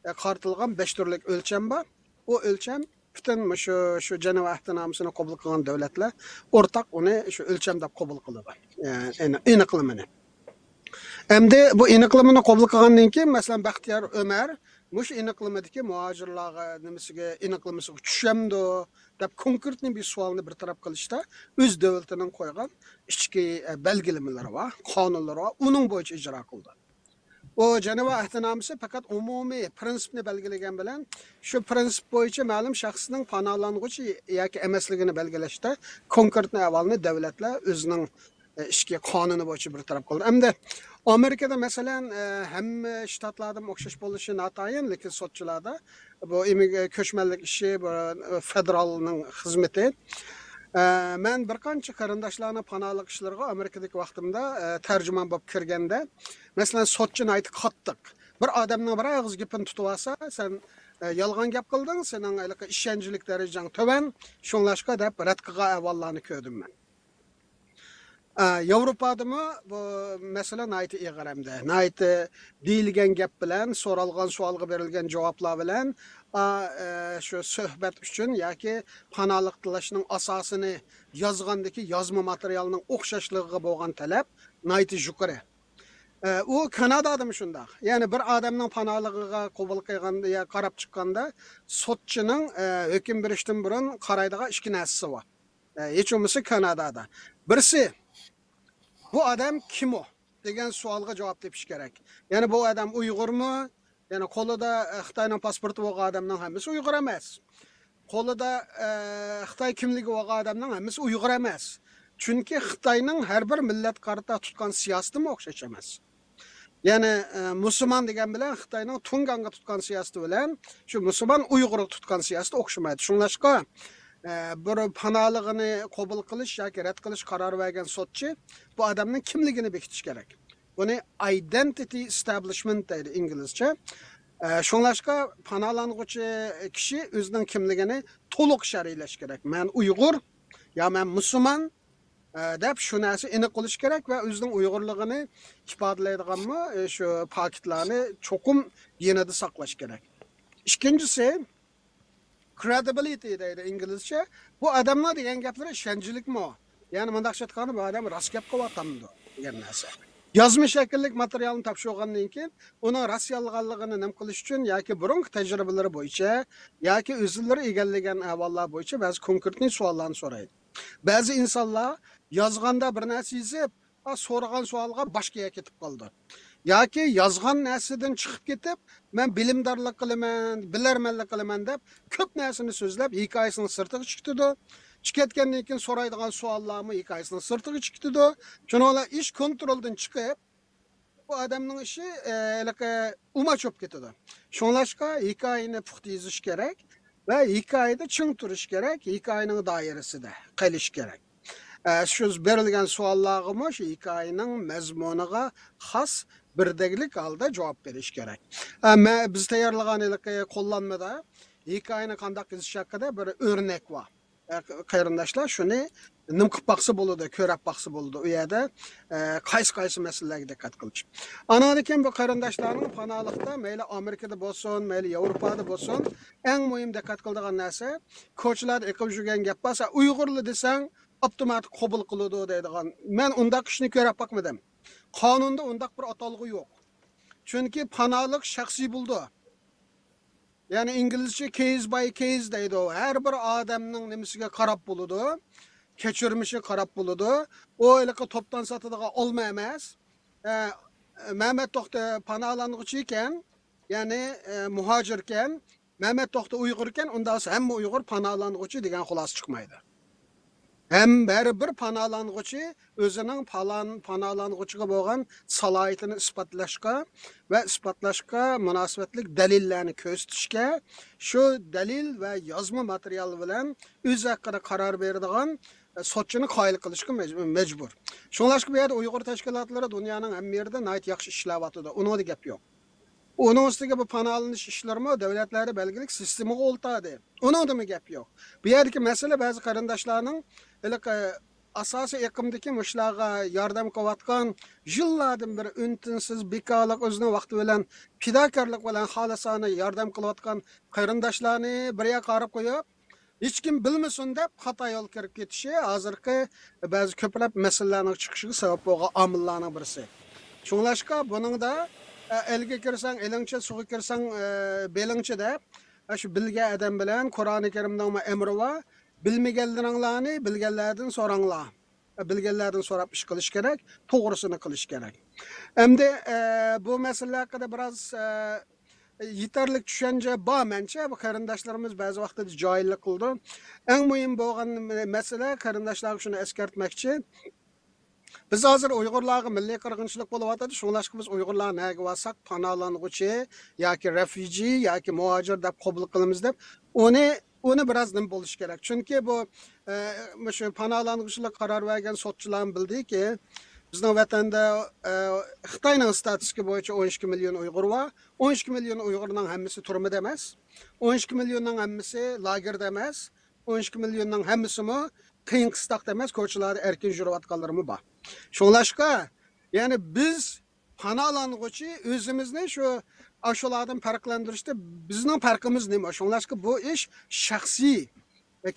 ئە، قارىتىلغان بەش تۈرلۈك ئۆلچەم بار. ئۇ ئۆلچەم پۈتۈن مۇشۇ، شۇ جەنېۋا ئەھدىنامىسىنى قوبۇل قىلغان دۆلەتلەر ئورتاق ئۇنى شۇ ئۆلچەم دەپ قوبۇل قىلىدۇ. ئە، ئېنىق-، ئېنىقلىمىنى. ئەمدى بۇ ئېنىقلىمىنى قوبۇل قىلغاندىن كېيىن، مەسىلەن، بەختىيار ئۆمەر مۇشۇ ئېنىقلىمىدىكى مۇھاجىرلارغا نېمىسىگە، ئېنىقلىمىسىغا چۈشەمدۇ دەپ كونكرېتنى بىر سوئالنى بىر تەرەپ قىلىشتا ئۆز دۆلىتىنىڭ قويغان ئىچكى، ئە، بەلگىلىمىلىرى بار، قانۇنلىرى بار، ئۇنىڭ بويىچە ئىجرا قىلىدۇ. ئۇ جەنېۋا ئەھدىنامىسى پەقەت ئومۇمىي پىرىنسىپنى بەلگىلىگەن بىلەن، شۇ پىرىنسىپ بويىچە مەلۇم شەخسنىڭ پاناھلانغۇچى ياكى ئەمەسلىكىنى بەلگىلەشتە كونكرېتنى ئەھۋالنى دۆلەتلەر ئۆزىنىڭ، ئە، ئىچكى قانۇنى بويىچە بىر تەرەپ قىلىدۇ. ئەمدى ئامېرىكىدا، مەسىلەن، ئە، ھەممە شتاتلاردا ئوخشاش بولۇشى ناتايىن، لېكىن سوتچىلاردا بۇ ئىممىگ-، كۆچمەنلىك ئىشى، بۇ، ئە، فېدېرالنىڭ خىزمىتى. ئە، مەن بىر قانچە قېرىنداشلارنىڭ پاناھلىق ئىشلىرىغا ئامېرىكىدىكى ۋاقتىمدا، ئە، تەرجىمان بولۇپ كىرگەندە، مەسىلەن، سوتچى ناھايىتى قاتتىق. بىر ئادەمنىڭ بىر ئېغىز گېپىنى تۇتۇۋالسا، سەن، ئە، يالغان گەپ قىلدىڭ، سېنىڭ ھېلىقى ئىشەنچلىك دەرىجەڭ تۆۋەن، شۇڭلاشقا دەپ رەت قىلغان ئەھۋاللارنى كۆردۈم مەن. ئە، ياۋروپادىمۇ بۇ مەسىلە ناھايىتى ئېغىر ھەمدە ناھايىتى دېيىلگەن گەپ بىلەن، سورالغان سوئالغا بېرىلگەن جاۋابلار بىلەن، ئا، ئە، شۇ سۆھبەت ئۈچۈن ياكى پاناھلىق تىلەشنىڭ ئاساسىنى يازغاندىكى يازما ماتېرىيالنىڭ ئوخشاشلىقىغا بولغان تەلەپ ناھايىتى يۇقىرى. ئە، ئۇ كانادادىمۇ شۇنداق. يەنى بىر ئادەمنىڭ پاناھلىقىغا قوبۇل قىلغاندا يا قاراپ چىققاندا، سوتچىنىڭ، ئە، ھۆكۈم بېرىشتىن بۇرۇن قارايدىغان ئىككى نەرسىسى بار. ئە، ھېچ بولمىسا كانادادا. بىرسى، بۇ ئادەم كىم ئۇ؟ دېگەن سوئالغا جاۋاب تېپىش كېرەك. يەنى بۇ ئادەم ئۇيغۇرمۇ؟ يەنى قولىدا، ئە، خىتاينىڭ پاسپورتى بولغان ئادەمنىڭ ھەممىسى ئۇيغۇر ئەمەس. قولىدا، ئە، خىتاي كىملىكى بولغان ئادەمنىڭ ھەممىسى ئۇيغۇر ئەمەس. چۈنكى خىتاينىڭ ھەر بىر مىللەتكە قارىتا تۇتقان سىياسىتىمۇ ئوخشاش ئەمەس. يەنى، ئە، مۇسۇلمان دېگەن بىلەن خىتاينىڭ تۇڭگانغا تۇتقان سىياسىتى بىلەن شۇ مۇسۇلمان ئۇيغۇرغا تۇتقان سىياسىتى ئوخشىمايدۇ. شۇڭلاشقا، ئە، بىر پاناھلىقىنى قوبۇل قىلىش ياكى رەت قىلىش قارارى بەرگەن سوتچى بۇ ئادەمنىڭ كىملىكىنى بېكىتىش كېرەك. بۇنى ئايدېنتىتى ئېستابلىشمېنت دەيدۇ ئىنگلىزچە. ئە، شۇڭلاشقا پاناھلانغۇچى كىشى ئۆزىنىڭ كىملىكىنى تولۇق شەرھلەش كېرەك. مەن ئۇيغۇر يا مەن مۇسۇلمان، ئە، دەپ شۇ نەرسە ئېنىق بولۇشى كېرەك ۋە ئۆزىنىڭ ئۇيغۇرلۇقىنى ئىپادىلەيدىغانمۇ، ئە، شۇ پاكىتلارنى چوقۇم يېنىدا ساقلاش كېرەك. ئىككىنچىسى، كرېدىبىلىتى دەيدۇ ئىنگلىزچە. بۇ ئادەمنىڭ دېگەن گەپلىرى ئىشەنچلىكمۇ؟ يەنى مۇنداقچە ئېيتقاندا، بۇ ئادەم راست گەپ قىلىۋاتامدۇ دېگەن نەرسە. يازما شەكىللىك ماتېرىيالنى تاپشۇرغاندىن كېيىن، ئۇنىڭ راست يالغانلىقىنى نېمە قىلىش ئۈچۈن ياكى بۇرۇنقى تەجرىبىلىرى بويىچە ياكى ئۆزلىرى ئىگىلىگەن ئەھۋاللار بويىچە بەزى كونكرېتنىي سوئاللارنى سورايدۇ. بەزى ئىنسانلار يازغاندا بىر نەرسە يېزىپ، ئا، سورىغان سوئالغا باشقا يەرگە كېتىپ قالىدۇ. ياكى يازغان نەرسىدىن چىقىپ كېتىپ، مەن بىلىمدارلىق قىلىمەن، بىلەرمەنلىك قىلىمەن دەپ كۆپ نەرسىنى سۆزلەپ، ھېكايىسىنىڭ سىرتىغا چىقىپ كېتىدۇ. چىقىپ كەتكەندىن كېيىن سورايدىغان سوئاللارمۇ ھېكايىسىنىڭ سىرتىغا چىقىپ كېتىدۇ. شۇنىڭ بىلەن ئىش كونترولدىن چىقىپ، بۇ ئادەمنىڭ ئىشى، ئە، ھېلىقى ئۇماچ بولۇپ كېتىدۇ. شۇڭلاشقا ھېكايىنى پۇختا يېزىش كېرەك ۋە ھېكايىدە چىڭ تۇرۇش كېرەك، ھېكايىنىڭ دائىرىسىدە قېلىش كېرەك. ئە، شۇ بېرىلگەن سوئاللارغىمۇ شۇ ھېكايىنىڭ مەزمۇنىغا خاس بىردەكلىك ھالدا جاۋاب بېرىش كېرەك. ئە، مە-، بىز تەييارلىغان ھېلىقى قوللانمىدا ھېكايىنى قانداق يېزىش ھەققىدە بىر ئۆرنەك بار. ئە، قېرىنداشلار شۇنى نېمە قىلىپ باقسا بولىدۇ، كۆرەپ باقسا بولىدۇ. ئۇ يەردە، ئە، قايسى، قايسى مەسىلىلەرگە دىققەت قىلىش. ئانىڭدىن كېيىن بۇ قېرىنداشلارنىڭ پاناھلىقتا مەيلى ئامېرىكىدا بولسۇن، مەيلى ياۋروپادا بولسۇن، ئەڭ مۇھىم دىققەت قىلىدىغان نەرسە، كوچىلاردا ئېقىپ يۈرگەن گەپ بار، سەن ئۇيغۇرلا دېسەڭ، ئاپتوماتىك قوبۇل قىلىدۇ دەيدىغان. مەن ئۇنداق ئىشنى كۆرۈپ باقمىدىم. قانۇندا ئۇنداق بىر ئاتالغۇ يوق. چۈنكى پاناھلىق شەخسىي بولىدۇ. يەنى ئىنگلىزچە case by case دەيدۇ. ھەر بىر ئادەمنىڭ نېمىسىگە قاراپ بولىدۇ، كەچۈرمىشىگە قاراپ بولىدۇ. ئۇ ھېلىقى توپتان ساتىدىغان ئالما ئەمەس. ئە، مەمەت توختى پاناھلانغۇچى ئىكەن، يەنى، ئە، مۇھاجىر ئىكەن، مەمەت توختى ئۇيغۇر ئىكەن، ئۇنداق بولسا ھەممە ئۇيغۇر پاناھلانغۇچى دېگەن خۇلاسە چىقمايدۇ. ھەم ھەر بىر پاناھلانغۇچى ئۆزىنىڭ پالان-، پاناھلانغۇچىغا بولغان سالاھىيىتىنى ئىسپاتلاشقا ۋە ئىسپاتلاشقا مۇناسىۋەتلىك دەلىللەرنى كۆرسىتىشكە، شۇ دەلىل ۋە يازما ماتېرىيال بىلەن ئۆز ھەققىدە قارار بېرىدىغان، ئە، سوتچىنى قايىل قىلىشقا مەج-، مەجبۇر. شۇڭلاشقا بۇ يەردە ئۇيغۇر تەشكىلاتلىرى دۇنيانىڭ ھەممە يېرىدە ناھايىتى ياخشى ئىشلەۋاتىدۇ. ئۇنىڭدا گەپ يوق. ئۇنىڭ ئۈستىگە بۇ پاناھلىنىش ئىشلىرىمۇ دۆلەتلەردە بەلگىلىك سىستېمىغا ئولتۇردى. ئۇنىڭدىمۇ گەپ يوق. بۇ يەردىكى مەسىلە بەزى قېرىنداشلارنىڭ ھېلىقى ئاساسىي ئېقىمدىكى مۇشۇلارغا ياردەم قىلىۋاتقان، يىللاردىن بېرى ئۈن-تىنسىز، بىكارلىق، ئۆزىنىڭ ۋاقتى بىلەن، پىداكارلىق بىلەن خالىسانە ياردەم قىلىۋاتقان قېرىنداشلارنى بىر ياققا قاراپ قويۇپ، ھېچكىم بىلمىسۇن دەپ خاتا يولغا كىرىپ كېتىشى ھازىرقى بەزى كۆپلەپ مەسىلىلەرنىڭ چىقىشىغا سەۋەب بولغان ئامىللارنىڭ بىرسى. شۇڭلاشقا بۇنىڭدا، ئە، ئەلگە كىرسەڭ ئېلىڭچە، سۇغا كىرسەڭ، ئە، بېلىڭچە دەپ، ئە، شۇ بىلگەن ئادەم بىلەن قۇرئانى كەرىمنىڭمۇ ئەمرى بار، بىلمىگەنلىرىڭلارنى بىلگەنلەردىن سوراڭلار. ئە، بىلگەنلەردىن سوراپ ئىش قىلىش كېرەك، توغرىسىنى قىلىش كېرەك. ئەمدى، ئە، بۇ مەسىلىلەر ھەققىدە بىراز، ئە، يېتەرلىك چۈشەنچە بار مەنچە، بۇ قېرىنداشلىرىمىز بەزى ۋاقتىدا جاھىللىق قىلىدۇ. ئەڭ مۇھىم بولغان مەسىلە، قېرىنداشلارغا شۇنى ئەسكەرتمەكچى. بىز ھازىر ئۇيغۇرلارغا مىللىي قىرغىنچىلىق بولۇۋاتىدۇ، شۇڭلاشقا بىز ئۇيغۇرلار نەگە بارساق پاناھلانغۇچى ياكى رېفۇجى ياكى مۇھاجىر دەپ قوبۇل قىلىمىز دەپ، ئۇنى، ئۇنى بىراز نېمە بولۇشى كېرەك. چۈنكى بۇ، ئە، مۇشۇ پاناھلانغۇچىلىق قارار بەرگەن سوتچىلارمۇ بىلدىكى، بىزنىڭ ۋەتەندە، ئە، خىتاينىڭ ئىستاتىستىكا بويىچە ئون ئىككى مىليون ئۇيغۇر بار. ئون ئىككى مىليون ئۇيغۇرنىڭ ھەممىسى تۈرمىدە ئەمەس. ئون ئىككى مىليوننىڭ ھەممىسى لاگېردا ئەمەس. ئون ئىككى مىليوننىڭ ھەممىسىمۇ قىيىن قىستاقتا ئەمەس، كوچىلاردا ئەركىن يۈرۈۋاتقانلىرىمۇ بار. شۇڭلاشقا، يەنى بىز پاناھلانغۇچى ئۆزىمىزنى شۇ ئاشۇلاردىن پەرقلەندۈرۈشتە بىزنىڭ پەرقىمىز نېمە؟ شۇڭلاشقا بۇ ئىش شەخسىي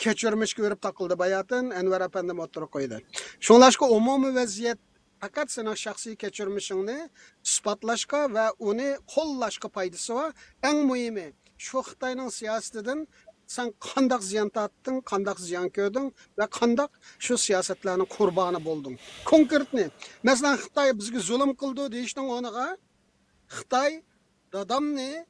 كەچۈرمىشكە بېرىپ تاقىلدى. باياتىن ئەنۋەر ئەپەندىم ئوتتۇرىغا قويدى. شۇڭلاشقا ئومۇمىي ۋەزىيەت پەقەت سېنىڭ شەخسىي كەچۈرمىشىڭنى ئىسپاتلاشقا ۋە ئۇنى قوللاشقا پايدىسى بار. ئەڭ مۇھىمى، شۇ خىتاينىڭ سىياسىتىدىن سەن قانداق زىيان تارتتىڭ، قانداق زىيان كۆردۈڭ ۋە قانداق شۇ سىياسەتلەرنىڭ قۇربانى بولدۇڭ؟ كونكرېتنى، مەسىلەن، خىتاي بىزگە زۇلۇم قىلىدۇ دېيىشنىڭ ئورنىغا، خىتاي دادامنى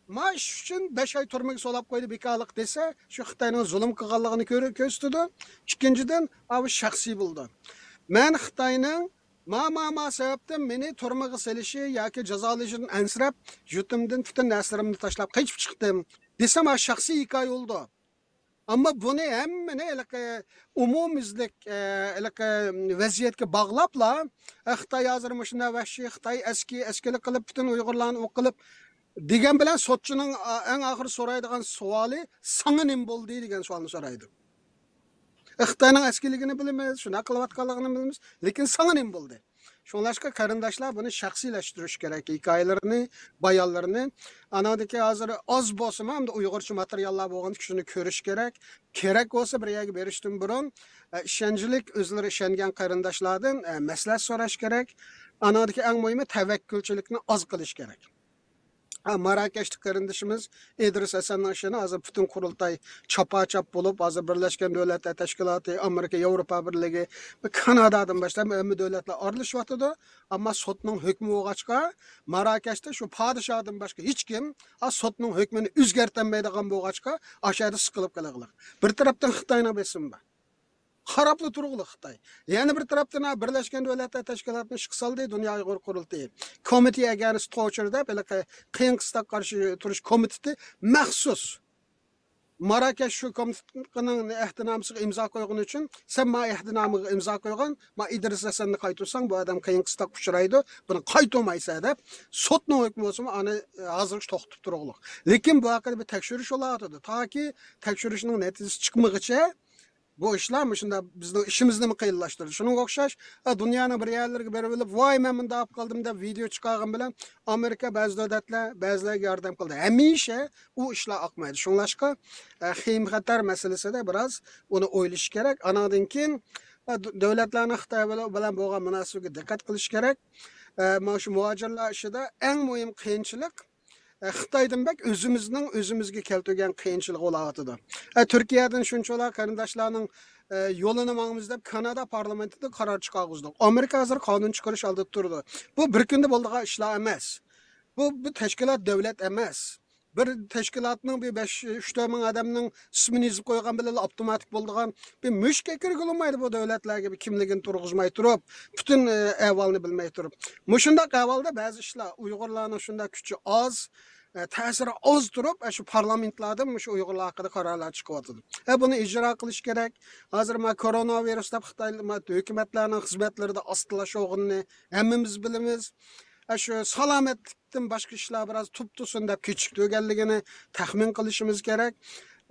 ماش ئۈچۈن بەش ئاي تۈرمىگە سولاپ قويدى، بىكارلىق دېسە، شۇ خىتاينىڭ زۇلۇم قىلغانلىقىنى كۆر-، كۆرسىتىدۇ. ئىككىنچىدىن، ئاۋۇ شەخسىي بولىدۇ. مەن خىتاينىڭ ما، ما، ما سەۋەبتىن مېنى تۈرمىگە سېلىشى ياكى جازالىشىدىن ئەنسىرەپ، يۇرتۇمدىن پۈتۈن نەرسىلىرىمنى تاشلاپ قېچىپ چىقتىم دېسەم، ھا، شەخسىي ھېكايە بولىدۇ. ئەمما بۇنى ھەممىنى ھېلىقى ئومۇميۈزلۈك، ئە، ھېلىقى ۋەزىيەتكە باغلاپلا، ئە، خىتاي ھازىر مۇشۇنداق ۋەھشىي، خىتاي ئەسكى، ئەسكىلىك قىلىپ، پۈتۈن ئۇيغۇرلارنى ئۇ قىلىپ دېگەن بىلەن سوتچىنىڭ، ئە، ئەڭ ئاخىرى سورايدىغان سوئالى، ساڭا نېمە بولدى دېگەن سوئالنى سورايدۇ. ئە، خىتاينىڭ ئەسكىلىكىنى بىلىمىز، شۇنداق قىلىۋاتقانلىقىنى بىلىمىز، لېكىن ساڭا نېمە بولدى؟ شۇڭلاشقا قېرىنداشلار بۇنى شەخسىيلەشتۈرۈش كېرەك، ھېكايىلىرىنى، بايانلىرىنى. ئانىڭدىكى ھازىر ئاز بولسىمۇ، ئەمدى ئۇيغۇرچە ماتېرىياللار بولغاندىكىن شۇنى كۆرۈش كېرەك. كېرەك بولسا بىر يەرگە بېرىشتىن بۇرۇن، ئە، ئىشەنچلىك ئۆزلىرى ئىشەنگەن قېرىنداشلاردىن، ئە، مەسلىھەت سوراش كېرەك. ئانىڭدىكى ئەڭ مۇھىمى تەۋەككۈلچىلىكنى ئاز قىلىش كېرەك. ھە، ماراكەشلىك قېرىندىشىمىز ئىدرىس ھەسەننىڭ ئىشىنى ھازىر پۈتۈن قۇرۇلتاي چاپا-چاپ بولۇپ، ھازىر بىرلەشكەن دۆلەتلەر تەشكىلاتى، ئامېرىكا، ياۋروپا بىرلىكى، كانادادىن باشلاپ ھەممە دۆلەتلەر ئارىلىشىۋاتىدۇ. ئەمما سوتنىڭ ھۆكمى بولغاچقا، ماراكەشتە شۇ پادىشادىن باشقا ھېچكىم، ھە، سوتنىڭ ھۆكمىنى ئۆزگەرتەلمەيدىغان بولغاچقا، ئاشۇ يەردە سىقىلىپ قېلىغلىق. بىر تەرەپتىن خىتاينىڭ بېسىمى بار. قاراپلا تۇرغۇلۇق خىتاي. يەنە بىر تەرەپتىن، ھە، بىرلەشكەن دۆلەتلەر تەشكىلاتىنى ئىشقا سالدى، دۇنيا ئۇيغۇر قۇرۇلتىيى. Committee Against Torture دەپ، ھېلىقى قىيىن قىستاق قارشى تۇرۇش كومىتېتى مەخسۇس ماراكەش شۇ كومىتېتنىڭ ئەھدىنامىسىغا ئىمزا قويغىنى ئۈچۈن، سەن ما ئەھدىنامىغا ئىمزا قويغان، ما ئىدرىس ھەسەننى قايتۇرساڭ، بۇ ئادەم قىيىن قىستاق ئۇچرايدۇ، بۇنى قايتۇرمايسەن دەپ، سوتنىڭ ھۆكمى بولسىمۇ، ئانى ھازىرغىچە توختىتىپ تۇرغۇلۇق. لېكىن بۇ ھەققىدە بىر تەكشۈرۈش بولۇۋاتىدۇ. تاكى تەكشۈرۈشنىڭ نەتىجىسى چىقمىغىچە، بۇ ئىشلار مۇشۇنداق بىزنىڭ ئىشىمىزنىمۇ قىيىنلاشتۇرىدۇ. شۇنىڭغا ئوخشاش، ئە، دۇنيانىڭ بىر يەرلىرىگە بېرىۋېلىپ، ۋاي، مەن مۇنداق بولۇپ قالدىم دەپ ۋىدېئو چىقارغان بىلەن ئامېرىكا، بەزى دۆلەتلەر بەزىلەرگە ياردەم قىلدى. ھەمىشە ئۇ ئىشلار ئاقمايدۇ. شۇڭلاشقا، ئە، خېيىم خەتەر مەسىلىسىدە بىراز ئۇنى ئويلىشىش كېرەك. ئانىڭدىن كېيىن، ئە، دۆ-، دۆلەتلەرنىڭ خىتاي بىلەن بولغان مۇناسىۋىتىگە دىققەت قىلىش كېرەك. ئە، مانا شۇ مۇھاجىرلار ئىشىدا ئەڭ مۇھىم قىيىنچىلىق، ئە، خىتايدىن بەك ئۆزىمىزنىڭ ئۆزىمىزگە كەلتۈرگەن قىيىنچىلىقى بولاۋاتىدۇ. ئە، تۈركىيەدىن شۇنچىۋالا قېرىنداشلارنىڭ، ئە، يولىنى ماڭىمىز دەپ كانادا پارلامېنتىدا قارار چىقارغۇزدۇق. ئامېرىكا ھازىر قانۇن چىقىرىش ئالدىدا تۇرىدۇ. بۇ بىر كۈندە بولىدىغان ئىشلار ئەمەس. بۇ، بۇ تەشكىلات دۆلەت ئەمەس. بىر تەشكىلاتنىڭ بىر بەش، ئۈچ تۆت مىڭ ئادەمنىڭ ئىسمىنى يېزىپ قويغان بىلەن ئاپتوماتىك بولىدىغان بىر مۈشۈككە كىرگىلى بولمايدۇ بۇ دۆلەتلەرگە بىر كىملىكىنى تۇرغۇزماي تۇرۇپ، پۈتۈن، ئە، ئەھۋالنى بىلمەي تۇرۇپ. مۇشۇنداق ئەھۋالدا بەزى ئىشلار ئۇيغۇرلارنىڭ شۇنداق كۈچى ئاز، ئە، تەسىرى ئاز تۇرۇپ، ئە، شۇ پارلامېنتلاردىن مۇشۇ ئۇيغۇرلار ھەققىدە قارارلار چىقىۋاتىدۇ. ئە، بۇنى ئىجرا قىلىش كېرەك. ھازىر مانا كوروناۋىرۇس دەپ خىتاي، مانا ھۆكۈمەتلەرنىڭ خىزمەتلىرىدە ئاستىلاشقىنىنى ھەممىمىز بىلىمىز. ئە، شۇ سالامەتلىكتىن باشقا ئىشلار بىراز تۇپتۇسۇن دەپ كېچىكتۈرگەنلىكىنى تەخمىن قىلىشىمىز كېرەك.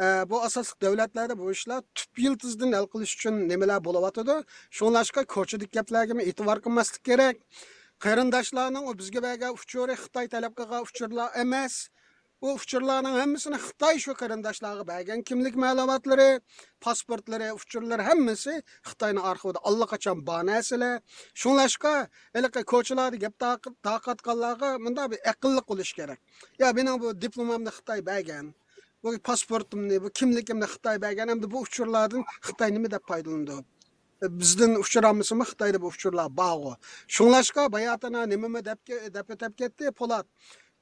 ئە، بۇ ئاساسلىق دۆلەتلەردە بۇ ئىشلار تۈپ يىلتىزىدىن ھەل قىلىش ئۈچۈن نېمىلەر بولۇۋاتىدۇ؟ شۇڭلاشقا كوچىدىكى گەپلەرگىمۇ ئېتىبار قىلماسلىق كېرەك. قېرىنداشلارنىڭ ئۇ بىزگە بەرگەن ئۇچۇرى خىتاي تەلەپ قىلغان ئۇچۇرلار ئەمەس. ئۇ ئۇچۇرلارنىڭ ھەممىسىنى خىتاي شۇ قېرىنداشلارغا بەرگەن كىملىك مەلۇماتلىرى، پاسپورتلىرى، ئۇچۇرلىرى ھەممىسى خىتاينىڭ ئارخىۋىدا ئاللىقاچان بار نەرسىلەر. شۇڭلاشقا ھېلىقى كوچىلاردا گەپ تارق-، تارقاتقانلارغا مۇنداق بىر ئەقىللىق بولۇش كېرەك. يا، مېنىڭ بۇ دىپلومامنى خىتاي بەرگەن، بۇ پاسپورتۇمنى، بۇ كىملىكىمنى خىتاي بەرگەن، ئەمدى بۇ ئۇچۇرلاردىن خىتاي نېمە دەپ پايدىلىنىدۇ؟ بىزدىن ئۇچۇر ئالمىسىمۇ خىتايدا بۇ ئۇچۇرلار بارغۇ. شۇڭلاشقا باياتىنا نېمىمۇ دەپ، دەپ ئۆتۈپ كەتتى پولات.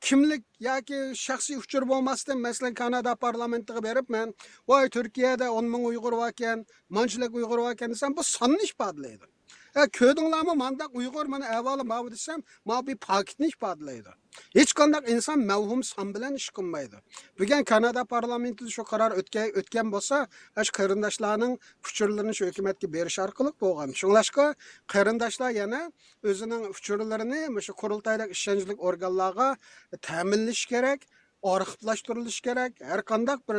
كىملىك ياكى شەخسىي ئۇچۇر بولماستىن، مەسىلەن، كانادا پارلامېنتىغا بېرىپ مەن، ۋاي، تۈركىيەدە ئون مىڭ ئۇيغۇر باركەن، مانچىلىك ئۇيغۇر باركەن دېسەم، بۇ ساننى ئىپادىلەيدۇ. ھە، كۆردۈڭلارمۇ، مانداق ئۇيغۇر، مانا ئەھۋالى ماۋۇ دېسەم، ماۋۇ بىر پاكىتنى ئىپادىلەيدۇ. ھېچقانداق ئىنسان مەۋھۇم سان بىلەن ئىش قىلمايدۇ. بۈگۈن كانادا پارلامېنتىدا شۇ قارار ئۆتكەن، ئۆتكەن بولسا، ئاشۇ قېرىنداشلارنىڭ ئۇچۇرلىرىنى شۇ ھۆكۈمەتكە بېرىش ئارقىلىق بولغان. شۇڭلاشقا قېرىنداشلار يەنە ئۆزىنىڭ ئۇچۇرلىرىنى مۇشۇ قۇرۇلتايدەك ئىشەنچلىك ئورگانلارغا تەمىنلىشى كېرەك، ئارخىپلاشتۇرۇلۇشى كېرەك. ھەر قانداق بىر،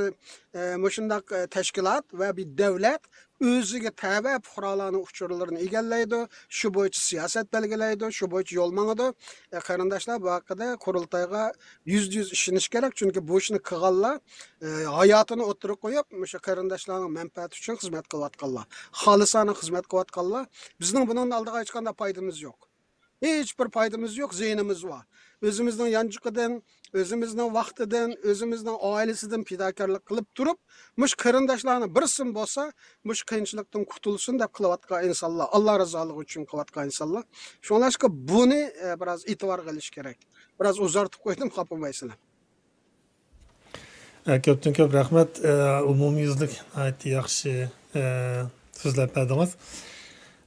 ئە، مۇشۇنداق، ئە، تەشكىلات ۋە بىر دۆلەت ئۆزىگە تەۋە پۇقرالارنىڭ ئۇچۇرلىرىنى ئىگىلەيدۇ، شۇ بويىچە سىياسەت بەلگىلەيدۇ، شۇ بويىچە يول ماڭىدۇ. ئە، قېرىنداشلار، بۇ ھەققىدە قۇرۇلتايغا يۈزدە يۈز ئىشىنىش كېرەك، چۈنكى بۇ ئىشنى قىلغانلار، ئە، ھاياتىنى ئوتتۇرىغا قويۇپ، مۇشۇ قېرىنداشلارنىڭ مەنپەئەتى ئۈچۈن خىزمەت قىلىۋاتقانلار، خالىسانە خىزمەت قىلىۋاتقانلار. بىزنىڭ بۇنىڭدىن ئالدىغا ھېچقانداق پايدىمىز يوق. ھېچ بىر پايدىمىز يوق، زىيىنىمىز بار. ئۆزىمىزنىڭ يانچۇقىدىن، ئۆزىمىزنىڭ ۋاقتىدىن، ئۆزىمىزنىڭ ئائىلىسىدىن پىداكارلىق قىلىپ تۇرۇپ، مۇشۇ قېرىنداشلارنىڭ بىرسىمۇ بولسا مۇشۇ قىيىنچىلىقتىن قۇتۇلسۇن دەپ قىلىۋاتقان ئىنسانلار، ئاللا رازالىقى ئۈچۈن قىلىۋاتقان ئىنسانلار. شۇڭلاشقا بۇنى، ئە، بىراز ئېتىبارغا ئېلىش كېرەك. بىراز ئۇزارتىپ قويدۇم، خاپا بولمايسىلەر. ئە، كۆپتىن كۆپ رەھمەت. ئە، ئومۇميۈزلۈك ناھايىتى ياخشى، ئە، سۆزلەپ بەردىڭىز.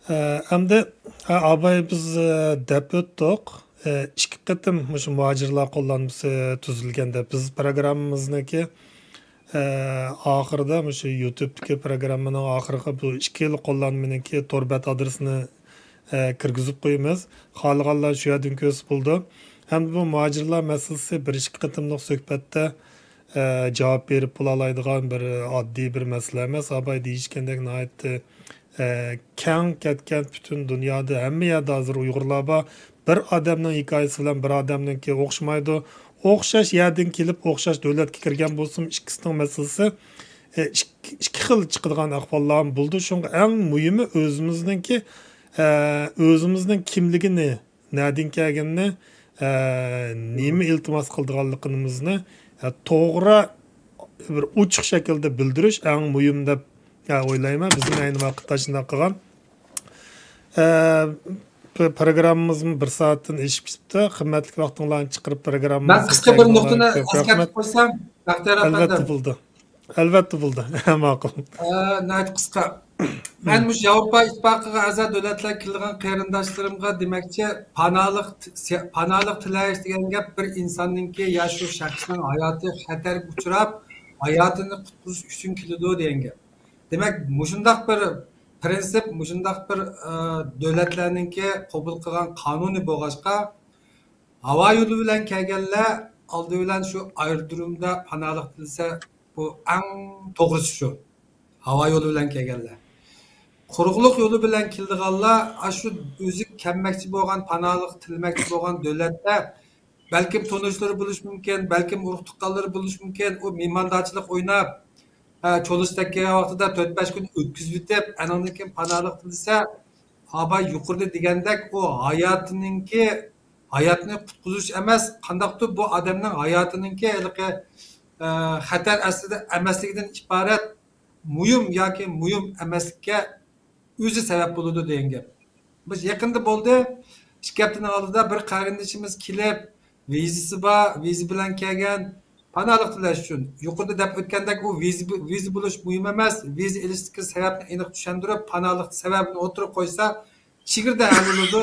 ئە، ئەمدى، ئە، ئاباي بىز، ئە، دەپ ئۆتتۇق. ئە، ئىككى قېتىم مۇشۇ مۇھاجىرلار قوللانمىسى تۈزۈلگەندە بىز پروگراممىمىزنىڭكى، ئە، ئاخىرىدا مۇشۇ يۇتۇبتىكى پروگراممىنىڭ ئاخىرىغا بۇ ئىككى يىل قوللانمىنىڭكى تور بەت ئادرېسىنى، ئە، كىرگۈزۈپ قويىمىز. خالىغانلار شۇ يەردىن كۆرسە بولىدۇ. ھەمدە بۇ مۇھاجىرلار مەسىلىسى بىر ئىككى قېتىملىق سۆھبەتتە، ئە، جاۋاب بېرىپ بولالايدىغان بىر ئاددىي بىر مەسىلە ئەمەس. ئاباي دېيىشكەندەك ناھايىتى، ئە، كەڭ كەتكەن، پۈتۈن دۇنيادا ھەممە يەردە ھازىر ئۇيغۇرلار بار. بىر ئادەمنىڭ ھېكايىسى بىلەن بىر ئادەمنىڭكى ئوخشىمايدۇ. ئوخشاش يەردىن كېلىپ، ئوخشاش دۆلەتكە كىرگەن بولسىمۇ، ئىككىسىنىڭ مەسىلىسى، ئە، ئىككى، ئىككى خىل چىقىدىغان ئەھۋاللار بولىدۇ. شۇڭا ئەڭ مۇھىمى ئۆزىمىزنىڭكى، ئە، ئۆزىمىزنىڭ كىملىكىنى، نەدىن كەلگىنىنى، ئە، نېمە ئىلتىماس قىلىدىغانلىقىمىزنى، ئە، توغرا بىر ئوچۇق شەكىلدە بىلدۈرۈش ئەڭ مۇھىم دەپ، ئە، ئويلايمەن. بىزنىڭ ئەينى ۋاقىتتا شۇنداق قىلغان. ئە، پ-، پروگراممىمىزمۇ بىر سائەتتىن ئېشىپ كېتىپتۇ. قىممەتلىك ۋاقتىڭلارنى چىقىرىپ پروگراممىمىزنى مەن قىسقا بىر نۇقتىنى ئەسكەرتىپ قويسام، بەختىيار ئەلۋەتتە ئەپەندىم. بولىدۇ. ئەلۋەتتە بولىدۇ. ماقۇل. ئە، ناھايىتى قىسقا. مەن مۇشۇ ياۋروپا ئىتتىپاقىغا ئەزا دۆلەتلەرگە كېلىدىغان قېرىنداشلىرىمغا دېمەكچى، پاناھلىق، پاناھلىق تىلەش دېگەن گەپ بىر ئىنساننىڭكى يا شۇ شەخسنىڭ ھاياتى خەتەرگە ئۇچراپ، ھاياتىنى قۇتقۇزۇش ئۈچۈن كېلىدۇ دېگەن گەپ. دېمەك، مۇشۇنداق بىر پىرىنسىپ، مۇشۇنداق بىر، ئە، دۆلەتلەرنىڭكى قوبۇل قىلغان قانۇنى بولغاچقا، ھاۋا يولى بىلەن كەلگەنلەر ئالدى بىلەن شۇ ئايرودرومدا پاناھلىق تىلىسە، بۇ ئەڭ توغرىسى شۇ. ھاۋا يولى بىلەن كەلگەنلەر. قۇرۇقلۇق يولى بىلەن كېلىدىغانلار ئاشۇ ئۆزى كەلمەكچى بولغان، پاناھلىق تىلىمەكچى بولغان دۆلەتتە بەلكىم تونۇشلىرى بولۇشى مۇمكىن، بەلكىم ئۇرۇق-تۇغقانلىرى بولۇشى مۇمكىن. ئۇ مېھماندارچىلىق ئويناپ، ئە، چولۇستا كەلگەن ۋاقتىدا تۆت-بەش كۈن ئۆتكۈزۈۋېتىپ، ئانىڭدىن كېيىن پاناھلىق تىلىسە، ئاباي يۇقىرىدا دېگەندەك، ئۇ ھاياتىنىڭكى، ھاياتنى قۇتقۇزۇش ئەمەس، قانداقتۇر بۇ ئادەمنىڭ ھاياتىنىڭكى ھېلىقى، ئە، خەتەر ئاستىدا ئەمەسلىكىدىن ئىبارەت مۇھىم ياكى مۇھىم ئەمەسلىككە ئۆزى سەۋەب بولىدۇ دېگەن گەپ. بىز يېقىندا بولدى، ئىككى ھەپتىنىڭ ئالدىدا بىر قېرىندىشىمىز كېلىپ، ۋىزىسى بار، ۋىزا بىلەن كەلگەن، پاناھلىق تىلەش ئۈچۈن. يۇقىرىدا دەپ ئۆتكەندەك، ئۇ ۋىزا، ۋىزا بولۇش مۇھىم ئەمەس، ۋىزا ئېلىشتىكى سەۋەبنى ئېنىق چۈشەندۈرۈپ، پاناھلىق سەۋەبىنى ئوتتۇرىغا قويسا، چېگرىدە ھەل بولىدۇ.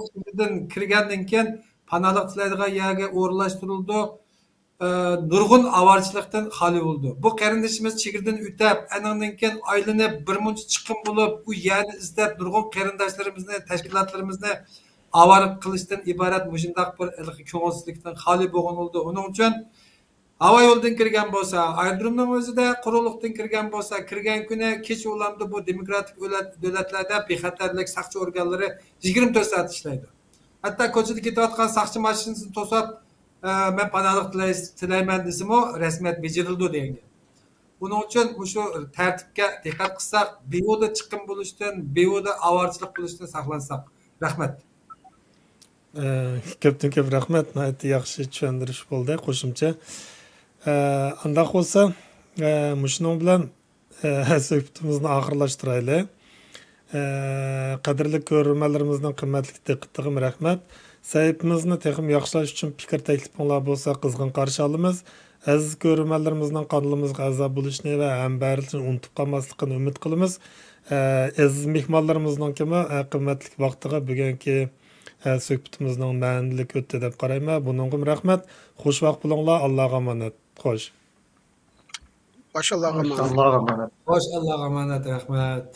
چېگرىدىن كىرگەندىن كېيىن، پاناھلىق تىلەيدىغان يەرگە ئورۇنلاشتۇرۇلىدۇ. ئە، نۇرغۇن ئاۋارىچىلىقتىن خالىي بولىدۇ. بۇ قېرىندىشىمىز چېگرىدىن ئۆتۈپ، ئانىڭدىن كېيىن ئايلىنىپ، بىر مۇنچە چىقىم بولۇپ، ئۇ يەرنى ئىزدەپ، نۇرغۇن قېرىنداشلىرىمىزنى، تەشكىلاتلىرىمىزنى ئاۋارە قىلىشتىن ئىبارەت مۇشۇنداق بىر ھېلىقى كۆڭۈلسىزلىكتىن خالىي بولغان بولىدۇ. ئۇنىڭ ئۈچۈن ھاۋا يولىدىن كىرگەن بولسا، ئايرودرومنىڭ ئۆزىدە، قۇرۇقلۇقتىن كىرگەن بولسا، كىرگەن كۈنى كېچە ئۇلامدا بۇ دېموكراتىك دۆلەت-، دۆلەتلەردە بىخەتەرلىك ساقچى ئورگانلىرى يىگىرمە تۆت سائەت ئىشلەيدۇ. ھەتتا كوچىدا كېتىۋاتقان ساقچى ماشىنىسىنى توساپ، ئە، مەن پاناھلىق تىلەي-، تىلەيمەن دېسىمۇ، رەسمىيەت بېجىرىلىدۇ دېگەن گەپ. بۇنىڭ ئۈچۈن مۇشۇ تەرتىپكە دىققەت قىلساق، بىھۇدە چىقىم بولۇشتىن، بىھۇدە ئاۋارىچىلىق بولۇشتىن ساقلانساق. رەھمەت. ئە، كۆپتىن كۆپ رەھمەت. ناھايىتى ياخشى چۈشەندۈرۈش بولدى، قوشۇمچە. ئە، ئانداق بولسا، ئە، مۇشۇنىڭ بىلەن ئە، سۆھبىتىمىزنى ئاخىرلاشتۇرايلى. ئە، قەدىرلىك كۆرۈرمەنلىرىمىزنىڭ قىممەتلىك دىققىتىغىمۇ رەھمەت. سەھىپىمىزنى تېخىمۇ ياخشىلاش ئۈچۈن پىكىر تەكلىپىڭلار بولسا قىزغىن قارشى ئالىمىز. ئەزىز كۆرۈرمەنلىرىمىزنىڭ قانىلىمىزغا ئەزا بولۇشىنى ۋە ھەمبەھىرلىكىنى ئۇنتۇپ قالماسلىقىنى ئۈمىد قىلىمىز. ئە، ئەزىز مېھمانلىرىمىزنىڭكىمۇ، ئە، قىممەتلىك ۋاقتىغا بۈگۈنكى، ئە، سۆھبىتىمىزنىڭ مەنىلىك ئۆتتى دەپ قارايمەن. بۇنىڭغىمۇ رەھمەت. خۇش ۋاقىت بولۇڭلار. ئاللاغا ئامانەت. خوش. باش ئاللاغا ئامانەت. ئاللاغا ئامانەت. خوش، ئاللاغا ئامانەت، رەھمەت.